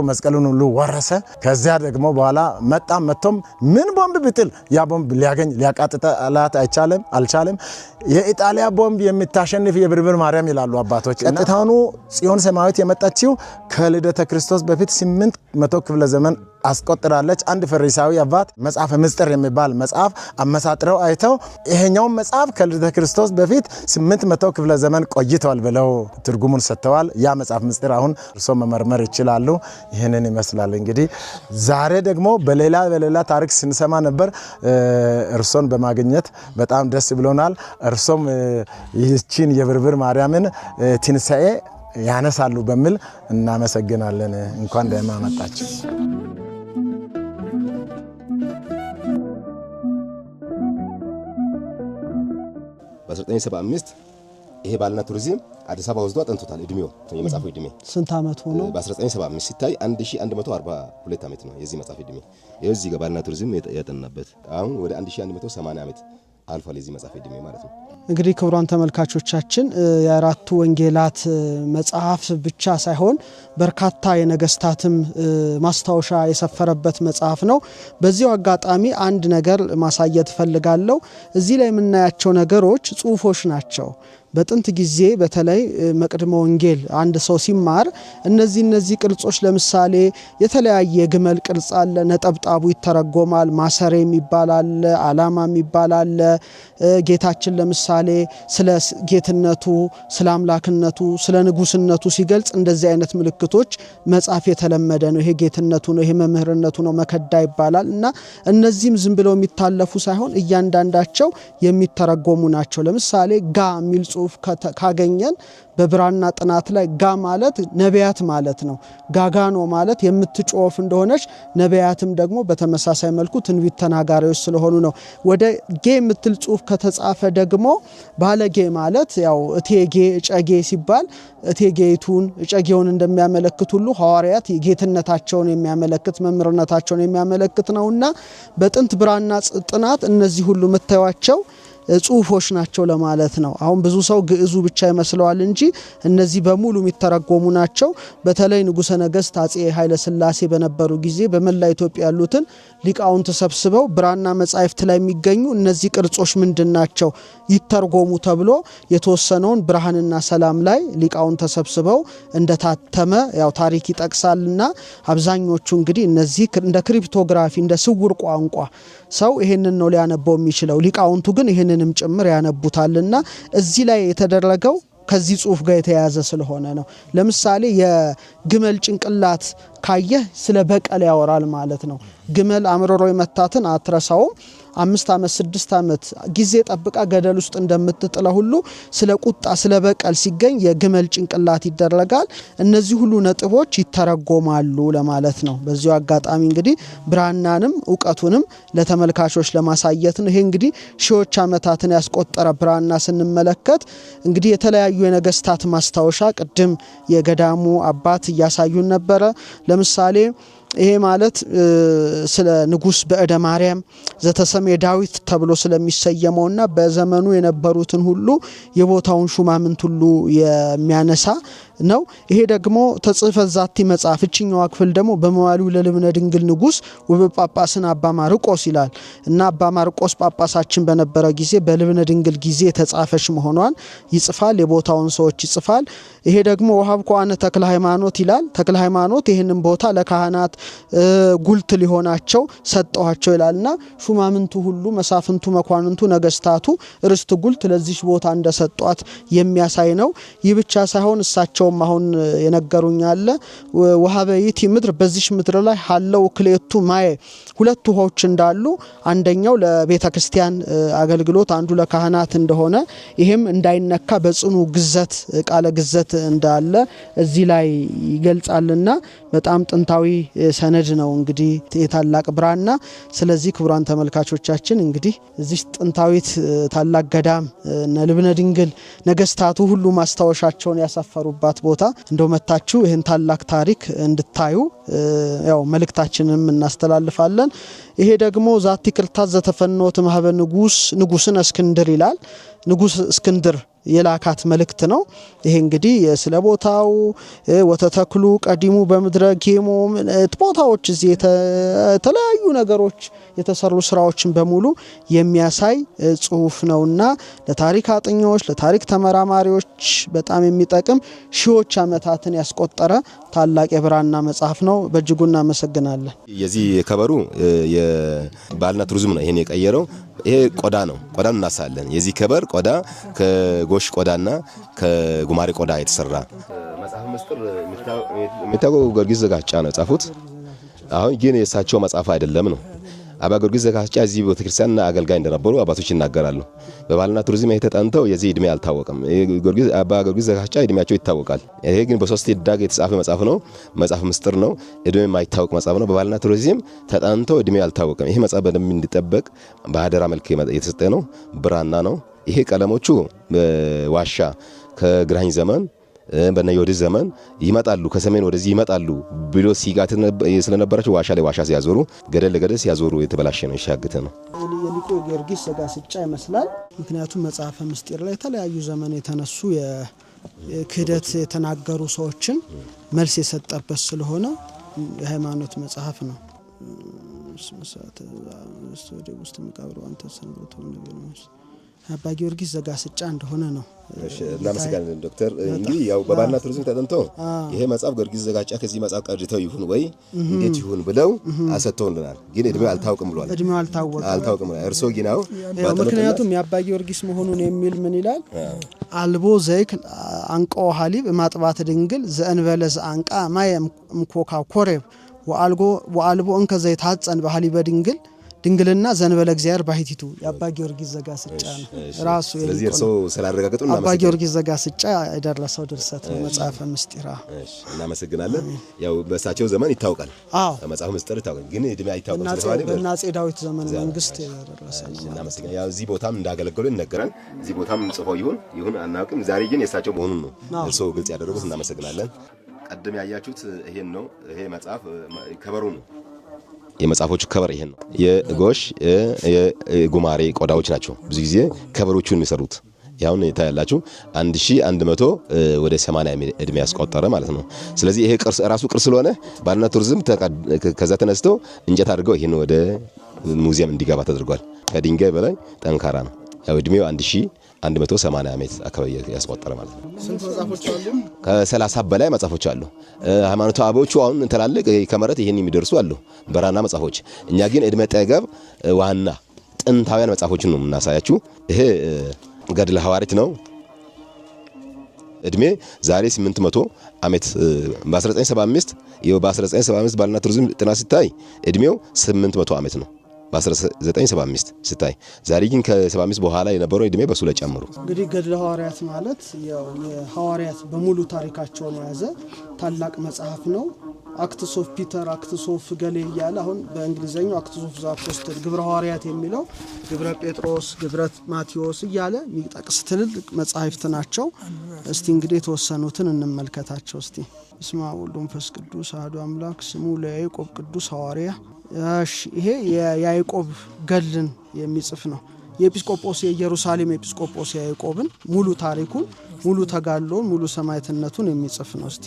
መስቀሉን ሁሉ ወረሰ። ከዚያ ደግሞ በኋላ መጣም መጥቶም ምን ቦምብ ብጥል ያ ቦምብ ሊያገኝ ሊያቃጥላት አልቻለም። የኢጣሊያ ቦምብ የምታሸንፍ የብርብር ማርያም ይላሉ አባቶች። ቀጥታውኑ ጽዮን ሰማያዊት የመጣችው ከልደተ ክርስቶስ በፊት 800 ክፍለ ዘመን አስቆጥራለች። አንድ ፈሪሳዊ አባት መጽሐፈ ምስጢር የሚባል መጽሐፍ አመሳጥረው አይተው ይሄኛውን መጽሐፍ ከልደተ ክርስቶስ በፊት 800 ክፍለ ዘመን ቆይተዋል ብለው ትርጉሙን ሰጥተዋል። ያ መጽሐፍ ምስጢር አሁን እርሶ መመርመር ይችላሉ። ይህንን ይመስላል እንግዲህ። ዛሬ ደግሞ በሌላ ታሪክ ስንሰማ ነበር። እርሶን በማግኘት በጣም ደስ ብሎናል። እርሶም ይህችን የብርብር ማርያምን ትንሣኤ ያነሳሉ በሚል እናመሰግናለን። እንኳን ደህና መጣችሁ። በ1975 ይሄ ባህልና ቱሪዝም አዲስ አበባ ወስዶ አጥንቶታል። እድሜው የመጽሐፉ እድሜ ስንት ዓመት ሆኖ? በ1975 ሲታይ 1142 ዓመት ነው የዚህ መጽሐፍ እድሜ። ይኸው እዚህ ጋር ባህልና ቱሪዝም ያጠናበት አሁን ወደ 1180 ዓመት አልፏል የዚህ መጽሐፍ እድሜ ማለት ነው። እንግዲህ ክቡራን ተመልካቾቻችን የአራቱ ወንጌላት መጽሐፍ ብቻ ሳይሆን በርካታ የነገስታትም ማስታወሻ የሰፈረበት መጽሐፍ ነው። በዚሁ አጋጣሚ አንድ ነገር ማሳየት እፈልጋለሁ። እዚህ ላይ የምናያቸው ነገሮች ጽሁፎች ናቸው። በጥንት ጊዜ በተለይ መቅድመ ወንጌል አንድ ሰው ሲማር እነዚህ ቅርጾች ለምሳሌ የተለያየ ግመል ቅርጽ አለ፣ ነጠብጣቡ ይተረጎማል፣ ማሰሬ የሚባል አለ፣ አላማ የሚባል አለ። ጌታችን ለምሳሌ ስለ ጌትነቱ፣ ስለ አምላክነቱ፣ ስለ ንጉስነቱ ሲገልጽ እንደዚህ አይነት ምልክቶች መጻፍ የተለመደ ነው። ይሄ ጌትነቱ ነው፣ ይሄ መምህርነቱ ነው፣ መከዳ ይባላል። እና እነዚህም ዝም ብለው የሚታለፉ ሳይሆን እያንዳንዳቸው የሚተረጎሙ ናቸው። ለምሳሌ ጋ የሚል ጽሁፍ ካገኘን በብራና ጥናት ላይ ጋ ማለት ነቢያት ማለት ነው። ጋጋኖ ማለት የምትጮፍ እንደሆነች ነቢያትም ደግሞ በተመሳሳይ መልኩ ትንቢት ተናጋሪዎች ስለሆኑ ነው። ወደ ጌ የምትል ጽሁፍ ከተጻፈ ደግሞ ባለጌ ማለት ያው እቴጌ እጨጌ ሲባል እቴጌይቱን እጨጌውን እንደሚያመለክት ሁሉ ሐዋርያት ጌትነታቸውን የሚያመለክት መምህርነታቸውን የሚያመለክት ነውና በጥንት ብራና ጥናት እነዚህ ሁሉ የምታዩዋቸው ጽሁፎች ናቸው ለማለት ነው። አሁን ብዙ ሰው ግዕዙ ብቻ ይመስለዋል እንጂ እነዚህ በሙሉ የሚተረጎሙ ናቸው። በተለይ ንጉሰ ነገስት አጼ ኃይለ ሥላሴ በነበሩ ጊዜ በመላ ኢትዮጵያ ያሉትን ሊቃውንት ሰብስበው ብራና መጻሕፍት ላይ የሚገኙ እነዚህ ቅርጾች ምንድናቸው ይተርጎሙ ተብሎ የተወሰነውን ብርሃንና ሰላም ላይ ሊቃውንት ተሰብስበው እንደታተመ ያው ታሪክ ይጠቅሳልና አብዛኞቹ እንግዲህ እነዚህ እንደ cryptography እንደ ስውር ቋንቋ ሰው ይሄንን ነው ሊያነበው የሚችለው። ሊቃውንቱ ግን ይሄንንም ጭምር ያነቡታልና እዚህ ላይ የተደረገው ከዚህ ጽሁፍ ጋር የተያያዘ ስለሆነ ነው። ለምሳሌ የግመል ጭንቅላት ካየህ ስለ በቀል ያወራል ማለት ነው። ግመል አምርሮ የመታትን አትረሳውም። 5 ዓመት 6 ዓመት ጊዜ ጠብቃ ገደል ውስጥ እንደምትጥለው ሁሉ ስለ ቁጣ ስለ በቀል ሲገኝ የግመል ጭንቅላት ይደረጋል። እነዚህ ሁሉ ነጥቦች ይተረጎማሉ ለማለት ነው። በዚሁ አጋጣሚ እንግዲህ ብራናንም ዕውቀቱንም ለተመልካቾች ለማሳየት ነው። ይሄ እንግዲህ ሺዎች ዓመታትን ያስቆጠረ ብራና ስንመለከት እንግዲህ የተለያዩ የነገስታት ማስታወሻ ቅድም የገዳሙ አባት እያሳዩን ነበረ። ለምሳሌ ይሄ ማለት ስለ ንጉስ በእደ ማርያም ዘተሰሜ ዳዊት ተብሎ ስለሚሰየመውና በዘመኑ የነበሩትን ሁሉ የቦታውን ሹማምንት ሁሉ የሚያነሳ ነው። ይሄ ደግሞ ተጽፈ ዛቲ መጽሐፍ እቺኛዋ ክፍል ደግሞ በመዋሉ ለልብነ ድንግል ንጉስ ወበጳጳስን አባ ማርቆስ ይላል እና አባ ማርቆስ ጳጳሳችን በነበረ ጊዜ በልብነ ድንግል ጊዜ የተጻፈች መሆኗን ይጽፋል። የቦታውን ሰዎች ይጽፋል። ይሄ ደግሞ ወሃብኮ አነ ተክለ ሃይማኖት ይላል። ተክለ ሃይማኖት ይሄንን ቦታ ለካህናት ጉልት ሊሆናቸው ሰጠዋቸው ይላልና ሹማምንቱ ሁሉ መሳፍንቱ መኳንንቱ ነገስታቱ ርስት ጉልት ለዚህ ቦታ እንደሰጧት የሚያሳይ ነው። ይህ ብቻ ሳይሆን እሳቸው አሁን የነገሩኝ አለ ወሃበይቲ ምድር በዚህ ምድር ላይ ሃለው ክሌቱ ማየ ሁለት ውሃዎች እንዳሉ አንደኛው ለቤተክርስቲያን አገልግሎት አንዱ ለካህናት እንደሆነ ይሄም እንዳይነካ በጽኑ ግዘት ቃለ ግዘት እንዳለ እዚህ ላይ ይገልጻልና በጣም ጥንታዊ ሰነድ ነው እንግዲህ የታላቅ ብራና። ስለዚህ ክቡራን ተመልካቾቻችን እንግዲህ እዚህ ጥንታዊት ታላቅ ገዳም እነ ልብነ ድንግል ነገስታቱ ሁሉ ማስታወሻቸውን ያሰፈሩባት ቦታ እንደው መታችሁ ይሄን ታላቅ ታሪክ እንድታዩ ያው መልእክታችንንም እናስተላልፋለን። ይሄ ደግሞ ዛቲ ቅርታ ዘተፈኖት ማህበ ንጉስን እስክንድር ይላል። ንጉስ እስክንድር የላካት መልእክት ነው። ይሄ እንግዲህ ስለ ቦታው ወተተክሉ ቀዲሙ በምድረ ጌሞ ቦታዎች እዚህ የተለያዩ ነገሮች የተሰሩ ስራዎችን በሙሉ የሚያሳይ ጽሁፍ ነውና ለታሪክ አጥኚዎች ለታሪክ ተመራማሪዎች በጣም የሚጠቅም ሺዎች ዓመታትን ያስቆጠረ ታላቅ የብራና መጽሐፍ ነው። በእጅጉ እናመሰግናለን። የዚህ ከበሩ የባህልና ቱሪዝም ነው ይሄን የቀየረው። ይሄ ቆዳ ነው። ቆዳን እናሳለን። የዚህ ከበር ቆዳ ከጎሽ ቆዳና ከጉማሬ ቆዳ የተሰራ መጽሐፍ ምስጢር የሚታወቀው ጊዮርጊስ ዘጋስጫ ነው የጻፉት። አሁን ግን የሳቸው መጽሐፍ አይደለም ነው። አባ ጊዮርጊስ ዘጋስጫ እዚህ ቤተክርስቲያን አገልጋይ እንደነበሩ አባቶች ይናገራሉ። በባህልና ቱሪዝም ይሄ ተጠንተው የዚህ እድሜ አልታወቀም። አባ ጊዮርጊስ ዘጋስጫ እድሜያቸው ይታወቃል። ይሄ ግን በ3 ህዳግ የተጻፈ መጽሐፍ ነው። መጽሐፍ ምስጢር ነው። እድሜ የማይታወቅ መጽሐፍ ነው። በባህልና ቱሪዝም ተጠንተው እድሜ አልታወቀም። ይሄ መጽሐፍ በደንብ እንዲጠበቅ በአደራ መልክ የተሰጠ ነው። ብራና ነው። ይሄ ቀለሞቹ ዋሻ ከግራኝ ዘመን በነዮዲስ ዘመን ይመጣሉ፣ ከሰሜን ወደዚህ ይመጣሉ ብሎ ሲጋት ስለነበራቸው ዋሻ ላይ ዋሻ ሲያዞሩ፣ ገደል ለገደል ሲያዞሩ የተበላሸ ነው፣ ይሻግተ ነው። የሊቁ ጊዮርጊስ ዘጋስጫ ይመስላል። ምክንያቱም መጽሐፈ ምስጢር ላይ የተለያዩ ዘመን የተነሱ የክህደት የተናገሩ ሰዎችን መልስ የሰጠበት ስለሆነ የሃይማኖት መጽሐፍ ነው። አባ ጊዮርጊስ ዘጋስጫ እንደሆነ ነው። እሺ፣ እናመሰግናለን ዶክተር። እንግዲህ ያው በባህልና ቱሪዝም ተጠንቶ ይሄ መጽሐፍ ጊዮርጊስ ዘጋስጫ ከዚህ መጽሐፍ ቀድተው ይሁን ወይ እንዴት ይሁን ብለው አሰጥተውልናል። ግን እድሜው አልታወቅም ብሏል። እድሜው አልታወቀም አልታወቅም ብሏል። እርሶ ግን አሁን ምክንያቱም የአባ ጊዮርጊስ መሆኑን የሚል ምን ይላል? አልቦ ዘይክ አንቆ ሀሊብ ማጥባት ድንግል ዘእንበለ ዘአንቃ ማየ እምኮካ ኮሬብ ወአልቦ እንከ ዘይታጸን በሀሊበ ድንግል ድንግልና ዘንበለ እግዚአብሔር ባሕቲቱ የአባ ጊዮርጊስ ዘጋስጫ ነው ራሱ። ስለዚህ እርሶ ስላረጋገጡ አባ ጊዮርጊስ ዘጋስጫ የደረሰው ድርሰት ነው መጽሐፈ ምስጢር። እሺ፣ እናመሰግናለን። ያው በእሳቸው ዘመን ይታወቃል። አዎ፣ መጽሐፈ ምስጢር ይታወቃል፣ ግን እድሜ አይታወቅም ስለተባለ በአፄ ዳዊት ዘመን መንግስት የደረሰ ነው። እናመሰግናለን። ያው እዚህ ቦታም እንዳገለገሉ ይነገራል። እዚህ ቦታም ጽፈው ይሁን ይሁን አናውቅም። ዛሬ ግን የእሳቸው መሆኑን ነው እርሶ ግልጽ ያደረጉት። እናመሰግናለን። ቀደም ያያችሁት ይሄን ነው። ይሄ መጽሐፍ ከበሩ ነው። የመጽሐፎቹ ከበር ይሄን ነው። የጎሽ የጉማሬ ቆዳዎች ናቸው ብዙ ጊዜ ከበሮቹን የሚሰሩት። ያሁን ታያላችሁ 1100 ወደ 80 እድሜ ያስቆጠረ ማለት ነው። ስለዚህ ይሄ ቅርስ ራሱ ቅርስ ስለሆነ ባህልና ቱሪዝም ከዛ ተነስቶ እንጨት አድርገው ይሄን ወደ ሙዚየም እንዲገባ ተደርጓል። ከድንጋይ በላይ ጠንካራ ነው። ያው እድሜው 1180 ዓመት አካባቢ ያስቆጠረ ማለት ነው። ስንት መጽሐፎች አሉ? ከ30 በላይ መጽሐፎች አሉ። ሃይማኖተ አበዎቹ አሁን ትላልቅ ከመሬት ይሄን የሚደርሱ አሉ፣ በራና መጽሐፎች። እኛ ግን እድሜ ጠገብ ዋና ጥንታውያን መጽሐፎችን ነው የምናሳያችሁ። ይሄ ገድለ ሐዋርያት ነው። እድሜ ዛሬ 800 ዓመት በ1975 በ1975 ባህልና ቱሪዝም ጥናት ሲታይ እድሜው 800 ዓመት ነው። በ1975 ስታይ ዛሬ ግን ከ75 በኋላ የነበረው እድሜ በሱ ላይ ጨምሩ። እንግዲህ ገድለ ሐዋርያት ማለት ያው የሐዋርያት በሙሉ ታሪካቸውን የያዘ ታላቅ መጽሐፍ ነው። Acts of Peter፣ Acts of ገሌ እያለ አሁን በእንግሊዘኛው Acts of the Apostle፣ ግብረ ሐዋርያት የሚለው ግብረ ጴጥሮስ፣ ግብረ ማቴዎስ እያለ የሚጠቅስ ትልልቅ መጻሕፍት ናቸው። እስቲ እንግዲህ የተወሰኑትን እንመልከታቸው። እስቲ በስመ አብ ወወልድ ወመንፈስ ቅዱስ አሐዱ አምላክ ስሙ ለያዕቆብ ቅዱስ ሐዋርያ። እሺ፣ ይሄ የያዕቆብ ገድልን የሚጽፍ ነው። የኤጲስቆጶስ የኢየሩሳሌም ኤጲስቆጶስ ያዕቆብን ሙሉ ታሪኩን፣ ሙሉ ተጋድሎውን፣ ሙሉ ሰማዕትነቱን የሚጽፍ ነው። እስቲ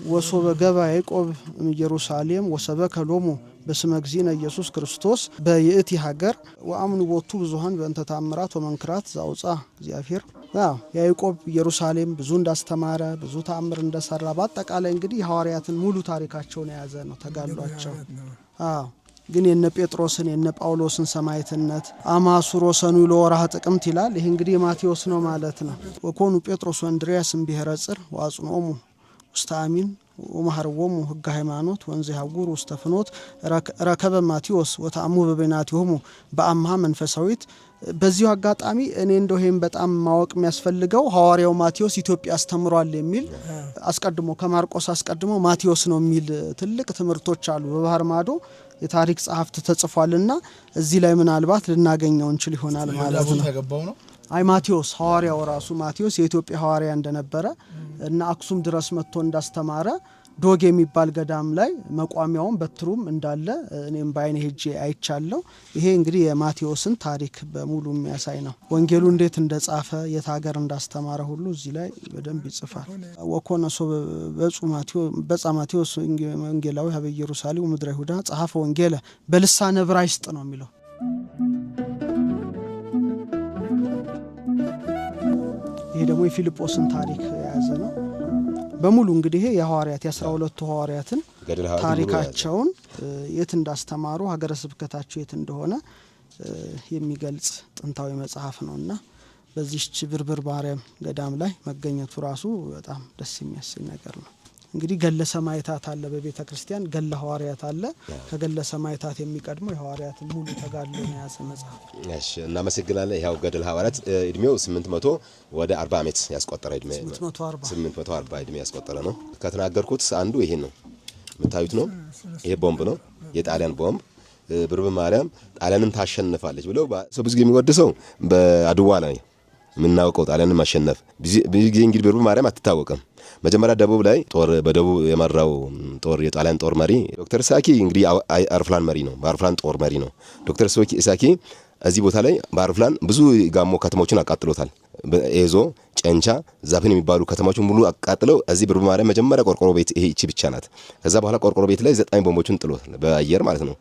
ወሶበ ገባ ያዕቆብ ኢየሩሳሌም ወሰበከ ሎሙ በስመ እግዚእነ ኢየሱስ ክርስቶስ በይእቲ ሀገር ወአምኑ ቦቱ ብዙሃን በእንተ ተአምራት ወመንክራት ዘአውፅአ እግዚአብሔር። አዎ፣ ያዕቆብ ኢየሩሳሌም ብዙ እንዳስተማረ፣ ብዙ ተአምር እንደሰራ፣ በአጠቃላይ እንግዲህ የሐዋርያትን ሙሉ ታሪካቸውን የያዘ ነው ተጋድሏቸው። አዎ፣ ግን የነ ጴጥሮስን የነ ጳውሎስን ሰማዕትነት አማሱሮ ሰኑ ለወርሃ ጥቅምት ይላል። ይሄ እንግዲህ የማቴዎስ ነው ማለት ነው። ወኮኑ ጴጥሮስ ወእንድርያስ እምብሔረ ጽር ወአጽንኦሙ ውስተ አሚን ወመሐርዎሙ ሕገ ሃይማኖት ወንዘ ያጉር ውስተ ፍኖት ረከበ ማቴዎስ ወተአሙ በበይናቲሆሙ በአምሃ መንፈሳዊት። በዚሁ አጋጣሚ እኔ እንደው ይሄን በጣም ማወቅ የሚያስፈልገው ሐዋርያው ማቴዎስ ኢትዮጵያ አስተምሯል የሚል፣ አስቀድሞ ከማርቆስ አስቀድሞ ማቴዎስ ነው የሚል ትልቅ ትምህርቶች አሉ። በባህር ማዶ የታሪክ ጸሐፍት ተጽፏልና እዚህ ላይ ምናልባት ልናገኘው እንችል ይሆናል ማለት ነው። ያገባው ነው። አይ፣ ማቴዎስ ሐዋርያው ራሱ ማቴዎስ የኢትዮጵያ ሐዋርያ እንደነበረ እና አክሱም ድረስ መጥቶ እንዳስተማረ፣ ዶግ የሚባል ገዳም ላይ መቋሚያውም በትሩም እንዳለ እኔም በአይኔ ሄጄ አይቻለሁ። ይሄ እንግዲህ የማቴዎስን ታሪክ በሙሉ የሚያሳይ ነው። ወንጌሉ እንዴት እንደጻፈ፣ የት ሀገር እንዳስተማረ ሁሉ እዚህ ላይ በደንብ ይጽፋል። ወኮነ ሶበ በጽሐ ማቴዎስ ወንጌላዊ ሀበ ኢየሩሳሌም ምድረ ይሁዳ ጸሐፈ ወንጌለ በልሳነ ዕብራይስጥ ነው የሚለው። ይሄ ደግሞ የፊልጶስን ታሪክ የያዘ ነው። በሙሉ እንግዲህ ይሄ የሐዋርያት የ12ቱ ሐዋርያትን ታሪካቸውን፣ የት እንዳስተማሩ፣ ሀገረ ስብከታቸው የት እንደሆነ የሚገልጽ ጥንታዊ መጽሐፍ ነውና በዚህች ብርብር ማርያም ገዳም ላይ መገኘቱ ራሱ በጣም ደስ የሚያሰኝ ነገር ነው። እንግዲህ ገድለ ሰማዕታት አለ በቤተ ክርስቲያን፣ ገድለ ሐዋርያት አለ። ከገድለ ሰማዕታት የሚቀድመው የሐዋርያትን ሙሉ ተጋድሎ የያዘ መጽሐፍ። እሺ፣ እናመሰግናለን። ያው ገድለ ሐዋርያት እድሜው 800 ወደ 40 ዓመት ያስቆጠረ እድሜ 840 እድሜ ያስቆጠረ ነው። ከተናገርኩት አንዱ ይሄ ነው የምታዩት ነው። ይሄ ቦምብ ነው፣ የጣሊያን ቦምብ። ብርብር ማርያም ጣሊያንን ታሸንፋለች ብለው ሰው ብዙ ጊዜ የሚወድሰው በአድዋ ላይ የምናውቀው ጣሊያንን ማሸነፍ። ብዙ ጊዜ እንግዲህ ብርብር ማርያም አትታወቅም። መጀመሪያ ደቡብ ላይ ጦር በደቡብ የመራው ጦር የጣሊያን ጦር መሪ ዶክተር ሳኪ እንግዲህ አውሮፕላን መሪ ነው፣ በአውሮፕላን ጦር መሪ ነው። ዶክተር ሳኪ እዚህ ቦታ ላይ በአውሮፕላን ብዙ ጋሞ ከተሞችን አቃጥሎታል። ኤዞ፣ ጨንቻ፣ ዛፍን የሚባሉ ከተሞችን ሙሉ አቃጥለው እዚህ ብርብር ማርያም መጀመሪያ ቆርቆሮ ቤት ይሄ እቺ ብቻ ናት። ከዛ በኋላ ቆርቆሮ ቤት ላይ 9 ቦምቦችን ጥሎታል፣ በአየር ማለት ነው።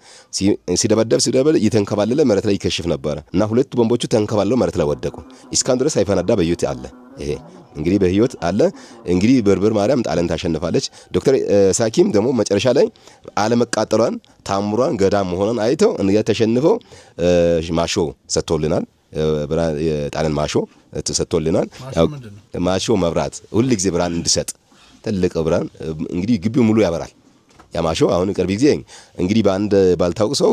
ሲደበደብ ሲደበደብ እየተንከባለለ መሬት ላይ ይከሽፍ ነበረ እና ሁለቱ ቦምቦቹ ተንከባለው መሬት ላይ ወደቁ። እስካሁን ድረስ ሳይፈነዳ በህይወት አለ። ይሄ እንግዲህ በህይወት አለ። እንግዲህ ብርብር ማርያም ጣሊያን ታሸንፋለች። ዶክተር ሳኪም ደግሞ መጨረሻ ላይ አለመቃጠሏን ታምሯን ገዳም መሆኗን አይተው እንግዲህ ተሸንፈው ማሾ ሰጥቶልናል። የጣሊያን ማሾ ተሰጥቶልናል። ማሾ መብራት ሁል ጊዜ ብርሃን እንዲሰጥ ትልቅ ብርሃን እንግዲህ ግቢው ሙሉ ያበራል። ያ ማሾ አሁን ቅርብ ጊዜ እንግዲህ በአንድ ባልታወቅ ሰው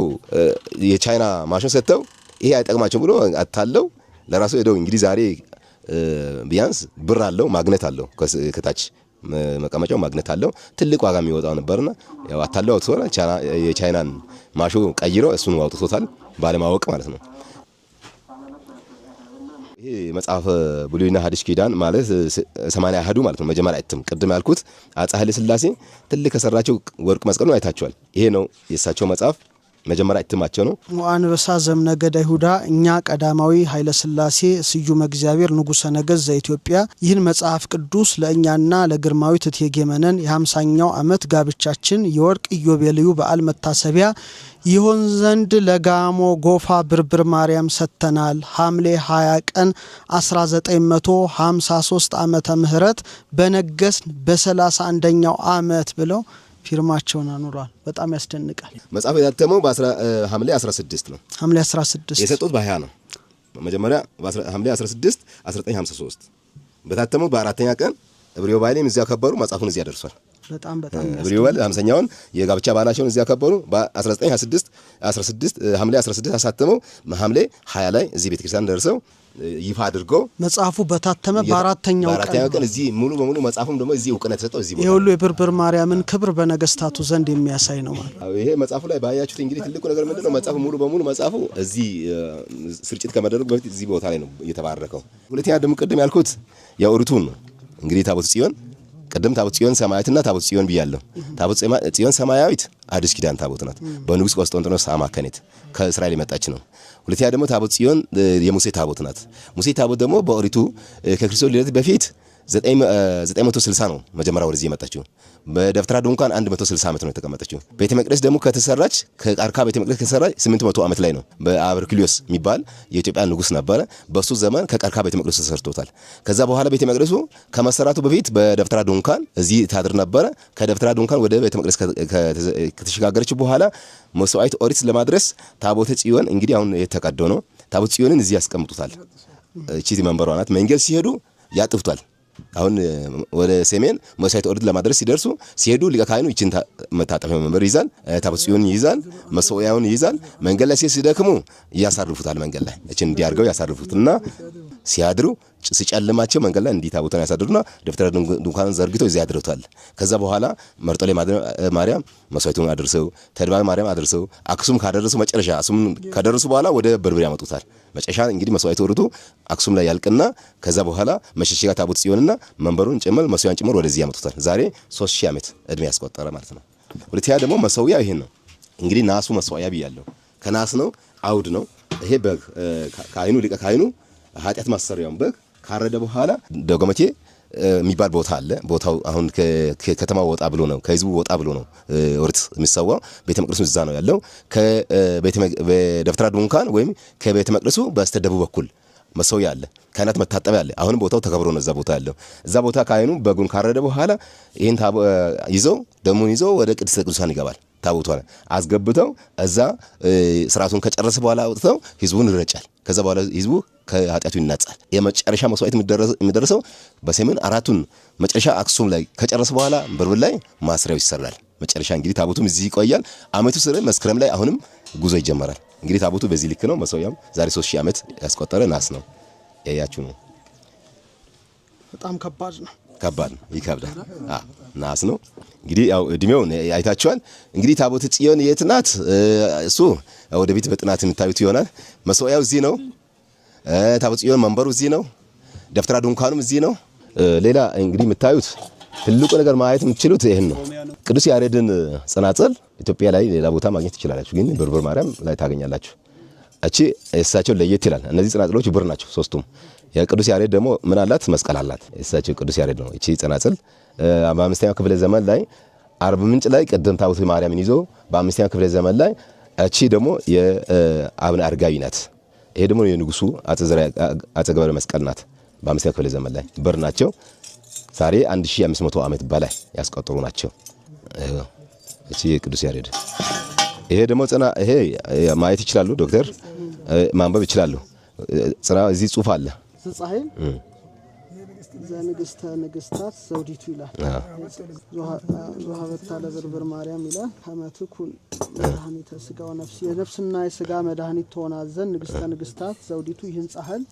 የቻይና ማሾ ሰጥተው ይሄ አይጠቅማቸው ብሎ አታለው ለራሱ ሄደው እንግዲህ ዛሬ ቢያንስ ብር አለው፣ ማግኔት አለው፣ ከታች መቀመጫው ማግኔት አለው፣ ትልቅ ዋጋ የሚወጣው ነበርና ያው አታለው አውጥቶ የቻይናን ማሾ ቀይሮ እሱን አውጥቶታል ባለማወቅ ማለት ነው። ይሄ መጽሐፈ ብሉይና ሐዲስ ኪዳን ማለት 80 አሐዱ ማለት ነው። መጀመሪያ እትም ቅድም ያልኩት አፄ ኃይለ ሥላሴ ትልቅ ከሰራቸው ወርቅ መስቀሉን አይታቸዋል። ይሄ ነው የእሳቸው መጽሐፍ መጀመሪያ እትማቸው ነው። አንበሳ ዘእምነገደ ይሁዳ እኛ ቀዳማዊ ኃይለ ሥላሴ ስዩመ እግዚአብሔር ንጉሠ ነገሥት ዘኢትዮጵያ ይህን መጽሐፍ ቅዱስ ለእኛና ለግርማዊት እቴጌ መነን የ50ኛው ዓመት ጋብቻችን የወርቅ ኢዮቤልዩ በዓል መታሰቢያ ይሆን ዘንድ ለጋሞ ጎፋ ብርብር ማርያም ሰጥተናል። ሐምሌ 20 ቀን 1953 ዓመተ ምህረት በነገስን በ31ኛው ዓመት ብለው ፊርማቸውን አኑሯል። በጣም ያስደንቃል። መጽሐፉ የታተመው በሐምሌ 16 ነው። ሐምሌ 16 የሰጡት በ20 ነው። መጀመሪያ ሐምሌ 16 1953 በታተመው በአራተኛ ቀን እብሪዮ ባይሌም እዚያ ከበሩ። መጽሐፉን እዚያ ደርሷል። በጣም በጣም እብሪዮ ባይሌ 50ኛውን የጋብቻ በዓላቸውን እዚያ ከበሩ። በ1926 16 ሐምሌ 16 አሳተመው። ሐምሌ 20 ላይ እዚህ ቤተክርስቲያን ደርሰው ይፋ አድርገው መጽሐፉ በታተመ በአራተኛው ቀን እዚህ ሙሉ በሙሉ መጽሐፉም ደግሞ እዚህ እውቅና ተሰጠው። እዚህ ቦታ ይሄ ሁሉ የብርብር ማርያምን ክብር በነገስታቱ ዘንድ የሚያሳይ ነው ማለት ነው። ይሄ መጽሐፉ ላይ ባያችሁት እንግዲህ ትልቁ ነገር ምንድነው? መጽሐፉ ሙሉ በሙሉ መጽሐፉ እዚህ ስርጭት ከመደረጉ በፊት እዚህ ቦታ ላይ ነው የተባረከው። ሁለተኛ ደግሞ ቅድም ያልኩት የኦሪቱን ነው። እንግዲህ ታቦተ ጽዮን ቅድም ታቦተ ጽዮን ሰማያዊትና ታቦተ ጽዮን ብያለሁ። ታቦተ ጽዮን ሰማያዊት አዲስ ኪዳን ታቦት ናት። በንጉስ ቆስጠንጢኖስ አማካኝነት ከእስራኤል የመጣች ነው። ሁለተኛ ደግሞ ታቦተ ጽዮን የሙሴ ታቦት ናት። ሙሴ ታቦት ደግሞ በኦሪቱ ከክርስቶስ ልደት በፊት 960 ነው መጀመሪያ ወደዚህ የመጣችው። በደብተራ ድንኳን 160 ዓመት ነው የተቀመጠችው። ቤተ መቅደስ ደግሞ ከተሰራች ከቃርካ ቤተ መቅደስ ከተሰራች 800 ዓመት ላይ ነው። በአበርክሊዮስ የሚባል የኢትዮጵያ ንጉስ ነበረ። በሱ ዘመን ከቃርካ ቤተ መቅደሱ ተሰርቶታል። ከዛ በኋላ ቤተ መቅደሱ ከመሰራቱ በፊት በደብተራ ድንኳን እዚህ ታድር ነበረ። ከደብተራ ድንኳን ወደ ቤተ መቅደስ ከተሸጋገረች በኋላ መስዋዕት ኦሪት ለማድረስ ታቦተ ጽዮን እንግዲህ አሁን የተቀደው ነው። ታቦተ ጽዮንን እዚህ ያስቀምጡታል። እቺ መንበሯ ናት። መንገድ ሲሄዱ ያጥፍቷል። አሁን ወደ ሰሜን መስዋዕት ኦሪት ለማድረስ ሲደርሱ ሲሄዱ ሊቀ ካህኑ ይችን መታጠፊያ መንበር ይይዛል፣ ታቦተ ጽዮንን ይይዛል፣ መሠዊያውን ይይዛል። መንገድ ላይ ሲደክሙ ያሳርፉታል። መንገድ ላይ እችን እንዲያርገው ያሳርፉትና ሲያድሩ ሲጨልማቸው መንገድ ላይ እንዲህ ታቦቱን ያሳድሩና ደብተራ ድንኳኑን ዘርግተው እዚያ ያድሩታል። ከዛ በኋላ መርጦሌ ማርያም መስዋዕቱን አድርሰው ተድባበ ማርያም አድርሰው አክሱም ካደረሱ መጨረሻ አክሱም ካደረሱ በኋላ ወደ በርበሬ ያመጡታል። መጨረሻ እንግዲህ መስዋዕቱ ወርዱ አክሱም ላይ ያልቅና ከዛ በኋላ መሸሸጊያ ታቦት ጽዮንና መንበሩን ጭምር መስዋዕቱን ጭምር ወደዚህ ያመጡታል። ዛሬ 3000 ዓመት እድሜ ያስቆጠረ ማለት ነው። ሁለተኛ ደግሞ መሰዊያ ይሄን ነው። እንግዲህ ናሱ መሰዊያ ብያለሁ። ከናስ ነው፣ አውድ ነው። ይሄ በግ ካህኑ ሊቀ ካህኑ ኃጢአት ማሰሪያውን በግ ካረደ በኋላ ደጎመቴ የሚባል ቦታ አለ። ቦታው አሁን ከከተማው ወጣ ብሎ ነው፣ ከህዝቡ ወጣ ብሎ ነው ኦሪት የሚሰዋው። ቤተ መቅደሱ እዛ ነው ያለው። ከቤተ ደብተራ ድንኳን ወይም ከቤተ መቅደሱ በስተደቡብ በኩል መሰዊያ አለ፣ ካህናት መታጠቢያ አለ። አሁንም ቦታው ተከብሮ ነው እዛ ቦታ ያለው። እዛ ቦታ ካህኑ በጉን ካረደ በኋላ ይህን ይዘው ደሙን ይዘው ወደ ቅድስተ ቅዱሳን ይገባል። ታቦቷን አስገብተው እዛ ስርዓቱን ከጨረሰ በኋላ አውጥተው ህዝቡን ይረጫል። ከዛ በኋላ ህዝቡ ከኃጢአቱ ይናጻል። የመጨረሻ መስዋዕት የሚደረሰው በሰሜን አራቱን መጨረሻ አክሱም ላይ ከጨረሰ በኋላ ብርብር ላይ ማስሪያው ይሰራል። መጨረሻ እንግዲህ ታቦቱም እዚህ ይቆያል። አመቱ ስለ መስከረም ላይ አሁንም ጉዞ ይጀመራል። እንግዲህ ታቦቱ በዚህ ልክ ነው። መሰዊያም ዛሬ 3000 ዓመት ያስቆጠረ ናስ ነው። ያያችሁ ነው። በጣም ከባድ ነው። ከባድ ነው፣ ይከብዳል። ናስ ነው። እንግዲህ ያው እድሜው አይታችኋል። እንግዲህ ታቦተ ጽዮን የት ናት? እሱ ወደፊት በጥናት የምታዩት ይሆናል። መሰዊያው እዚህ ነው። ታቦተ ጽዮን መንበሩ እዚህ ነው። ደብተራ ድንኳኑም እዚህ ነው። ሌላ እንግዲህ የምታዩት ትልቁ ነገር ማየት የምትችሉት ይህን ነው። ቅዱስ ያሬድን ጸናጽል ኢትዮጵያ ላይ ሌላ ቦታ ማግኘት ትችላላችሁ፣ ግን ብርብር ማርያም ላይ ታገኛላችሁ። እቺ እሳቸው ለየት ይላል። እነዚህ ጸናጽሎች ብር ናቸው ሶስቱም። የቅዱስ ያሬድ ደግሞ ምን አላት? መስቀል አላት። እሳቸው ቅዱስ ያሬድ ነው። እቺ ጸናጽል በአምስተኛው ክፍለ ዘመን ላይ አርብ ምንጭ ላይ ቅድም ታቦተ ማርያምን ይዞ በአምስተኛው ክፍለ ዘመን ላይ እቺ ደግሞ የአቡነ አረጋዊ ናት። ይሄ ደግሞ የንጉሱ አፄ ገብረ መስቀል ናት። በአምስተኛው ክፍለ ዘመን ላይ ብር ናቸው። ዛሬ 1500 ዓመት በላይ ያስቆጠሩ ናቸው። እቺ የቅዱስ ያሬድ ይሄ ደግሞ ጽና ይሄ ማየት ይችላሉ፣ ዶክተር ማንበብ ይችላሉ። ጽና እዚህ ጽሁፍ አለ። ዘፀሐይ ዘንግስተ ንግስታት ዘውዲቱ ይላል። ዞሀበታ ለብርብር ማርያም ይላል። ከመትኩን መድኃኒተ ስጋ ወነፍስ የነፍስና የስጋ መድኃኒት ትሆና ዘንድ ንግስተ ንግስታት ዘውዲቱ ይህን ጻሕል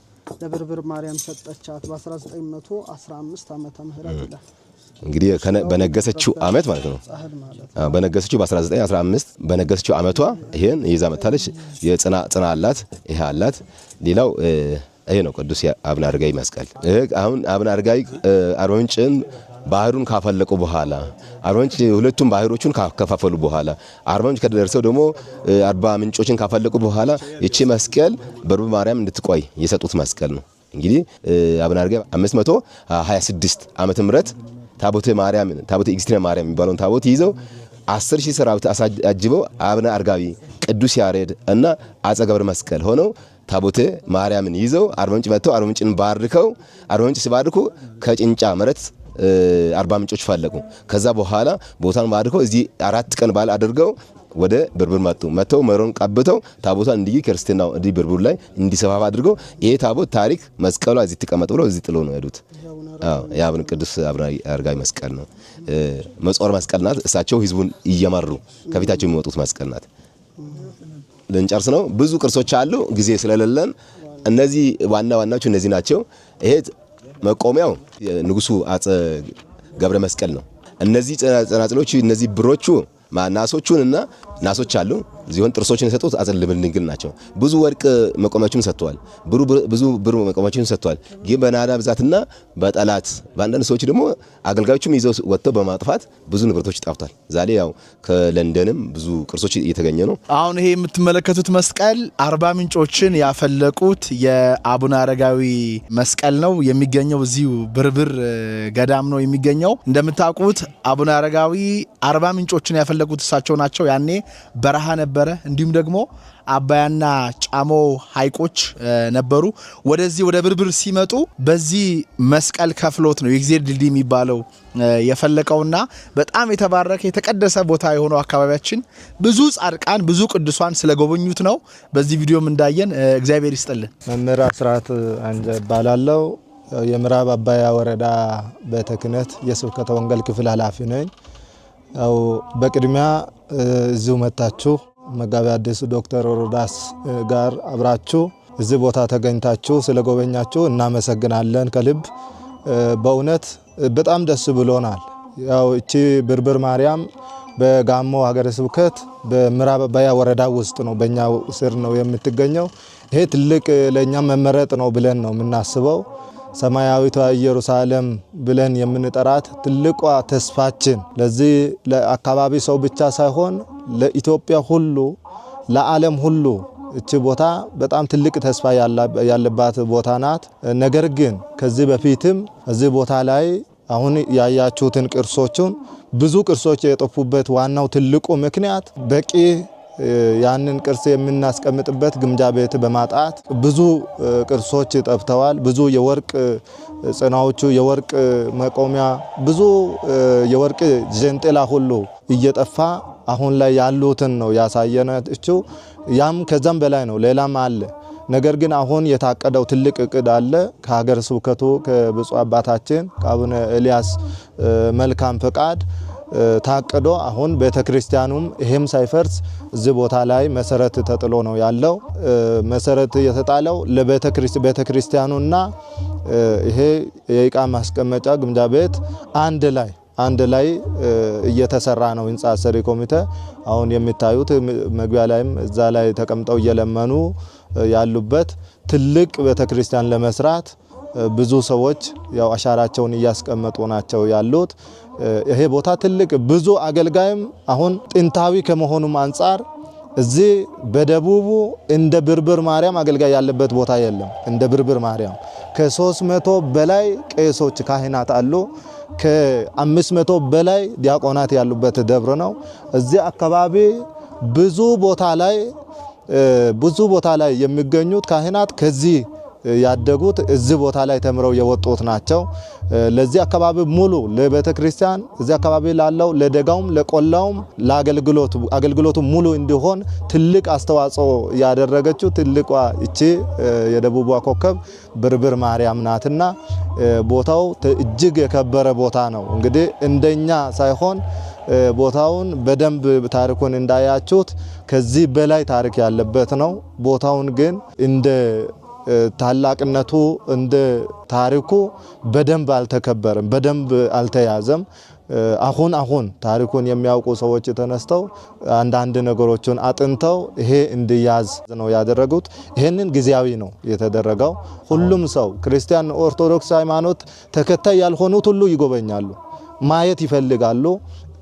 ለብርብር ማርያም ሰጠቻት በ1915 ዓመተ ምህረት ይላል። እንግዲህ በነገሰችው አመት ማለት ነው። በነገሰችው በ1915 በነገሰችው አመቷ ይሄን ይዛ መታለች። የጽና ጽና አላት፣ ይሄ አላት። ሌላው ይሄ ነው ቅዱስ አቡነ አረጋዊ መስቀል። ይሄ አሁን አቡነ አረጋዊ አርባ ምንጭን ባህሩን ካፈለቁ በኋላ አርባ ምንጭ ሁለቱም ባህሮቹን ካከፋፈሉ በኋላ አርባ ምንጭ ከደረሰው ደግሞ አርባ ምንጮችን ካፈለቁ በኋላ ይቺ መስቀል በርብር ማርያም እንድትቆይ የሰጡት መስቀል ነው። እንግዲህ አቡነ አረጋዊ 526 ዓመተ ምህረት ታቦተ ማርያምን ታቦተ እግዝእትነ ማርያም የሚባለውን ታቦት ይዘው 10,000 ሰራዊት አጅበው አቡነ አረጋዊ ቅዱስ ያሬድ እና አፄ ገብረ መስቀል ሆነው ታቦተ ማርያምን ይዘው አርባ ምንጭ መጥተው አርባ ምንጭን ባርከው አርባ ምንጭ ሲባርኩ ከጭንጫ መሬት አርባ ምንጮች ፈለቁ። ከዛ በኋላ ቦታን ባርከው እዚህ 4 ቀን በዓል አድርገው ወደ ብርብር መጡ። መጥተው መሮን ቀብተው ታቦቷን እንዲህ ክርስትናው እንዲህ ብርብር ላይ እንዲሰፋፋ አድርገው ይሄ ታቦት ታሪክ መስቀሏ እዚህ ተቀመጥ ብለው እዚህ ጥሎ ነው የሄዱት። አዎ የአቡነ ቅዱስ አቡነ አረጋዊ መስቀል ነው። መጾር መስቀል ናት። እሳቸው ህዝቡን እየመሩ ከፊታቸው የሚወጡት መስቀል ናት። ልንጨርስ ነው። ብዙ ቅርሶች አሉ፣ ጊዜ ስለሌለን እነዚህ ዋና ዋናዎቹ እነዚህ ናቸው። ይሄ መቆሚያው ንጉሱ አፄ ገብረ መስቀል ነው። እነዚህ ጸናጽሎቹ እነዚህ ብሮቹ ናሶቹንና ናሶች አሉ ዚሆን ጥርሶችን የሰጡት አፄ ልብነ ድንግል ናቸው። ብዙ ወርቅ መቆሚያዎችን ሰጥተዋል። ብዙ ብር መቆሚያዎችን ሰጥተዋል። ግን በናዳ ብዛትና በጠላት በአንዳንድ ሰዎች ደግሞ አገልጋዮችም ይዘው ወጥተው በማጥፋት ብዙ ንብረቶች ጠፍቷል። ዛሬ ያው ከለንደንም ብዙ ቅርሶች እየተገኘ ነው። አሁን ይሄ የምትመለከቱት መስቀል አርባ ምንጮችን ያፈለቁት የአቡነ አረጋዊ መስቀል ነው። የሚገኘው እዚሁ ብርብር ገዳም ነው የሚገኘው። እንደምታውቁት አቡነ አረጋዊ አርባ ምንጮችን ያፈለቁት እሳቸው ናቸው። ያኔ በረሃ ነበረ። እንዲሁም ደግሞ አባያና ጫሞ ሐይቆች ነበሩ። ወደዚህ ወደ ብርብር ሲመጡ በዚህ መስቀል ከፍሎት ነው የእግዚአብሔር ድልድይ የሚባለው የፈለቀውና በጣም የተባረከ የተቀደሰ ቦታ የሆነው አካባቢያችን ብዙ ጻድቃን ብዙ ቅዱሳን ስለጎበኙት ነው። በዚህ ቪዲዮም እንዳየን እግዚአብሔር ይስጥልን። መምህር አስራት አንጀ እባላለሁ። የምዕራብ አባያ ወረዳ ቤተ ክህነት የስብከተ ወንጌል ክፍል ኃላፊ ነኝ። ያው በቅድሚያ እዚሁ መጣችሁ መጋቢ ሐዲስ ዶክተር ሮዳስ ጋር አብራችሁ እዚህ ቦታ ተገኝታችሁ ስለጎበኛችሁ እናመሰግናለን ከልብ። በእውነት በጣም ደስ ብሎናል። ያው እቺ ብርብር ማርያም በጋሞ ሀገረ ስብከት በምዕራብ አባያ ወረዳ ውስጥ ነው፣ በእኛ ስር ነው የምትገኘው። ይሄ ትልቅ ለእኛ መመረጥ ነው ብለን ነው የምናስበው። ሰማያዊቷ ኢየሩሳሌም ብለን የምንጠራት ትልቋ ተስፋችን ለዚህ ለአካባቢ ሰው ብቻ ሳይሆን ለኢትዮጵያ ሁሉ ለዓለም ሁሉ እቺ ቦታ በጣም ትልቅ ተስፋ ያለባት ቦታ ናት። ነገር ግን ከዚህ በፊትም እዚህ ቦታ ላይ አሁን ያያችሁትን ቅርሶችን ብዙ ቅርሶች የጠፉበት ዋናው ትልቁ ምክንያት በቂ ያንን ቅርስ የምናስቀምጥበት ግምጃ ቤት በማጣት ብዙ ቅርሶች ጠፍተዋል። ብዙ የወርቅ ጽናዎቹ፣ የወርቅ መቆሚያ፣ ብዙ የወርቅ ጀንጥላ ሁሉ እየጠፋ አሁን ላይ ያሉትን ነው ያሳየናችሁ። ያም ከዛም በላይ ነው፣ ሌላም አለ። ነገር ግን አሁን የታቀደው ትልቅ እቅድ አለ። ከሀገር ስብከቱ ከብፁዕ አባታችን ከአቡነ ኤልያስ መልካም ፈቃድ ታቅዶ አሁን ቤተክርስቲያኑም ይሄም ሳይፈርስ እዚህ ቦታ ላይ መሰረት ተጥሎ ነው ያለው። መሰረት የተጣለው ለቤተክርስቲያኑና ይሄ የእቃ ማስቀመጫ ግምጃ ቤት አንድ ላይ እየተሰራ ነው። ህንጻ አሰሪ ኮሚቴ አሁን የሚታዩት መግቢያ ላይም እዛ ላይ ተቀምጠው እየለመኑ ያሉበት ትልቅ ቤተክርስቲያን ለመስራት ብዙ ሰዎች ያው አሻራቸውን እያስቀመጡ ናቸው ያሉት። ይሄ ቦታ ትልቅ ብዙ አገልጋይም አሁን ጥንታዊ ከመሆኑም አንጻር እዚህ በደቡቡ እንደ ብርብር ማርያም አገልጋይ ያለበት ቦታ የለም። እንደ ብርብር ማርያም ከ300 በላይ ቄሶች ካህናት አሉ። ከ500 በላይ ዲያቆናት ያሉበት ደብር ነው። እዚህ አካባቢ ብዙ ቦታ ላይ የሚገኙት ካህናት ከዚህ ያደጉት፣ እዚህ ቦታ ላይ ተምረው የወጡት ናቸው። ለዚህ አካባቢ ሙሉ ለቤተ ክርስቲያን፣ እዚህ አካባቢ ላለው ለደጋውም ለቆላውም ለአገልግሎቱ አገልግሎቱ ሙሉ እንዲሆን ትልቅ አስተዋጽኦ ያደረገችው ትልቋ እቺ የደቡቧ ኮከብ ብርብር ማርያም ናትና ቦታው እጅግ የከበረ ቦታ ነው። እንግዲህ እንደኛ ሳይሆን ቦታውን በደንብ ታሪኩን እንዳያችሁት ከዚህ በላይ ታሪክ ያለበት ነው። ቦታውን ግን እንደ ታላቅነቱ እንደ ታሪኩ በደንብ አልተከበረም፣ በደንብ አልተያዘም። አሁን አሁን ታሪኩን የሚያውቁ ሰዎች ተነስተው አንዳንድ ነገሮችን አጥንተው ይሄ እንዲያዝ ነው ያደረጉት። ይሄንን ጊዜያዊ ነው የተደረገው። ሁሉም ሰው ክርስቲያን፣ ኦርቶዶክስ ሃይማኖት ተከታይ ያልሆኑት ሁሉ ይጎበኛሉ፣ ማየት ይፈልጋሉ።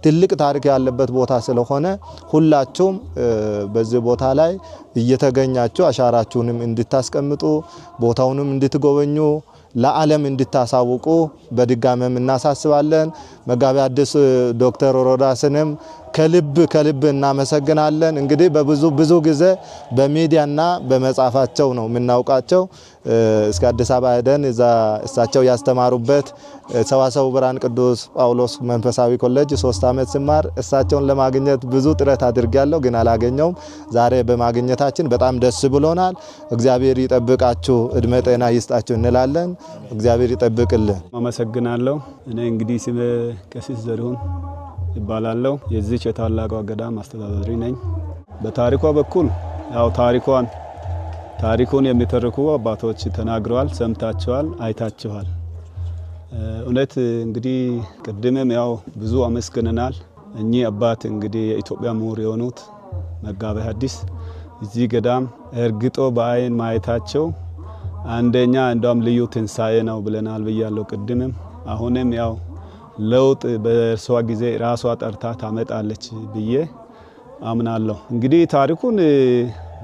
ትልቅ ታሪክ ያለበት ቦታ ስለሆነ ሁላችሁም በዚህ ቦታ ላይ እየተገኛችሁ አሻራችሁንም እንድታስቀምጡ፣ ቦታውንም እንድትጎበኙ፣ ለዓለም እንድታሳውቁ በድጋሜም እናሳስባለን። መጋቤ ሐዲስ ዶክተር ሮዳስንም ከልብ ከልብ እናመሰግናለን። እንግዲህ በብዙ ብዙ ጊዜ በሚዲያና በመጻፋቸው ነው የምናውቃቸው። እስከ አዲስ አበባ ሄደን እዛ እሳቸው ያስተማሩበት ሰዋሰው ብርሃን ቅዱስ ጳውሎስ መንፈሳዊ ኮሌጅ 3 ዓመት ስማር እሳቸውን ለማግኘት ብዙ ጥረት አድርጌያለሁ፣ ግን አላገኘውም። ዛሬ በማግኘታችን በጣም ደስ ብሎናል። እግዚአብሔር ይጠብቃችሁ፣ እድሜ ጤና ይስጣችሁ እንላለን። እግዚአብሔር ይጠብቅልን። አመሰግናለሁ። እኔ እንግዲህ ስሜ ቀሲስ ዘሪሁን ይባላለሁ። የዚች የታላቋ ገዳም አስተዳዳሪ ነኝ። በታሪኳ በኩል ያው ታሪኩን የሚተርኩ አባቶች ተናግረዋል፣ ሰምታችኋል፣ አይታችኋል። እውነት እንግዲህ ቅድምም ያው ብዙ አመስግነናል። እኚህ አባት እንግዲህ የኢትዮጵያ ምሁር የሆኑት መጋቤ ሐዲስ እዚህ ገዳም እርግጦ በአይን ማየታቸው አንደኛ እንደውም ልዩ ትንሳኤ ነው ብለናል ብያለሁ ቅድምም። አሁንም ያው ለውጥ በእርሷ ጊዜ ራሷ ጠርታ ታመጣለች ብዬ አምናለሁ። እንግዲህ ታሪኩን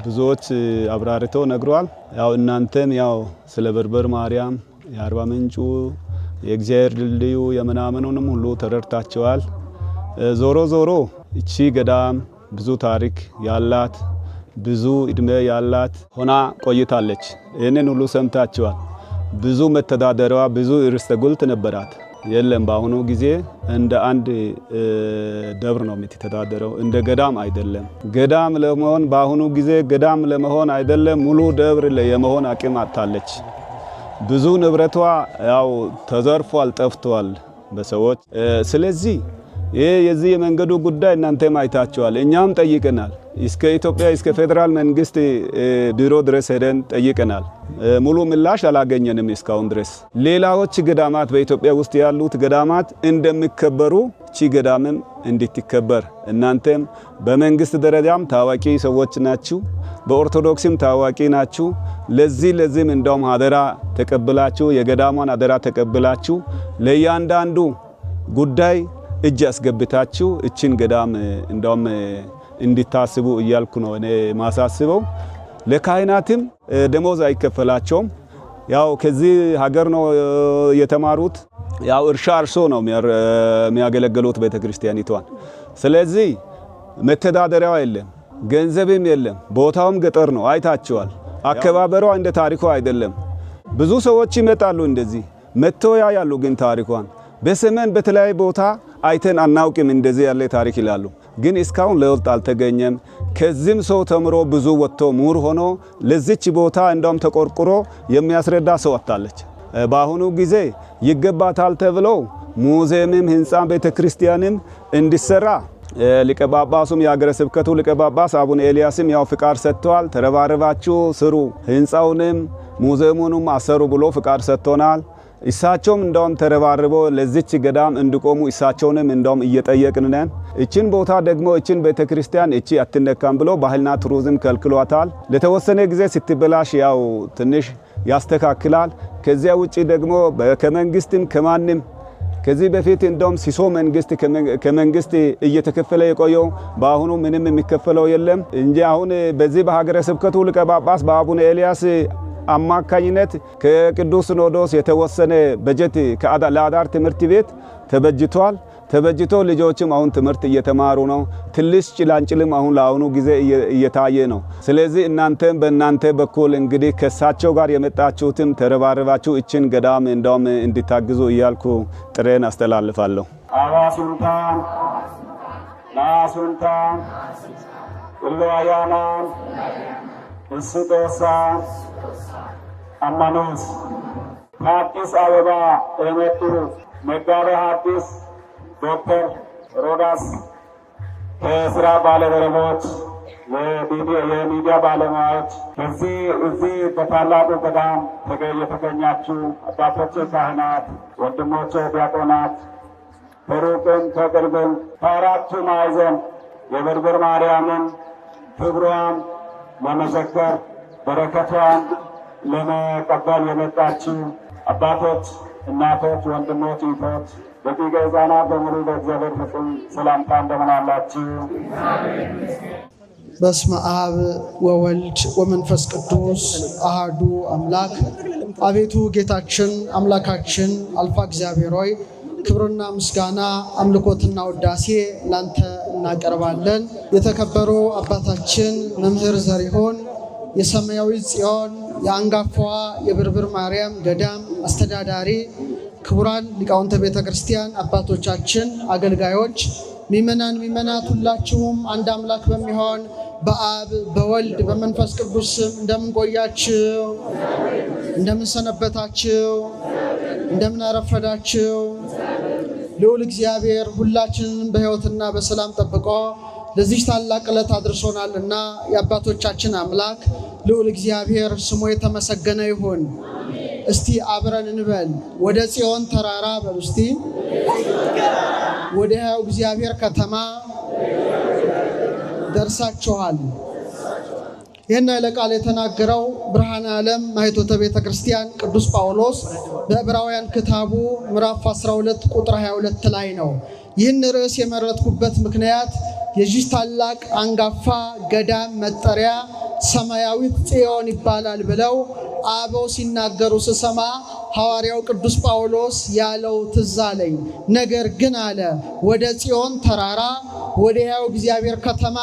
ብዙዎች አብራርተው ነግረዋል። ያው እናንተም ያው ስለ ብርብር ማርያም የአርባ ምንጩ የእግዚአብሔር ድልድዩ የምናምኑንም ሁሉ ተረድታቸዋል። ዞሮ ዞሮ እቺ ገዳም ብዙ ታሪክ ያላት፣ ብዙ እድሜ ያላት ሆና ቆይታለች። ይህንን ሁሉ ሰምታችኋል። ብዙ መተዳደሪያዋ ብዙ ርስተ ጉልት ነበራት። የለም፣ በአሁኑ ጊዜ እንደ አንድ ደብር ነው የምትተዳደረው፣ እንደ ገዳም አይደለም። ገዳም ለመሆን በአሁኑ ጊዜ ገዳም ለመሆን አይደለም ሙሉ ደብር የመሆን አቅም አጥታለች። ብዙ ንብረቷ ያው ተዘርፏል፣ ጠፍቷል በሰዎች። ስለዚህ ይህ የዚህ የመንገዱ ጉዳይ እናንተም አይታችኋል፣ እኛም ጠይቀናል። እስከ ኢትዮጵያ እስከ ፌዴራል መንግስት ቢሮ ድረስ ሄደን ጠይቀናል። ሙሉ ምላሽ አላገኘንም እስካሁን ድረስ። ሌላዎች ገዳማት በኢትዮጵያ ውስጥ ያሉት ገዳማት እንደሚከበሩ እቺ ገዳምም እንድትከበር እናንተም በመንግስት ደረጃም ታዋቂ ሰዎች ናችሁ፣ በኦርቶዶክስም ታዋቂ ናችሁ። ለዚህም እንደውም አደራ ተቀብላችሁ፣ የገዳሟን አደራ ተቀብላችሁ ለእያንዳንዱ ጉዳይ እጅ አስገብታችሁ እችን ገዳም እንደውም እንዲታስቡ እያልኩ ነው እኔ ማሳስበው። ለካህናትም ደሞዝ አይከፈላቸውም። ያው ከዚህ ሀገር ነው የተማሩት። ያው እርሻ አርሶ ነው የሚያገለግሉት ቤተክርስቲያኒቷን። ስለዚህ መተዳደሪያው የለም። ገንዘብም የለም። ቦታውም ገጠር ነው፣ አይታችኋል። አከባበሯ እንደ ታሪኳ አይደለም። ብዙ ሰዎች ይመጣሉ፣ እንደዚህ መጥቶ ያያሉ፣ ግን ታሪኳን በሰሜን በተለያየ ቦታ አይተን አናውቅም እንደዚህ ያለ ታሪክ ይላሉ። ግን እስካሁን ለውጥ አልተገኘም። ከዚህም ሰው ተምሮ ብዙ ወጥቶ ምሁር ሆኖ ለዚች ቦታ እንደውም ተቆርቁሮ የሚያስረዳ ሰው አጣለች። በአሁኑ ጊዜ ይገባታል ተብሎ ሙዚየምም ህንፃ ቤተክርስቲያንም እንዲሰራ ሊቀ ጳጳሱም የሀገረ ስብከቱ ሊቀ ጳጳስ አቡነ ኤልያስም ያው ፍቃድ ሰጥተዋል። ተረባርባችሁ ስሩ፣ ህንፃውንም ሙዚየሙንም አሰሩ ብሎ ፍቃድ ሰጥቶናል። እሳቸውም እንደውም ተረባርቦ ለዚች ገዳም እንዲቆሙ እሳቸውንም እንደውም እየጠየቅን ነን። እችን ቦታ ደግሞ እችን ቤተክርስቲያን እቺ አትነካም ብሎ ባህልና ቱሪዝም ከልክሏታል። ለተወሰነ ጊዜ ስትበላሽ ያው ትንሽ ያስተካክላል። ከዚያ ውጪ ደግሞ ከመንግስትም ከማንም ከዚህ በፊት እንደውም ሲሶ መንግስት ከመንግስት እየተከፈለ የቆየው በአሁኑ ምንም የሚከፈለው የለም እንጂ አሁን በዚህ በሀገረ ስብከቱ ሊቀ ጳጳስ በአቡነ ኤልያስ አማካኝነት ከቅዱስ ሲኖዶስ የተወሰነ በጀት ለአዳር ትምህርት ቤት ተበጅቷል። ተበጅቶ ልጆችም አሁን ትምህርት እየተማሩ ነው። ትንሽ ጭላንጭልም አሁን ለአሁኑ ጊዜ እየታየ ነው። ስለዚህ እናንተም በእናንተ በኩል እንግዲህ ከሳቸው ጋር የመጣችሁትም ተረባርባችሁ እችን ገዳም እንደውም እንዲታግዙ እያልኩ ጥሬን አስተላልፋለሁ። አባሱንታን ናሱንታን እለዋያናን እስጦሳ አማኖስ ከአዲስ አበባ የመጡ መጋቤ ሐዲስ ዶክተር ሮዳስ ከስራ ባልደረቦች፣ የሚዲያ ባለሙያዎች፣ በዚህ እዚህ በታላቁ ገዳም የተገኛችሁ አባቶቼ ካህናት፣ ወንድሞቼ ዲያቆናት፣ ከሩቅም ከቅርብም ከአራቱ ማዕዘን የብርብር ማርያምን ክብሯን ለመዘከር በረከቷን ለመቀበል የመጣችሁ አባቶች፣ እናቶች፣ ወንድሞች፣ እህቶች፣ ደቂቀ ሕፃናት በሙሉ በእግዚአብሔር ፍጹም ሰላምታ እንደምን አላችሁ? በስመ አብ ወወልድ ወመንፈስ ቅዱስ አሃዱ አምላክ። አቤቱ ጌታችን አምላካችን አልፋ እግዚአብሔር ሆይ ክብርና ምስጋና አምልኮትና ውዳሴ ላንተ እናቀርባለን። የተከበሩ አባታችን መምህር ዘሪሁን የሰማያዊ ጽዮን የአንጋፋዋ የብርብር ማርያም ገዳም አስተዳዳሪ፣ ክቡራን ሊቃውንተ ቤተ ክርስቲያን አባቶቻችን፣ አገልጋዮች፣ ምእመናን፣ ምእመናት ሁላችሁም አንድ አምላክ በሚሆን በአብ በወልድ በመንፈስ ቅዱስ ስም እንደምን ቆያችሁ? እንደምን ሰነበታችሁ? እንደምን አረፈዳችሁ? ልዑል እግዚአብሔር ሁላችንንም በሕይወትና በሰላም ጠብቆ ለዚህ ታላቅ ዕለት አድርሶናልና የአባቶቻችን አምላክ ልዑል እግዚአብሔር ስሙ የተመሰገነ ይሁን። እስቲ አብረን እንበል፣ ወደ ጽዮን ተራራ በሉ እስቲ፣ ወደ ሕያው እግዚአብሔር ከተማ ደርሳችኋል። ይህን ኃይለ ቃል የተናገረው ብርሃነ ዓለም ማኅቶተ ቤተ ክርስቲያን ቅዱስ ጳውሎስ በዕብራውያን ክታቡ ምዕራፍ 12 ቁጥር 22 ላይ ነው። ይህን ርዕስ የመረጥኩበት ምክንያት የዚህ ታላቅ አንጋፋ ገዳም መጠሪያ ሰማያዊት ጽዮን ይባላል ብለው አበው ሲናገሩ ስሰማ ሐዋርያው ቅዱስ ጳውሎስ ያለው ትዝ አለኝ። ነገር ግን አለ ወደ ጽዮን ተራራ ወደ ሕያው እግዚአብሔር ከተማ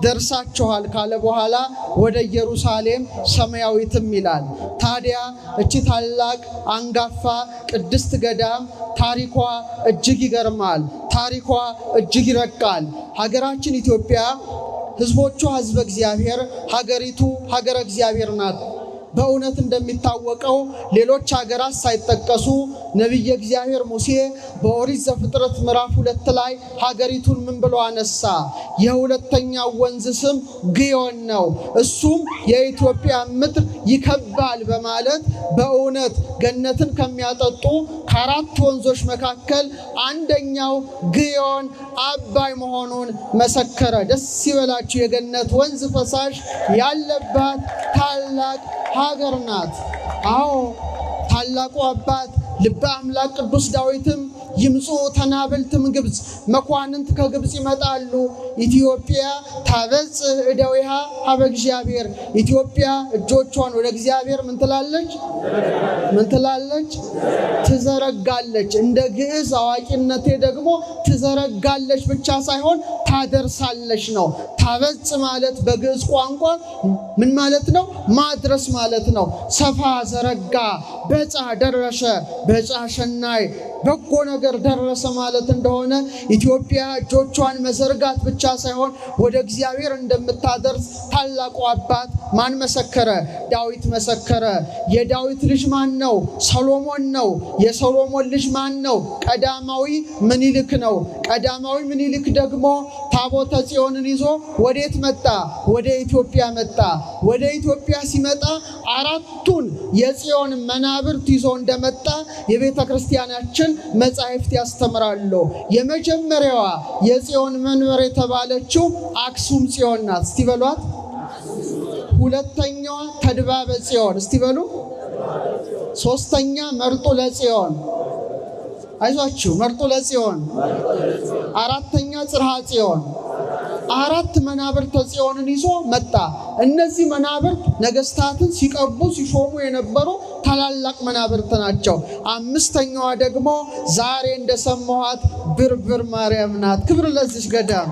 ደርሳችኋል ካለ በኋላ ወደ ኢየሩሳሌም ሰማያዊትም ይላል። ታዲያ እቺ ታላቅ አንጋፋ ቅድስት ገዳም ታሪኳ እጅግ ይገርማል። ታሪኳ እጅግ ይረቃል። ሀገራችን ኢትዮጵያ ሕዝቦቿ ሕዝበ እግዚአብሔር፣ ሀገሪቱ ሀገረ እግዚአብሔር ናት። በእውነት እንደሚታወቀው ሌሎች ሀገራት ሳይጠቀሱ ነቢየ እግዚአብሔር ሙሴ በኦሪት ዘፍጥረት ምዕራፍ 2 ላይ ሀገሪቱን ምን ብሎ አነሳ? የሁለተኛው ወንዝ ስም ግዮን ነው፣ እሱም የኢትዮጵያ ምድር ይከባል በማለት በእውነት ገነትን ከሚያጠጡ ከአራት ወንዞች መካከል አንደኛው ግዮን አባይ መሆኑን መሰከረ። ደስ ይበላችሁ፣ የገነት ወንዝ ፈሳሽ ያለባት ታላቅ ሀገር ናት። አዎ ታላቁ አባት ልበ አምላክ ቅዱስ ዳዊትም ይምጹ ተናብልትም ግብጽ፣ መኳንንት ከግብጽ ይመጣሉ። ኢትዮጵያ ታበጽሕ እደዊሃ ሀበ እግዚአብሔር፣ ኢትዮጵያ እጆቿን ወደ እግዚአብሔር ምን ትላለች? ምን ትላለች? ትዘረጋለች። እንደ ግዕዝ አዋቂነቴ ደግሞ ትዘረጋለች ብቻ ሳይሆን ታደርሳለች ነው። ታበጽ ማለት በግዕዝ ቋንቋ ምን ማለት ነው? ማድረስ ማለት ነው። ሰፋ ዘረጋ፣ በጻ ደረሰ፣ በጻ ሸናይ በጎ ነገር ደረሰ ማለት እንደሆነ ኢትዮጵያ እጆቿን መዘርጋት ብቻ ሳይሆን ወደ እግዚአብሔር እንደምታደርስ ታላቁ አባት ማን መሰከረ? ዳዊት መሰከረ። የዳዊት ልጅ ማን ነው? ሰሎሞን ነው። የሰሎሞን ልጅ ማን ነው? ቀዳማዊ ምኒልክ ነው። ቀዳማዊ ምኒልክ ደግሞ ታቦተ ጽዮንን ይዞ ወዴት መጣ? ወደ ኢትዮጵያ መጣ። ወደ ኢትዮጵያ ሲመጣ አራቱን የጽዮን መናብርት ይዞ እንደመጣ የቤተ ክርስቲያናችን መጻሕፍት ያስተምራሉ። የመጀመሪያዋ የጽዮን መንበር የተባለችው አክሱም ጽዮን ናት። እስቲ በሏት። ሁለተኛዋ ተድባበ ጽዮን፣ እስቲ በሉ። ሶስተኛ መርጡ ለጽዮን፣ አይዟችሁ፣ መርጡ ለጽዮን። አራተኛ ጽርሐ ጽዮን። አራት መናብርተ ጽዮንን ይዞ መጣ። እነዚህ መናብርት ነገስታትን ሲቀቡ ሲሾሙ የነበሩ ታላላቅ መናብርት ናቸው። አምስተኛዋ ደግሞ ዛሬ እንደሰማኋት ብርብር ማርያም ናት። ክብር ለዚች ገዳም።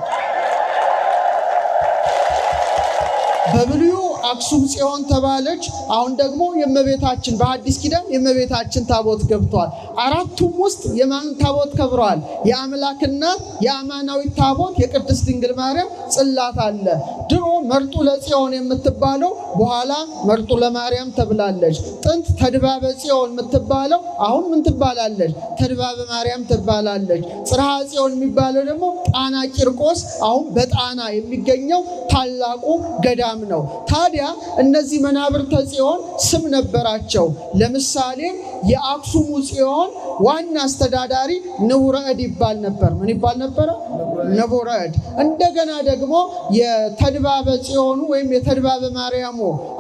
በብሉዩ አክሱም ጽዮን ተባለች። አሁን ደግሞ የእመቤታችን በአዲስ ኪዳን የእመቤታችን ታቦት ገብቷል። አራቱም ውስጥ የማን ታቦት ከብረዋል? የአምላክ እናት የአማናዊት ታቦት የቅድስት ድንግል ማርያም ጽላት አለ። ድሮ መርጡ ለጽዮን የምትባለው በኋላ መርጡ ለማርያም ተብላለች። ጥንት ተድባበ ጽዮን የምትባለው አሁን ምን ትባላለች? ተድባበ ማርያም ትባላለች። ጽርሐ ጽዮን የሚባለው ደግሞ ጣና ቂርቆስ አሁን በጣና የሚገኘው ታላቁ ገዳም ነው። ታዲያ እነዚህ መናብርተ ጽዮን ስም ነበራቸው። ለምሳሌ የአክሱሙ ጽዮን ዋና አስተዳዳሪ ንቡረ እድ ይባል ነበር። ምን ይባል ነበረ? ንቡረ እድ። እንደገና ደግሞ የተድባበ ጽዮኑ ወይም የተድባበ ማርያሙ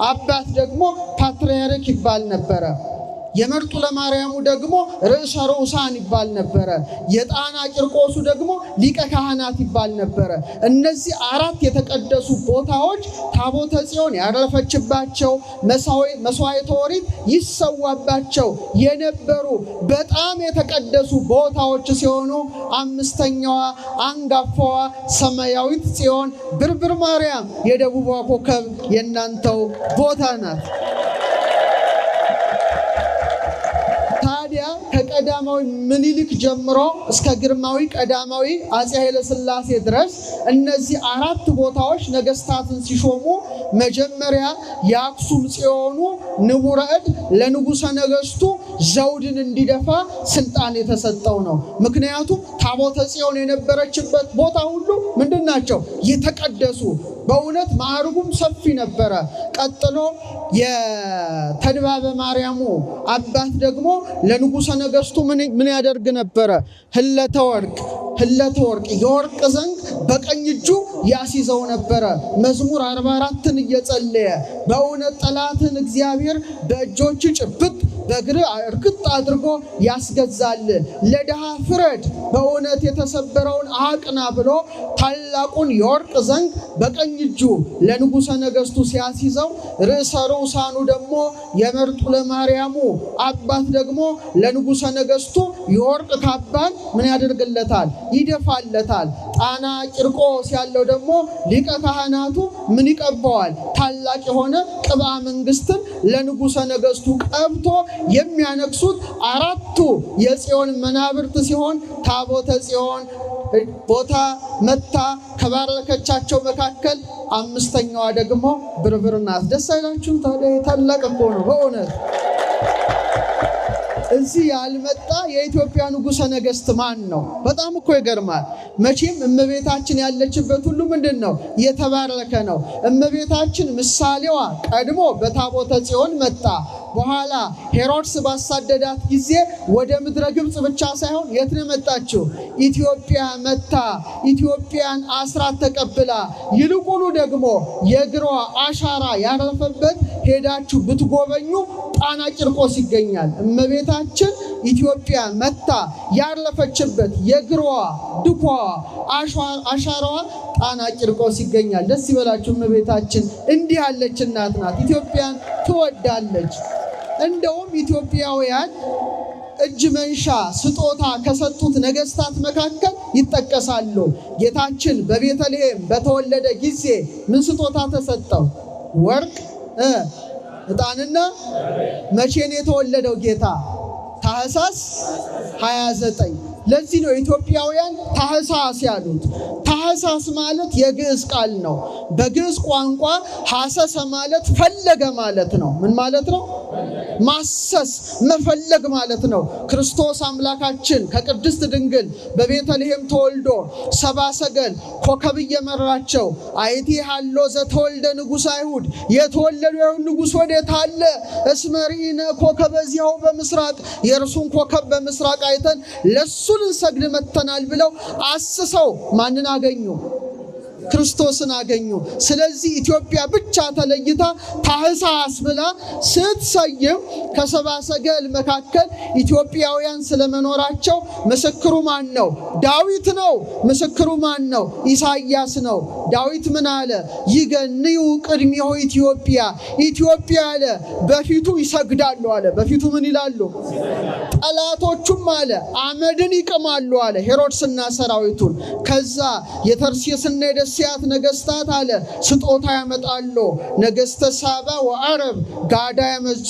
አባት ደግሞ ፓትርያርክ ይባል ነበረ። የመርጡ ለማርያሙ ደግሞ ርዕሰ ርዑሳን ይባል ነበረ። የጣና ቂርቆሱ ደግሞ ሊቀ ካህናት ይባል ነበረ። እነዚህ አራት የተቀደሱ ቦታዎች ታቦተ ጽዮን ያረፈችባቸው፣ መስዋዕተ ኦሪት ይሰዋባቸው የነበሩ በጣም የተቀደሱ ቦታዎች ሲሆኑ አምስተኛዋ አንጋፋዋ ሰማያዊት ጽዮን ብርብር ማርያም የደቡቧ ኮከብ የእናንተው ቦታ ናት። ታዲያ ከቀዳማዊ ምኒልክ ጀምሮ እስከ ግርማዊ ቀዳማዊ አፄ ኃይለ ሥላሴ ድረስ እነዚህ አራት ቦታዎች ነገስታትን ሲሾሙ መጀመሪያ የአክሱም ጽዮኑ ንቡረ እድ ለንጉሰ ነገስቱ ዘውድን እንዲደፋ ስልጣን የተሰጠው ነው። ምክንያቱም ታቦተ ጽዮን የነበረችበት ቦታ ሁሉ ምንድን ናቸው? የተቀደሱ፣ በእውነት ማዕርጉም ሰፊ ነበረ። ቀጥሎ የተድባበ ማርያሙ አባት ደግሞ ለንጉሰ ነገስቱ ምን ያደርግ ነበረ? ህለተ ወርቅ፣ ህለተ ወርቅ የወርቅ ዘንግ በቀኝ እጁ ያስይዘው ነበረ። መዝሙር 44ን እየጸለየ በእውነት ጠላትን እግዚአብሔር በእጆች ጭብጥ በእግር እርግጥ አድርጎ ያስገዛል። ለድሃ ፍረድ፣ በእውነት የተሰበረውን አቅና ብሎ ታላቁን የወርቅ ዘንግ በቀኝ እጁ ለንጉሰ ነገስቱ ሲያስይዘው ርዕሰ ርዑሳኑ ደግሞ የመርጡ ለማርያሙ አባት ደግሞ ለንጉሰ ነገስቱ የወርቅ ካባን ምን ያደርግለታል? ይደፋለታል። ጣና ቂርቆስ ያለው ደግሞ ሊቀ ካህናቱ ምን ይቀባዋል? ታላቅ የሆነ ቅብአ መንግስትን ለንጉሰ ነገስቱ ቀብቶ የሚያነግሱት አራቱ የጽዮን መናብርት ሲሆን ታቦተ ጽዮን ቦታ መታ ከባረከቻቸው መካከል አምስተኛዋ ደግሞ ብርብር ናት። ደስ አይላችሁም? ታዲያ ታላቅ እኮ ነው በእውነት። እዚህ ያልመጣ የኢትዮጵያ ንጉሰ ነገስት ማን ነው? በጣም እኮ ይገርማል። መቼም እመቤታችን ያለችበት ሁሉ ምንድን ነው? የተባረከ ነው። እመቤታችን ምሳሌዋ ቀድሞ በታቦተ ጽዮን መጣ። በኋላ ሄሮድስ ባሳደዳት ጊዜ ወደ ምድረ ግብፅ ብቻ ሳይሆን የት ነው የመጣችው? ኢትዮጵያ መታ ኢትዮጵያን አስራት ተቀብላ፣ ይልቁኑ ደግሞ የእግሯ አሻራ ያረፈበት ሄዳችሁ ብትጎበኙ ጣና ቂርቆስ ይገኛል። እመቤታችን ኢትዮጵያ መታ ያረፈችበት የእግሯ ድኳ አሻራዋ ጣና ቂርቆስ ይገኛል። ደስ ይበላችሁ። እመቤታችን እንዲህ ያለች እናት ናት። ኢትዮጵያን ትወዳለች። እንደውም ኢትዮጵያውያን እጅ መንሻ ስጦታ ከሰጡት ነገስታት መካከል ይጠቀሳሉ። ጌታችን በቤተልሔም በተወለደ ጊዜ ምን ስጦታ ተሰጠው? ወርቅ፣ ዕጣንና። መቼ ነው የተወለደው ጌታ? ታህሳስ 29። ለዚህ ነው ኢትዮጵያውያን ታህሳስ ያሉት። ታህሳስ ማለት የግዕዝ ቃል ነው። በግዕዝ ቋንቋ ሐሰሰ ማለት ፈለገ ማለት ነው። ምን ማለት ነው? ማሰስ መፈለግ ማለት ነው። ክርስቶስ አምላካችን ከቅድስት ድንግል በቤተልሔም ተወልዶ ሰባ ሰገል ኮከብ እየመራቸው አይቴ ሃሎ ዘተወልደ ንጉሠ አይሁድ፣ የተወለዱ የአይሁድ ንጉሥ ወዴት አለ? እስመ ርኢነ ኮከበ ዚአሁ በምስራቅ፣ የእርሱን ኮከብ በምስራቅ አይተን ለሱ ልንሰግድ መጥተናል ብለው አስሰው ማንን አገኙ? ክርስቶስን አገኙ። ስለዚህ ኢትዮጵያ ብቻ ተለይታ ታህሳስ ብላ ስትሰይም ከሰባ ሰገል መካከል ኢትዮጵያውያን ስለመኖራቸው ምስክሩ ማን ነው? ዳዊት ነው። ምስክሩ ማን ነው? ኢሳይያስ ነው። ዳዊት ምን አለ? ይገንዩ ቅድሚሁ ኢትዮጵያ፣ ኢትዮጵያ አለ በፊቱ ይሰግዳሉ አለ። በፊቱ ምን ይላሉ? ጠላቶቹም አለ አመድን ይቅማሉ አለ፣ ሄሮድስና ሰራዊቱን። ከዛ የተርሴስና የደስያት ነገስታት አለ ስጦታ ያመጣሉ። ነገስተ ሳባ ወአረብ ጋዳ ያመጹ፣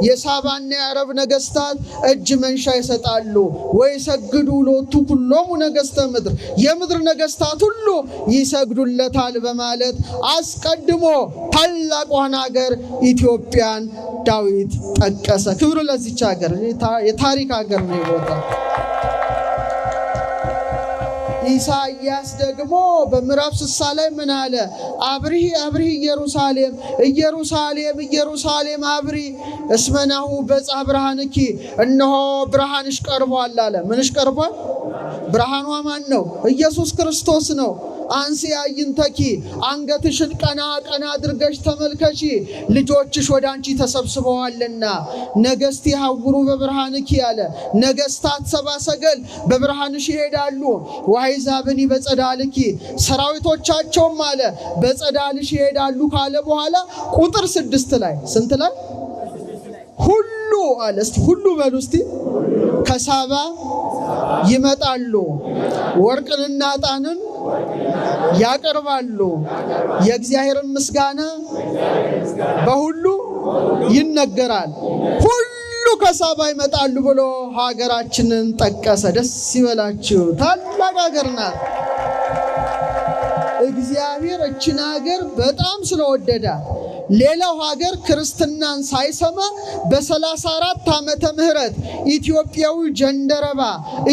የሳባና የአረብ ነገስታት እጅ መንሻ ይሰጣሉ። ወይ ሰግዱ ሎቱ ኩሎሙ ነገስተ ምድር፣ የምድር ነገስታት ሁሉ ይሰግዱለታል በማለት አስቀድሞ ታላቋን ሀገር ኢትዮጵያን ዳዊት ጠቀሰ። ክብር ለዚች ሀገር፣ የታሪክ ሀገር ነው ቦታ። ኢሳይያስ ደግሞ በምዕራፍ 60 ላይ ምን አለ? አብርሂ አብርሂ ኢየሩሳሌም፣ ኢየሩሳሌም ኢየሩሳሌም አብሪ፣ እስመናሁ በጽሐ ብርሃንኪ፣ እነሆ ብርሃንሽ ቀርቧል አለ። ምንሽ ቀርቧል? ብርሃኗ ማን ነው? ኢየሱስ ክርስቶስ ነው። አንሲ አዕይንተኪ፣ አንገትሽን ቀና ቀና አድርገሽ ተመልከቺ፣ ልጆችሽ ወደ አንቺ ተሰብስበዋልና። ነገስት ይሐውሩ በብርሃንኪ አለ። ነገስታት ሰባ ሰገል በብርሃንሽ ይሄዳሉ። ወአሕዛብኒ በጸዳልኪ፣ ሰራዊቶቻቸውም አለ በጸዳልሽ ይሄዳሉ ካለ በኋላ ቁጥር 6 ላይ፣ ስንት ላይ? ሁሉ አለ። እስቲ ሁሉ በሉ እስቲ። ከሳባ ይመጣሉ፣ ወርቅንና ዕጣንን ያቀርባሉ፣ የእግዚአብሔርን ምስጋና በሁሉ ይነገራል። ሁሉ ከሳባ ይመጣሉ ብሎ ሀገራችንን ጠቀሰ። ደስ ይበላችሁ፣ ታላቅ ሀገር ናት። እግዚአብሔር እችን ሀገር በጣም ስለወደዳት ሌላው ሀገር ክርስትናን ሳይሰማ በ34 ዓመተ ምህረት ኢትዮጵያዊ ጀንደረባ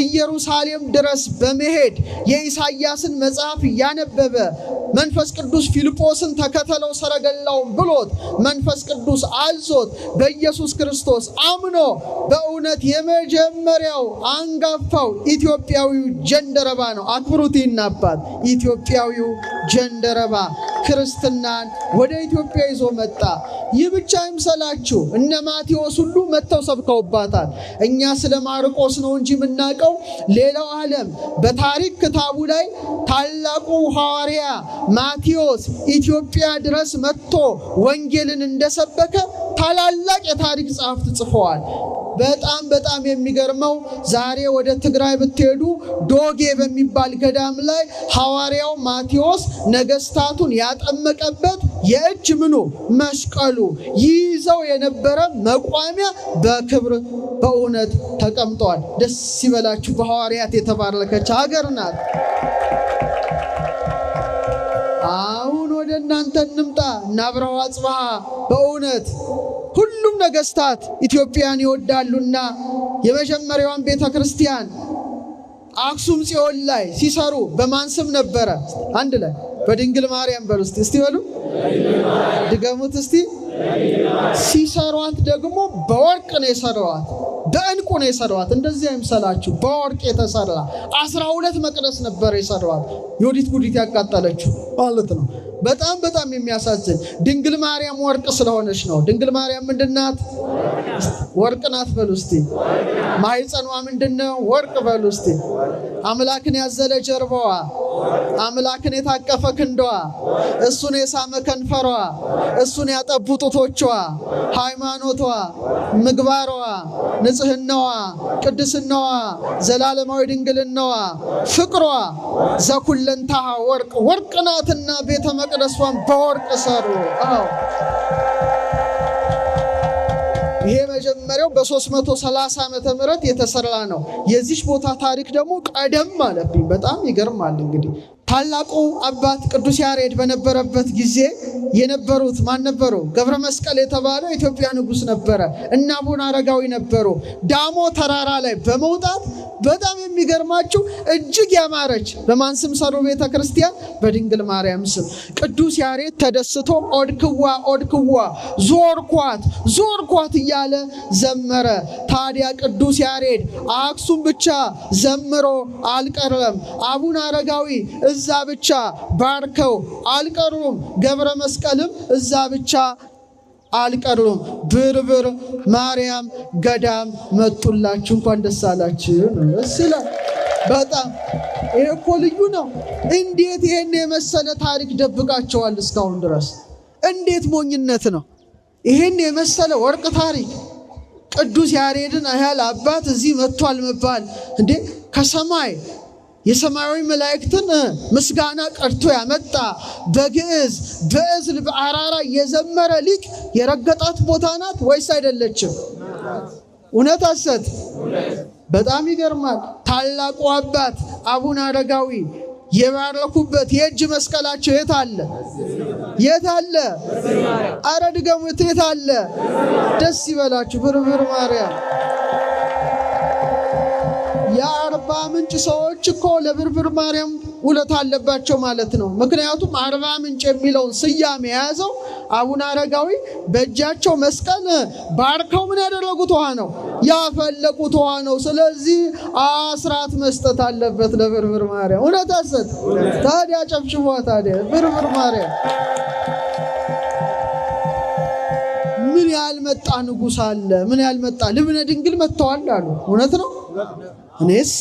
ኢየሩሳሌም ድረስ በመሄድ የኢሳይያስን መጽሐፍ እያነበበ መንፈስ ቅዱስ ፊልጶስን ተከተለው ሰረገላውን ብሎት መንፈስ ቅዱስ አዞት በኢየሱስ ክርስቶስ አምኖ በእውነት የመጀመሪያው አንጋፋው ኢትዮጵያዊው ጀንደረባ ነው። አክብሩት ይናባት። ኢትዮጵያዊው ጀንደረባ ክርስትናን ወደ ኢትዮጵያ ይዞ መጣ። ይህ ብቻ አይምሰላችሁ፣ እነ ማቴዎስ ሁሉ መጥተው ሰብከውባታል። እኛ ስለ ማርቆስ ነው እንጂ የምናውቀው፣ ሌላው ዓለም በታሪክ ክታቡ ላይ ታላቁ ሐዋርያ ማቴዎስ ኢትዮጵያ ድረስ መጥቶ ወንጌልን እንደሰበከ ታላላቅ የታሪክ ጸሐፍት ጽፈዋል። በጣም በጣም የሚገርመው ዛሬ ወደ ትግራይ ብትሄዱ ዶጌ በሚባል ገዳም ላይ ሐዋርያው ማቴዎስ ነገስታቱን ያጠመቀበት የእጅ ምኑ መስቀሉ ይዘው የነበረ መቋሚያ በክብር በእውነት ተቀምጧል። ደስ ይበላችሁ፣ በሐዋርያት የተባረከች ሀገር ናት። አሁን ወደ እናንተ እንምጣ። እነ አብርሃ አጽብሃ በእውነት ሁሉም ነገስታት ኢትዮጵያን ይወዳሉና የመጀመሪያዋን ቤተ ክርስቲያን አክሱም ጽዮን ላይ ሲሰሩ በማን ስም ነበረ? አንድ ላይ በድንግል ማርያም በሉ እስቲ፣ እስቲ በሉ፣ ድገሙት እስቲ። ሲሰሯት ደግሞ በወርቅ ነው የሰሯት፣ በእንቁ ነው የሰሯት። እንደዚህ አይምሰላችሁ፣ በወርቅ የተሰራ 12 መቅደስ ነበር የሰሯት። የወዲት ጉዲት ያቃጠለችው ማለት ነው። በጣም በጣም የሚያሳዝን። ድንግል ማርያም ወርቅ ስለሆነች ነው። ድንግል ማርያም ምንድናት? ወርቅ ናት በሉ እስቲ። ማህፀኗ ምንድነው? ወርቅ በሉ እስቲ። አምላክን ያዘለ ጀርባዋ፣ አምላክን የታቀፈ ክንዷ፣ እሱን የሳመ ከንፈሯ፣ እሱን ያጠቡ ጡቶቿ፣ ሃይማኖቷ፣ ምግባሯ፣ ንጽህናዋ፣ ቅድስናዋ፣ ዘላለማዊ ድንግልናዋ፣ ፍቅሯ ዘኩለንታሃ ወርቅ ወርቅ ናትና ቤተ መቅደሷን በወርቅ ሰሩ። አዎ ይሄ መጀመሪያው በ330 ዓመተ ምህረት የተሰራ ነው። የዚች ቦታ ታሪክ ደግሞ ቀደም አለብኝ። በጣም ይገርማል። እንግዲህ ታላቁ አባት ቅዱስ ያሬድ በነበረበት ጊዜ የነበሩት ማን ነበሩ? ገብረ መስቀል የተባለው የኢትዮጵያ ንጉሥ ነበረ እና አቡነ አረጋዊ ነበሩ። ዳሞ ተራራ ላይ በመውጣት በጣም የሚገርማችሁ እጅግ ያማረች በማን ስም ሰሩ ቤተ ክርስቲያን? በድንግል ማርያም ስም። ቅዱስ ያሬድ ተደስቶ ኦድክዋ ኦድክዋ ዞርኳት ዞርኳት እያለ ዘመረ። ታዲያ ቅዱስ ያሬድ አክሱም ብቻ ዘምሮ አልቀረም። አቡነ አረጋዊ እዛ ብቻ ባርከው አልቀሩም። ገብረ መስቀልም እዛ ብቻ አልቀሩም። ብርብር ማርያም ገዳም መጡላችሁ። እንኳን ደስ አላችሁ። ደስ ይላል በጣም። ይሄ እኮ ልዩ ነው። እንዴት ይሄን የመሰለ ታሪክ ደብቃቸዋል እስካሁን ድረስ? እንዴት ሞኝነት ነው! ይሄን የመሰለ ወርቅ ታሪክ ቅዱስ ያሬድን ያህል አባት እዚህ መጥቷል መባል እንዴ! ከሰማይ የሰማያዊ መላእክትን ምስጋና ቀድቶ ያመጣ በግዕዝ በእዝል በአራራ የዘመረ ሊቅ የረገጣት ቦታ ናት ወይስ አይደለችም? እውነት ሐሰት? በጣም ይገርማል። ታላቁ አባት አቡነ አረጋዊ የባረኩበት የእጅ መስቀላቸው የት አለ? የት አለ? አረ ድገሙት፣ የት አለ? ደስ ይበላችሁ። ብርብር ማርያም። የአርባ ምንጭ ሰዎች እኮ ለብርብር ማርያም ውለታ አለባቸው ማለት ነው። ምክንያቱም አርባ ምንጭ የሚለውን ስያሜ የያዘው አቡነ አረጋዊ በእጃቸው መስቀል ባርከው ምን ያደረጉት ውሃ ነው፣ ያፈለቁት ውሃ ነው። ስለዚህ አስራት መስጠት አለበት ለብርብር ማርያም። እውነት ሐሰት? ታዲያ ጨብጭቧ። ታዲያ ብርብር ማርያም ምን ያልመጣ ንጉሥ አለ? ምን ያልመጣ ልብነ ድንግል መጥተዋል አሉ። እውነት ነው። እኔስ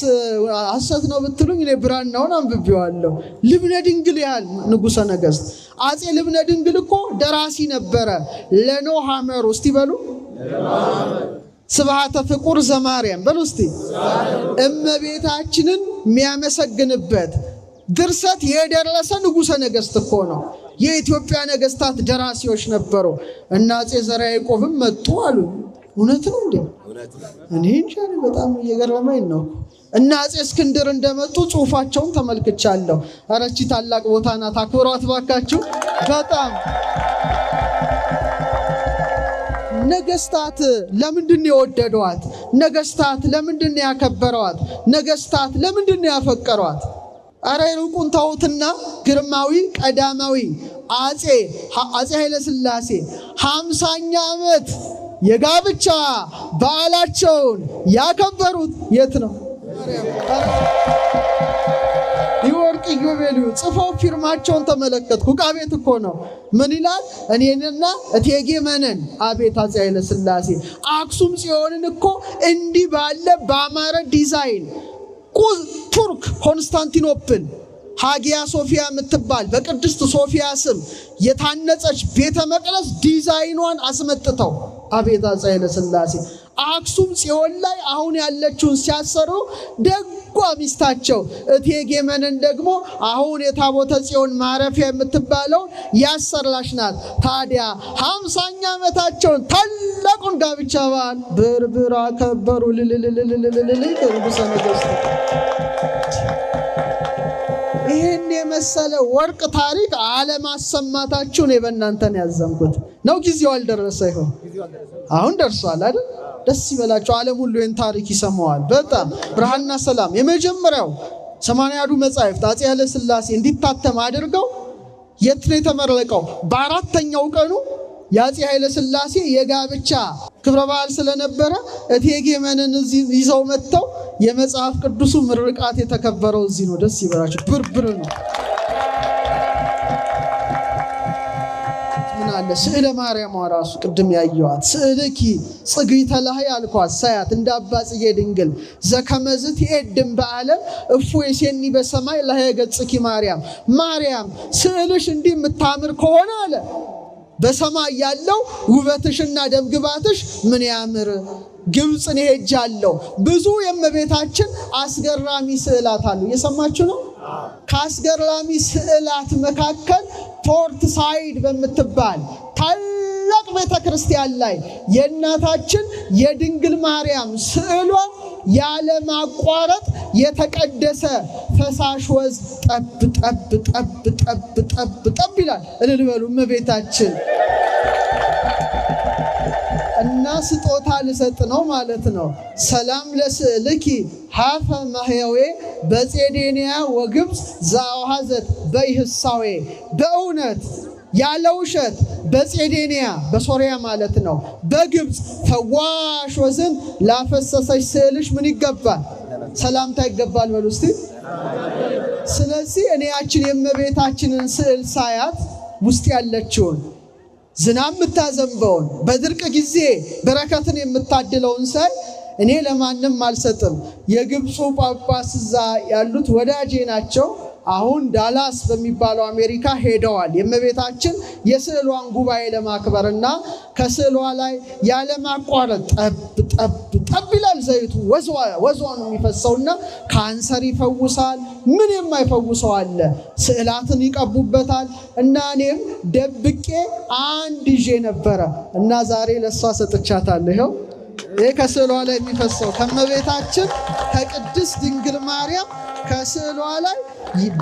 ሐሰት ነው ብትሉኝ እኔ ብራናውን አንብቤዋለሁ። ልብነ ድንግል ያህል ንጉሠ ነገሥት አፄ ልብነ ድንግል እኮ ደራሲ ነበረ። ለኖህ ሐመሩ እስቲ በሉ ስብሐተ ፍቁር ዘማርያም በሉ እስቲ። እመቤታችንን የሚያመሰግንበት ድርሰት የደረሰ ንጉሠ ነገሥት እኮ ነው። የኢትዮጵያ ነገሥታት ደራሲዎች ነበሩ እና አፄ ዘርዓ ያዕቆብም መጡ አሉ። እውነት ነው እንዴ? እኔ እንጃ፣ በጣም እየገረመኝ ነው። እና አፄ እስክንድር እንደመጡ ጽሁፋቸውን ተመልክቻለሁ። ኧረ ይህቺ ታላቅ ቦታ ናት፣ አክብሯት ባካችሁ። በጣም ነገስታት ለምንድን ነው የወደዷት? ነገስታት ለምንድን ነው ያከበሯት? ነገስታት ለምንድን ነው ያፈቀሯት? አረ ሩቁን ተውትና ግርማዊ ቀዳማዊ አፄ ኃይለ ሥላሴ 50ኛ ዓመት የጋብቻ በዓላቸውን ያከበሩት የት ነው? የወርቅ ኢዮቤልዩ ጽፈው ፊርማቸውን ተመለከትኩ። ዕቃ ቤት እኮ ነው። ምን ይላል? እኔንና እቴጌ መነን። አቤት አፄ ኃይለ ሥላሴ አክሱም ጽዮንን እኮ እንዲህ ባለ በአማረ ዲዛይን ቱርክ ኮንስታንቲኖፕል ሃጊያ ሶፊያ የምትባል በቅድስት ሶፊያ ስም የታነጸች ቤተ መቅደስ ዲዛይኗን አስመጥተው፣ አቤት አፄ ኃይለ ሥላሴ አክሱም ጽዮን ላይ አሁን ያለችውን ሲያሰሩ ደጓ ሚስታቸው እቴጌ መነን ደግሞ አሁን የታቦተ ጽዮን ማረፊያ የምትባለውን ያሰራች ናት። ታዲያ 50ኛ ዓመታቸውን ታላቁን ጋብቻ በዓል ብርብር አከበሩ። ልልልልልልልል ንጉሠ ነገሥት። ይህን የመሰለ ወርቅ ታሪክ አለማሰማታችሁ እኔ በእናንተ ነው ያዘንኩት። ነው ጊዜው አልደረሰ ይሆን? አሁን ደርሷል አይደል? ደስ ይበላቸው። ዓለም ሁሉ ይህን ታሪክ ይሰማዋል። በጣም ብርሃንና ሰላም የመጀመሪያው 80ዱ መጻሕፍት አፄ ኃይለ ሥላሴ እንዲታተም አድርገው የት ነው የተመረቀው? በአራተኛው ቀኑ የአፄ ኃይለ ሥላሴ የጋብቻ ክብረ በዓል ስለነበረ እቴጌ መነን እዚህ ይዘው መጥተው የመጽሐፍ ቅዱሱ ምርቃት የተከበረው እዚህ ነው። ደስ ይበላቸው። ብርብር ነው። አለ። ስዕለ ማርያም ራሱ ቅድም ያየዋት ስዕልኪ ጽግይተ ላህይ አልኳት ሳያት እንደ አባ ጽጌ ድንግል ዘከመዝ ትኤድም በዓለም እፎ የሴኒ በሰማይ ላህየ ገጽኪ ማርያም። ማርያም ስዕልሽ እንዲህ የምታምር ከሆነ አለ በሰማይ ያለው ውበትሽና ደምግባትሽ ምን ያምር። ግብፅን ሄጃለሁ። ብዙ የእመቤታችን አስገራሚ ስዕላት አሉ። እየሰማችሁ ነው? ከአስገራሚ ስዕላት መካከል ፖርት ሳይድ በምትባል ታላቅ ቤተ ክርስቲያን ላይ የእናታችን የድንግል ማርያም ስዕሏ ያለማቋረጥ የተቀደሰ ፈሳሽ ወዝ ጠብ ጠብ ጠብ ጠብ ጠብ ጠብ ይላል። እልል በሉ እመቤታችን። እና ስጦታ ልሰጥ ነው ማለት ነው። ሰላም ለስዕልኪ ሀፈ ማህያዌ በጼዴንያ ወግብፅ ዘአውሐዘት በይህሳዌ። በእውነት ያለ ውሸት በጼዴንያ በሶሪያ ማለት ነው፣ በግብፅ ፈዋሽ ወዝን ላፈሰሰች ስዕልሽ ምን ይገባል? ሰላምታ ይገባል። በሉ እስቲ። ስለዚህ እኔ ያችን የእመቤታችንን ስዕል ሳያት ውስጥ ያለችውን ዝናብ የምታዘንበውን በድርቅ ጊዜ በረከትን የምታድለውን ሳይ እኔ ለማንም አልሰጥም። የግብፁ ጳጳስ እዛ ያሉት ወዳጄ ናቸው። አሁን ዳላስ በሚባለው አሜሪካ ሄደዋል። የእመቤታችን የስዕሏን ጉባኤ ለማክበርና ከስዕሏ ላይ ያለማቋረጥ ጠብ ጠብ ጠብ ይላል ዘይቱ፣ ወዟ ነው የሚፈሰውና ካንሰር ይፈውሳል። ምን የማይፈውሰው አለ? ስዕላትን ይቀቡበታል። እና እኔም ደብቄ አንድ ይዤ ነበረ እና ዛሬ ለእሷ ሰጥቻታለሁ። ይኸው ይህ ከስዕሏ ላይ የሚፈሰው ከእመቤታችን ከቅድስት ድንግል ማርያም ከስዕሏ ላይ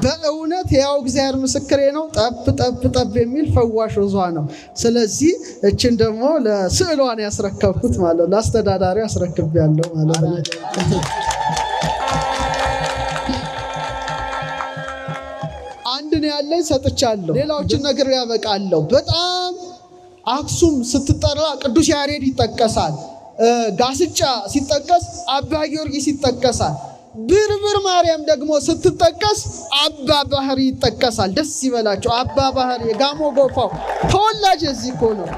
በእውነት ያው እግዚአብሔር ምስክሬ ነው፣ ጠብ ጠብ ጠብ የሚል ፈዋሽ ወዟ ነው። ስለዚህ እችን ደግሞ ለስዕሏን ያስረከብኩት ማለት ነው፣ ለአስተዳዳሪ አስረክቤያለሁ ማለት ነው። አንድ ነው ያለኝ ሰጥቻለሁ። ሌላዎችን ነገር ያበቃለሁ። በጣም አክሱም ስትጠራ ቅዱስ ያሬድ ይጠቀሳል። ጋስጫ ሲጠቀስ አባ ጊዮርጊስ ይጠቀሳል። ብርብር ማርያም ደግሞ ስትጠቀስ አባ ባህሪ ይጠቀሳል። ደስ ይበላቸው። አባ ባህሪ የጋሞ ጎፋው ተወላጅ እዚህ እኮ ነው።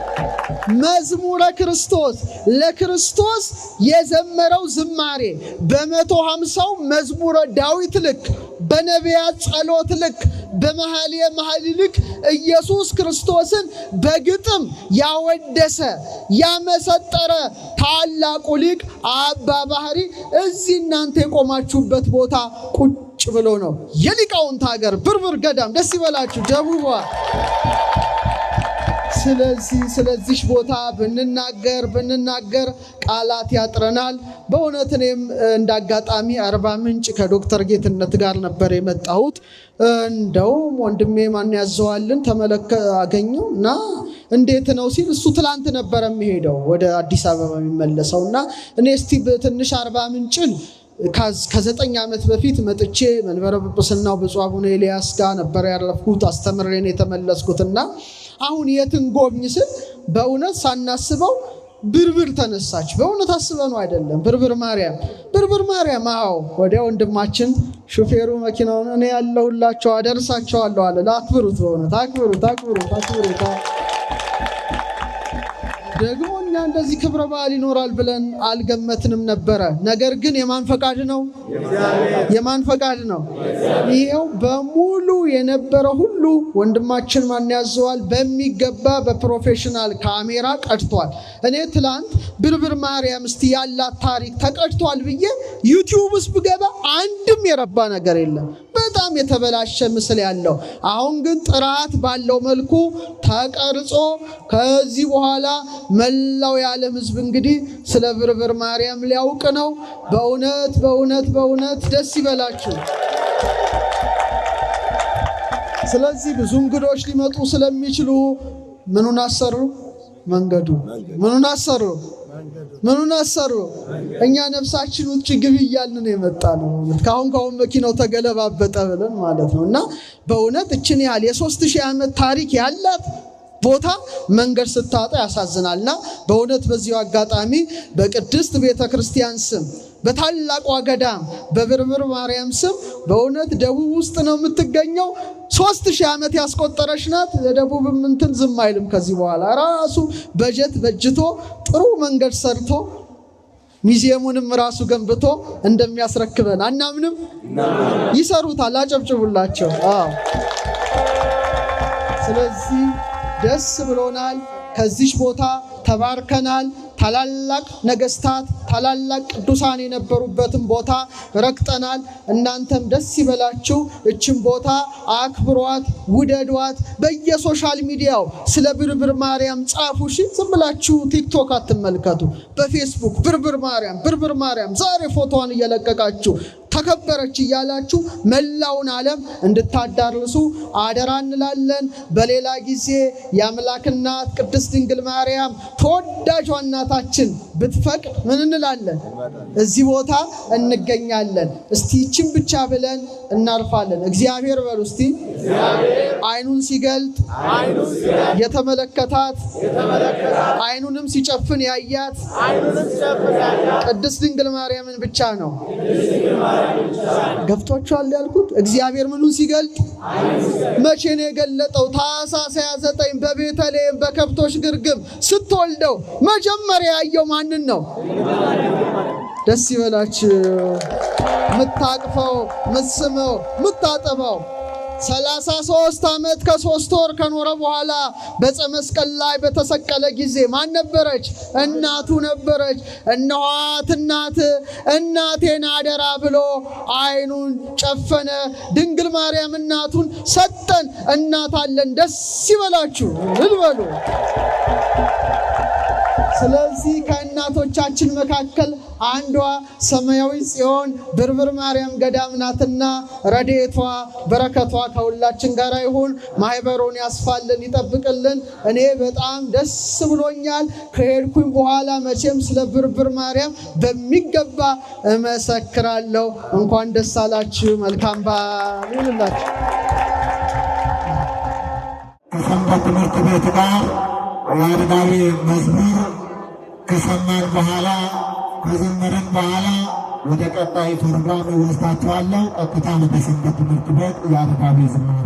መዝሙረ ክርስቶስ ለክርስቶስ የዘመረው ዝማሬ በ150ው መዝሙረ ዳዊት ልክ፣ በነቢያት ጸሎት ልክ፣ በመኃልየ መኃልይ ልክ ኢየሱስ ክርስቶስን በግጥም ያወደሰ ያመሰጠረ ታላቁ ሊቅ አባ ባህሪ እዚህ እናንተ የቆማችሁበት ቦታ ቁጭ ብሎ ነው። የሊቃውንት ሀገር ብርብር ገዳም ደስ ይበላችሁ ደቡቧ። ስለዚህ ስለዚህ ቦታ ብንናገር ብንናገር ቃላት ያጥረናል። በእውነት እኔም እንዳጋጣሚ አርባ ምንጭ ከዶክተር ጌትነት ጋር ነበር የመጣሁት። እንደውም ወንድሜ ማን ያዘዋልን ተመለከ አገኘው እና እንዴት ነው ሲል እሱ ትላንት ነበረ የሚሄደው ወደ አዲስ አበባ የሚመለሰው እና እኔ እስቲ ትንሽ አርባ ምንጭን ከ9 ዓመት በፊት መጥቼ መንበረ ጵጵስናው ብፁዕ አቡነ ኤልያስ ጋር ነበር ያረፍኩት፣ አስተምሬን የተመለስኩትና አሁን የትን ጎብኝ ስል በእውነት ሳናስበው ብርብር ተነሳች። በእውነት አስበነው አይደለም። ብርብር ማርያም ብርብር ማርያም። አዎ ወዲያ ወንድማችን ሹፌሩ መኪናውን እኔ ያለሁላቸው አደርሳቸዋለሁ አለ። አክብሩት፣ በእውነት አክብሩት፣ አክብሩት፣ አክብሩት። ደግሞ እኛ እንደዚህ ክብረ በዓል ይኖራል ብለን አልገመትንም ነበረ። ነገር ግን የማን ፈቃድ ነው? የማን ፈቃድ ነው? ይሄው በሙሉ የነበረ ሁሉ ወንድማችን ማን ያዘዋል በሚገባ በ professional ካሜራ ቀድቷል። እኔ ትላንት ብርብር ማርያም እስቲ ያላት ታሪክ ተቀድቷል ብዬ ዩቲዩብ ውስጥ ብገባ አንድም የረባ ነገር የለም። በጣም የተበላሸ ምስል ያለው። አሁን ግን ጥራት ባለው መልኩ ተቀርጾ ከዚህ በኋላ መላው የዓለም ሕዝብ እንግዲህ ስለ ብርብር ማርያም ሊያውቅ ነው። በእውነት በእውነት በእውነት ደስ ይበላችሁ። ስለዚህ ብዙ እንግዶች ሊመጡ ስለሚችሉ ምኑን አሰሩ? መንገዱ። ምኑን አሰሩ? ምኑን አሰሩ? እኛ ነፍሳችን ውጭ ግቢ እያልን ነው የመጣ ነው። ካሁን ካሁን መኪናው ተገለባበጠ ብለን ማለት ነው። እና በእውነት እችን ያህል የ3000 ዓመት ታሪክ ያላት ቦታ መንገድ ስታጣ ያሳዝናልና በእውነት በዚሁ አጋጣሚ በቅድስት ቤተክርስቲያን ስም፣ በታላቋ ገዳም በብርብር ማርያም ስም በእውነት ደቡብ ውስጥ ነው የምትገኘው። 3000 ዓመት ያስቆጠረች ናት። ለደቡብም እንትን ዝም አይልም። ከዚህ በኋላ ራሱ በጀት በጅቶ ጥሩ መንገድ ሰርቶ ሚዚየሙንም ራሱ ገንብቶ እንደሚያስረክበን አናምንም? ይሰሩታል። አጨብጭቡላቸው። አዎ። ስለዚህ ደስ ብሎናል። ከዚህ ቦታ ተባርከናል። ታላላቅ ነገስታት፣ ታላላቅ ቅዱሳን የነበሩበትን ቦታ ረግጠናል። እናንተም ደስ ይበላችሁ። እችን ቦታ አክብሯት፣ ውደዷት። በየ social media ው ስለ ብርብር ማርያም ጻፉ። እሺ፣ ዝም ብላችሁ ቲክቶክ አትመልከቱ። በፌስቡክ ብርብር ማርያም፣ ብርብር ማርያም ዛሬ ፎቶዋን እየለቀቃችሁ ተከበረች እያላችሁ መላውን ዓለም እንድታዳርሱ አደራ እንላለን። በሌላ ጊዜ የአምላክ እናት ቅድስት ድንግል ማርያም ተወዳጇ እናታችን ብትፈቅድ ምን እንላለን? እዚህ ቦታ እንገኛለን። እስቲ ይችን ብቻ ብለን እናርፋለን። እግዚአብሔር በሉ እስቲ ዓይኑን ሲገልጥ የተመለከታት ዓይኑንም ሲጨፍን ያያት ቅድስት ድንግል ማርያምን ብቻ ነው። ገብቷችኋል ያልኩት? እግዚአብሔር ምኑን ሲገልጥ መቼ ነው የገለጠው? ታኅሳስ 29 በቤተልሔም በከብቶች ግርግም ስትወልደው መጀመሪያ ያየው ማንን ነው? ደስ ይበላችሁ። ምታቅፈው፣ ምትስመው፣ ምታጠባው 33 ዓመት ከ3 ወር ከኖረ በኋላ በዕፀ መስቀል ላይ በተሰቀለ ጊዜ ማን ነበረች? እናቱ ነበረች። እነኋት እናት፣ እናቴን አደራ ብሎ ዓይኑን ጨፈነ። ድንግል ማርያም እናቱን ሰጠን። እናት አለን። ደስ ይበላችሁ እልል በሉ። ስለዚህ ከእናቶቻችን መካከል አንዷ ሰማያዊ ጽዮን ብርብር ማርያም ገዳም ናትና ረድኤቷ በረከቷ ከሁላችን ጋር ይሁን። ማህበሩን ያስፋልን፣ ይጠብቅልን። እኔ በጣም ደስ ብሎኛል። ከሄድኩኝ በኋላ መቼም ስለ ብርብር ማርያም በሚገባ እመሰክራለሁ። እንኳን ደስ አላችሁ። መልካም በዓል ይሁንላችሁ። ከሰንበት ትምህርት ቤት ጋር ያሬዳዊ መዝሙር ከሰማን በኋላ፣ ከዘመርን በኋላ ወደ ቀጣይ ፕሮግራም እወስዳችኋለሁ። ቀጥታ ወደ ሰንበት ትምህርት ቤት ያሬዳዊ ዝማሬ።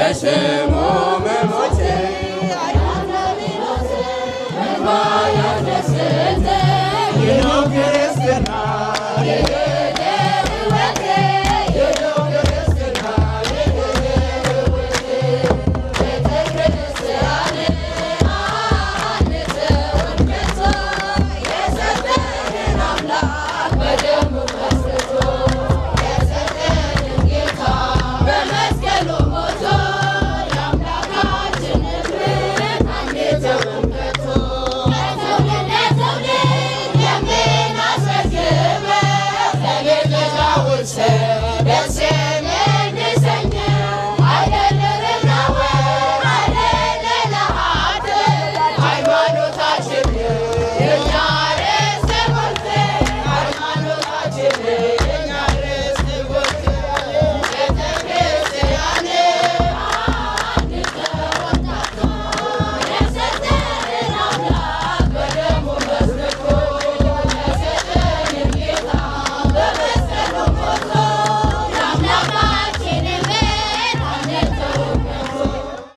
በስሙ